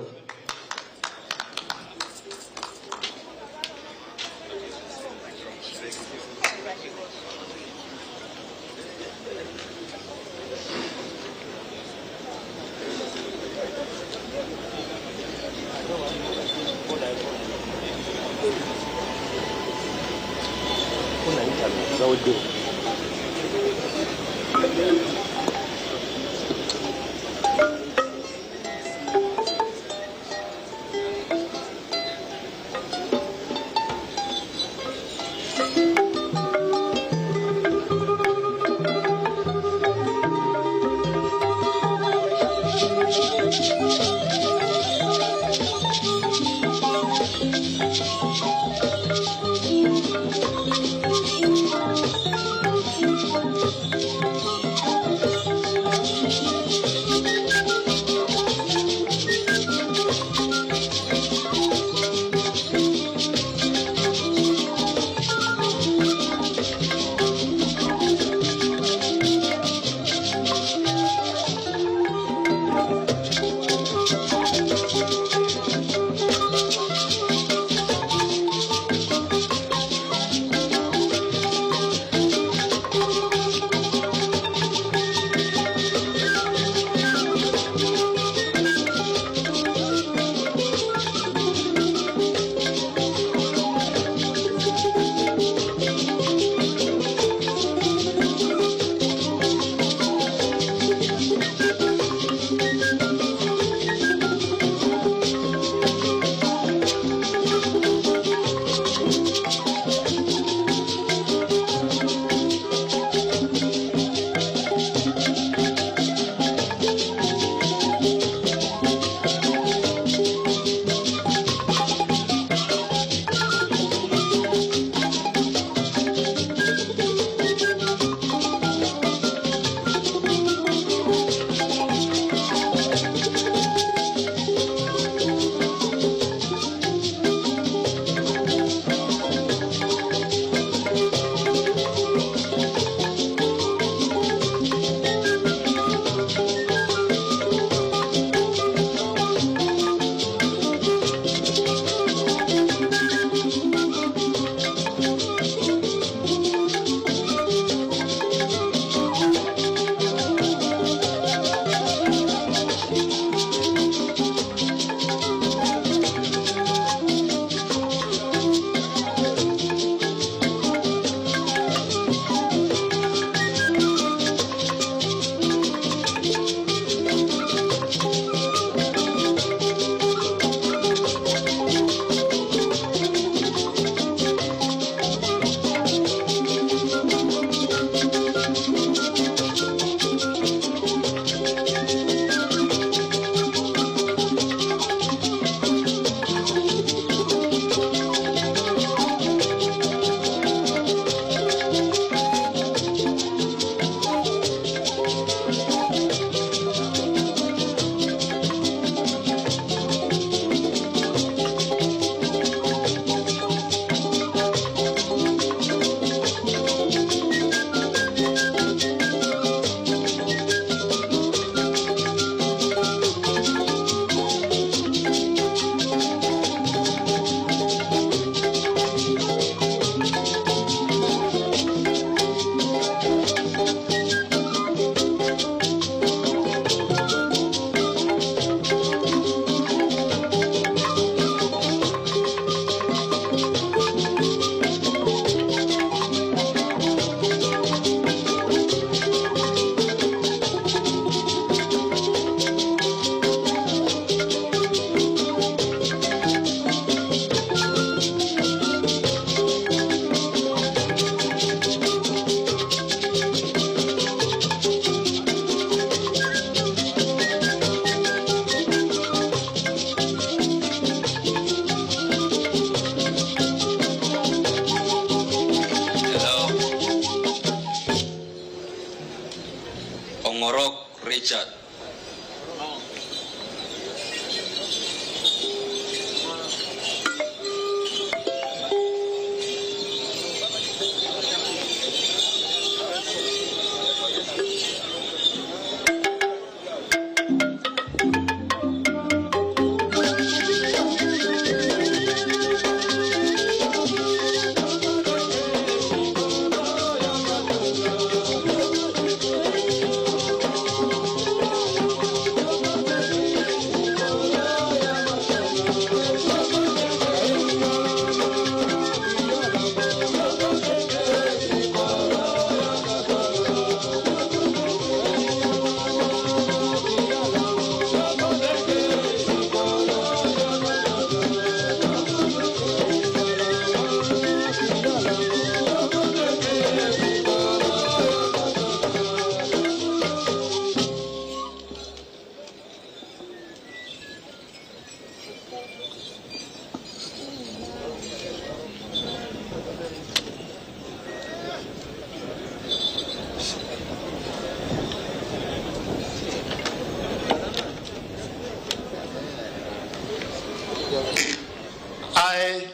I,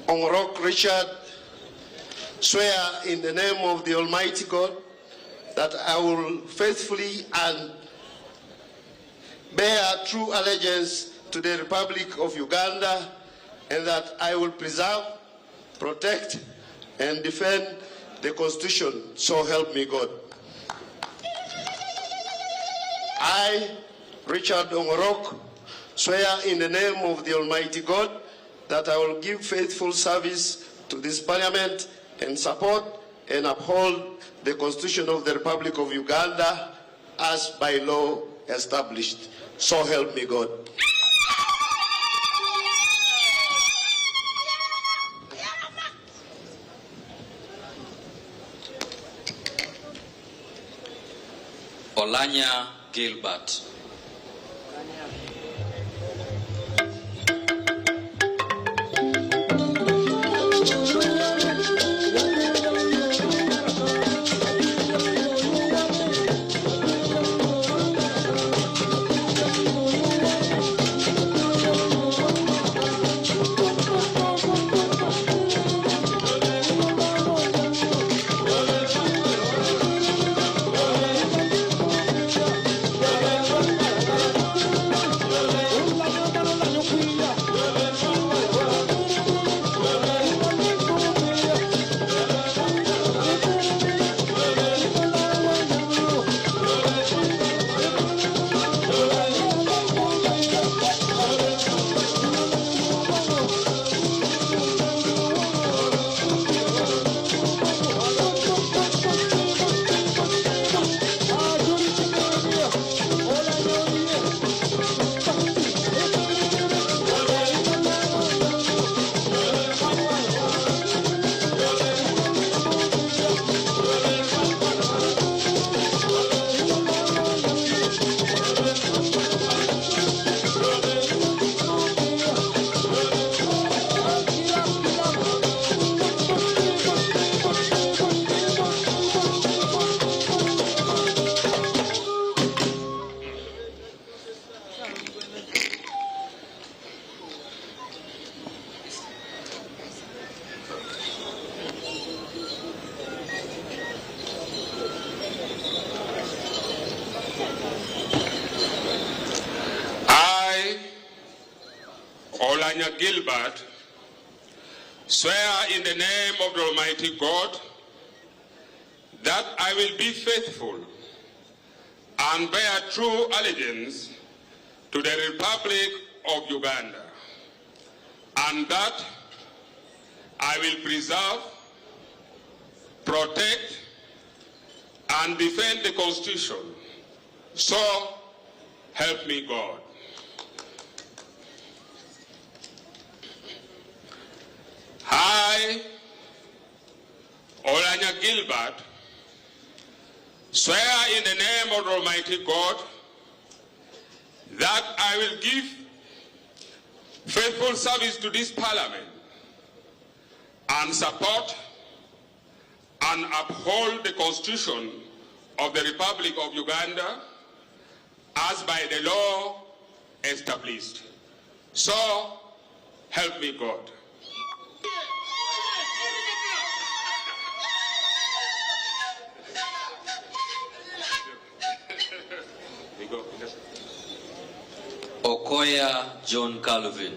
Ongrok Richard, swear in the name of the Almighty God that I will faithfully and bear true allegiance to the Republic of Uganda and that I will preserve, protect, and defend the Constitution. So help me God. I, Richard Ongorok, swear in the name of the Almighty God that I will give faithful service to this Parliament and support and uphold the Constitution of the Republic of Uganda as by law established. So help me God. Olanya Gilbert. I, Olanya Gilbert, swear in the name of the Almighty God that I will be faithful and bear true allegiance to the Republic of Uganda, and that I will preserve, protect, and defend the Constitution. So help me God. I, Olanya Gilbert, swear in the name of the Almighty God that I will give faithful service to this Parliament and support and uphold the Constitution of the Republic of Uganda as by the law established. So help me God. Okoya John Calvin.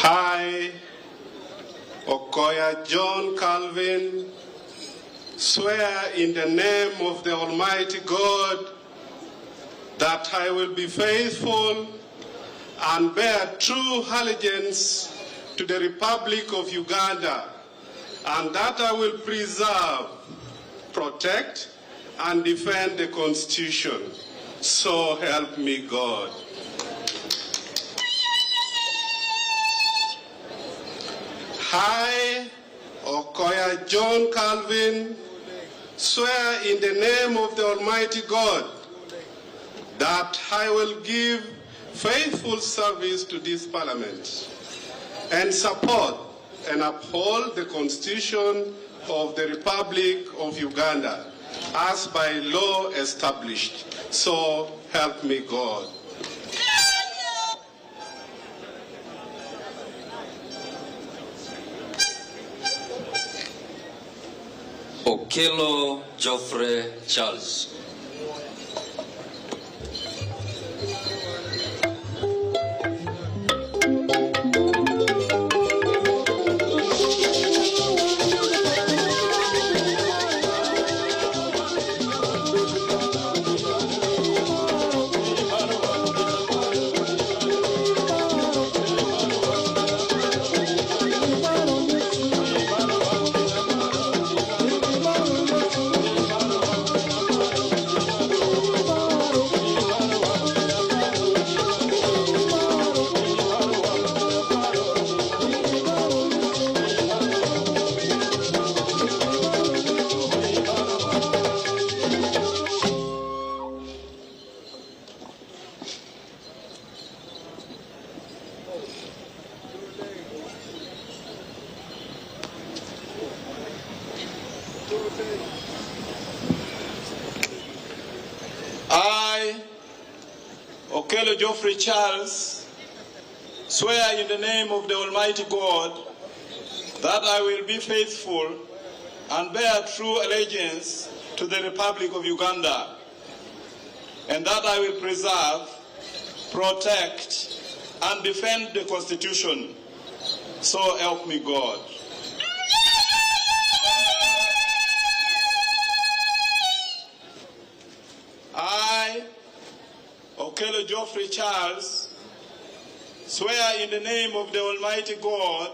I, Okoya John Calvin, swear in the name of the Almighty God that I will be faithful and bear true allegiance to the Republic of Uganda, and that I will preserve, protect, and defend the Constitution. So help me God. I, Okoya John Calvin, swear in the name of the Almighty God that I will give faithful service to this parliament and support and uphold the Constitution of the Republic of Uganda as by law established. So help me God. Okello Geoffrey Charles. I, Okello Geoffrey Charles, swear in the name of the Almighty God that I will be faithful and bear true allegiance to the Republic of Uganda, and that I will preserve, protect, and defend the Constitution. So help me God. I, Okello Geoffrey Charles, swear in the name of the Almighty God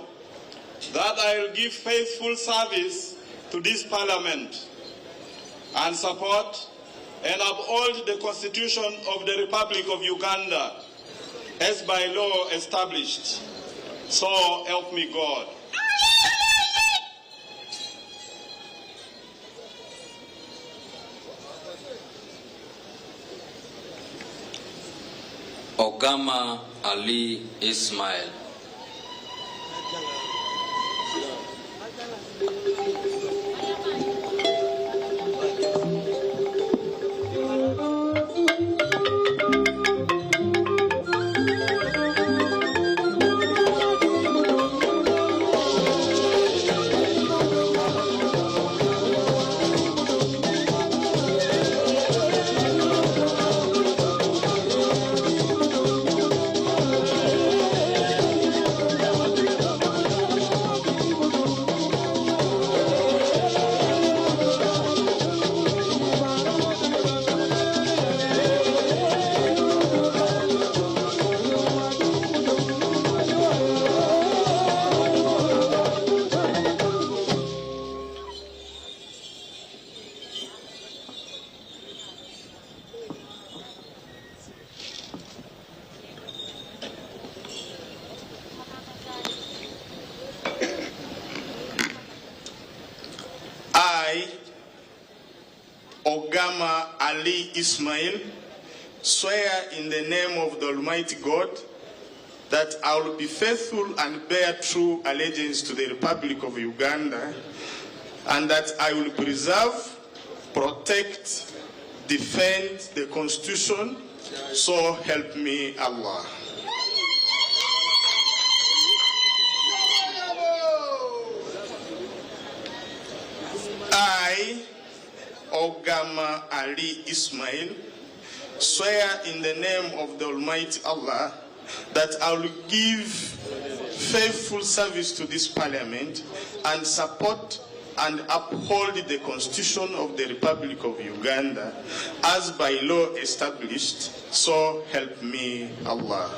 that I will give faithful service to this Parliament and support and uphold the Constitution of the Republic of Uganda as by law established. So help me God. Ogama Ali Ismail. I, Ogama Ali Ismail, swear in the name of the Almighty God that I will be faithful and bear true allegiance to the Republic of Uganda and that I will preserve, protect, defend the Constitution. So help me Allah. I, Ogama Ali Ismail, swear in the name of the Almighty Allah that I will give faithful service to this parliament and support and uphold the Constitution of the Republic of Uganda as by law established, so help me Allah.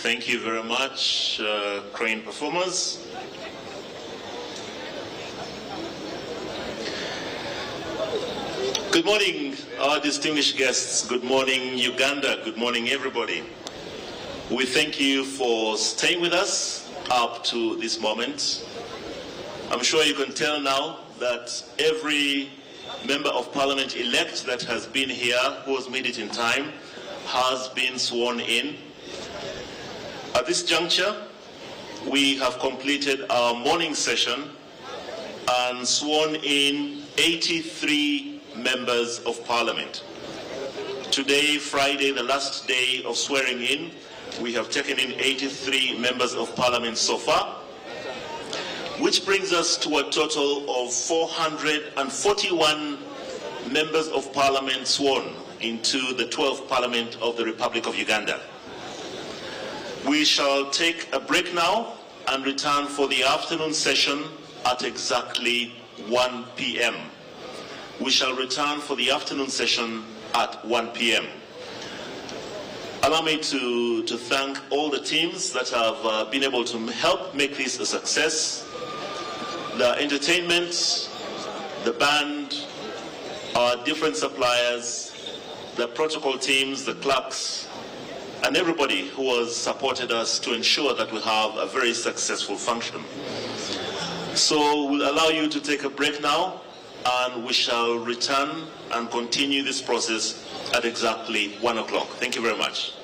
Thank you very much, uh, Crane Performers. Good morning, our distinguished guests. Good morning, Uganda. Good morning, everybody. We thank you for staying with us up to this moment. I'm sure you can tell now that every member of parliament elect that has been here, who has made it in time, has been sworn in. At this juncture, we have completed our morning session and sworn in 83 members of parliament. Today, Friday, the last day of swearing in, we have taken in 83 members of parliament so far, which brings us to a total of 441 members of parliament sworn into the 12th parliament of the Republic of Uganda. We shall take a break now and return for the afternoon session at exactly 1 p.m. We shall return for the afternoon session at 1 p.m. Allow me to, to thank all the teams that have uh, been able to help make this a success. The entertainment, the band, our different suppliers, the protocol teams, the clerks, and everybody who has supported us to ensure that we have a very successful function. So we'll allow you to take a break now, and we shall return and continue this process at exactly 1 o'clock. Thank you very much.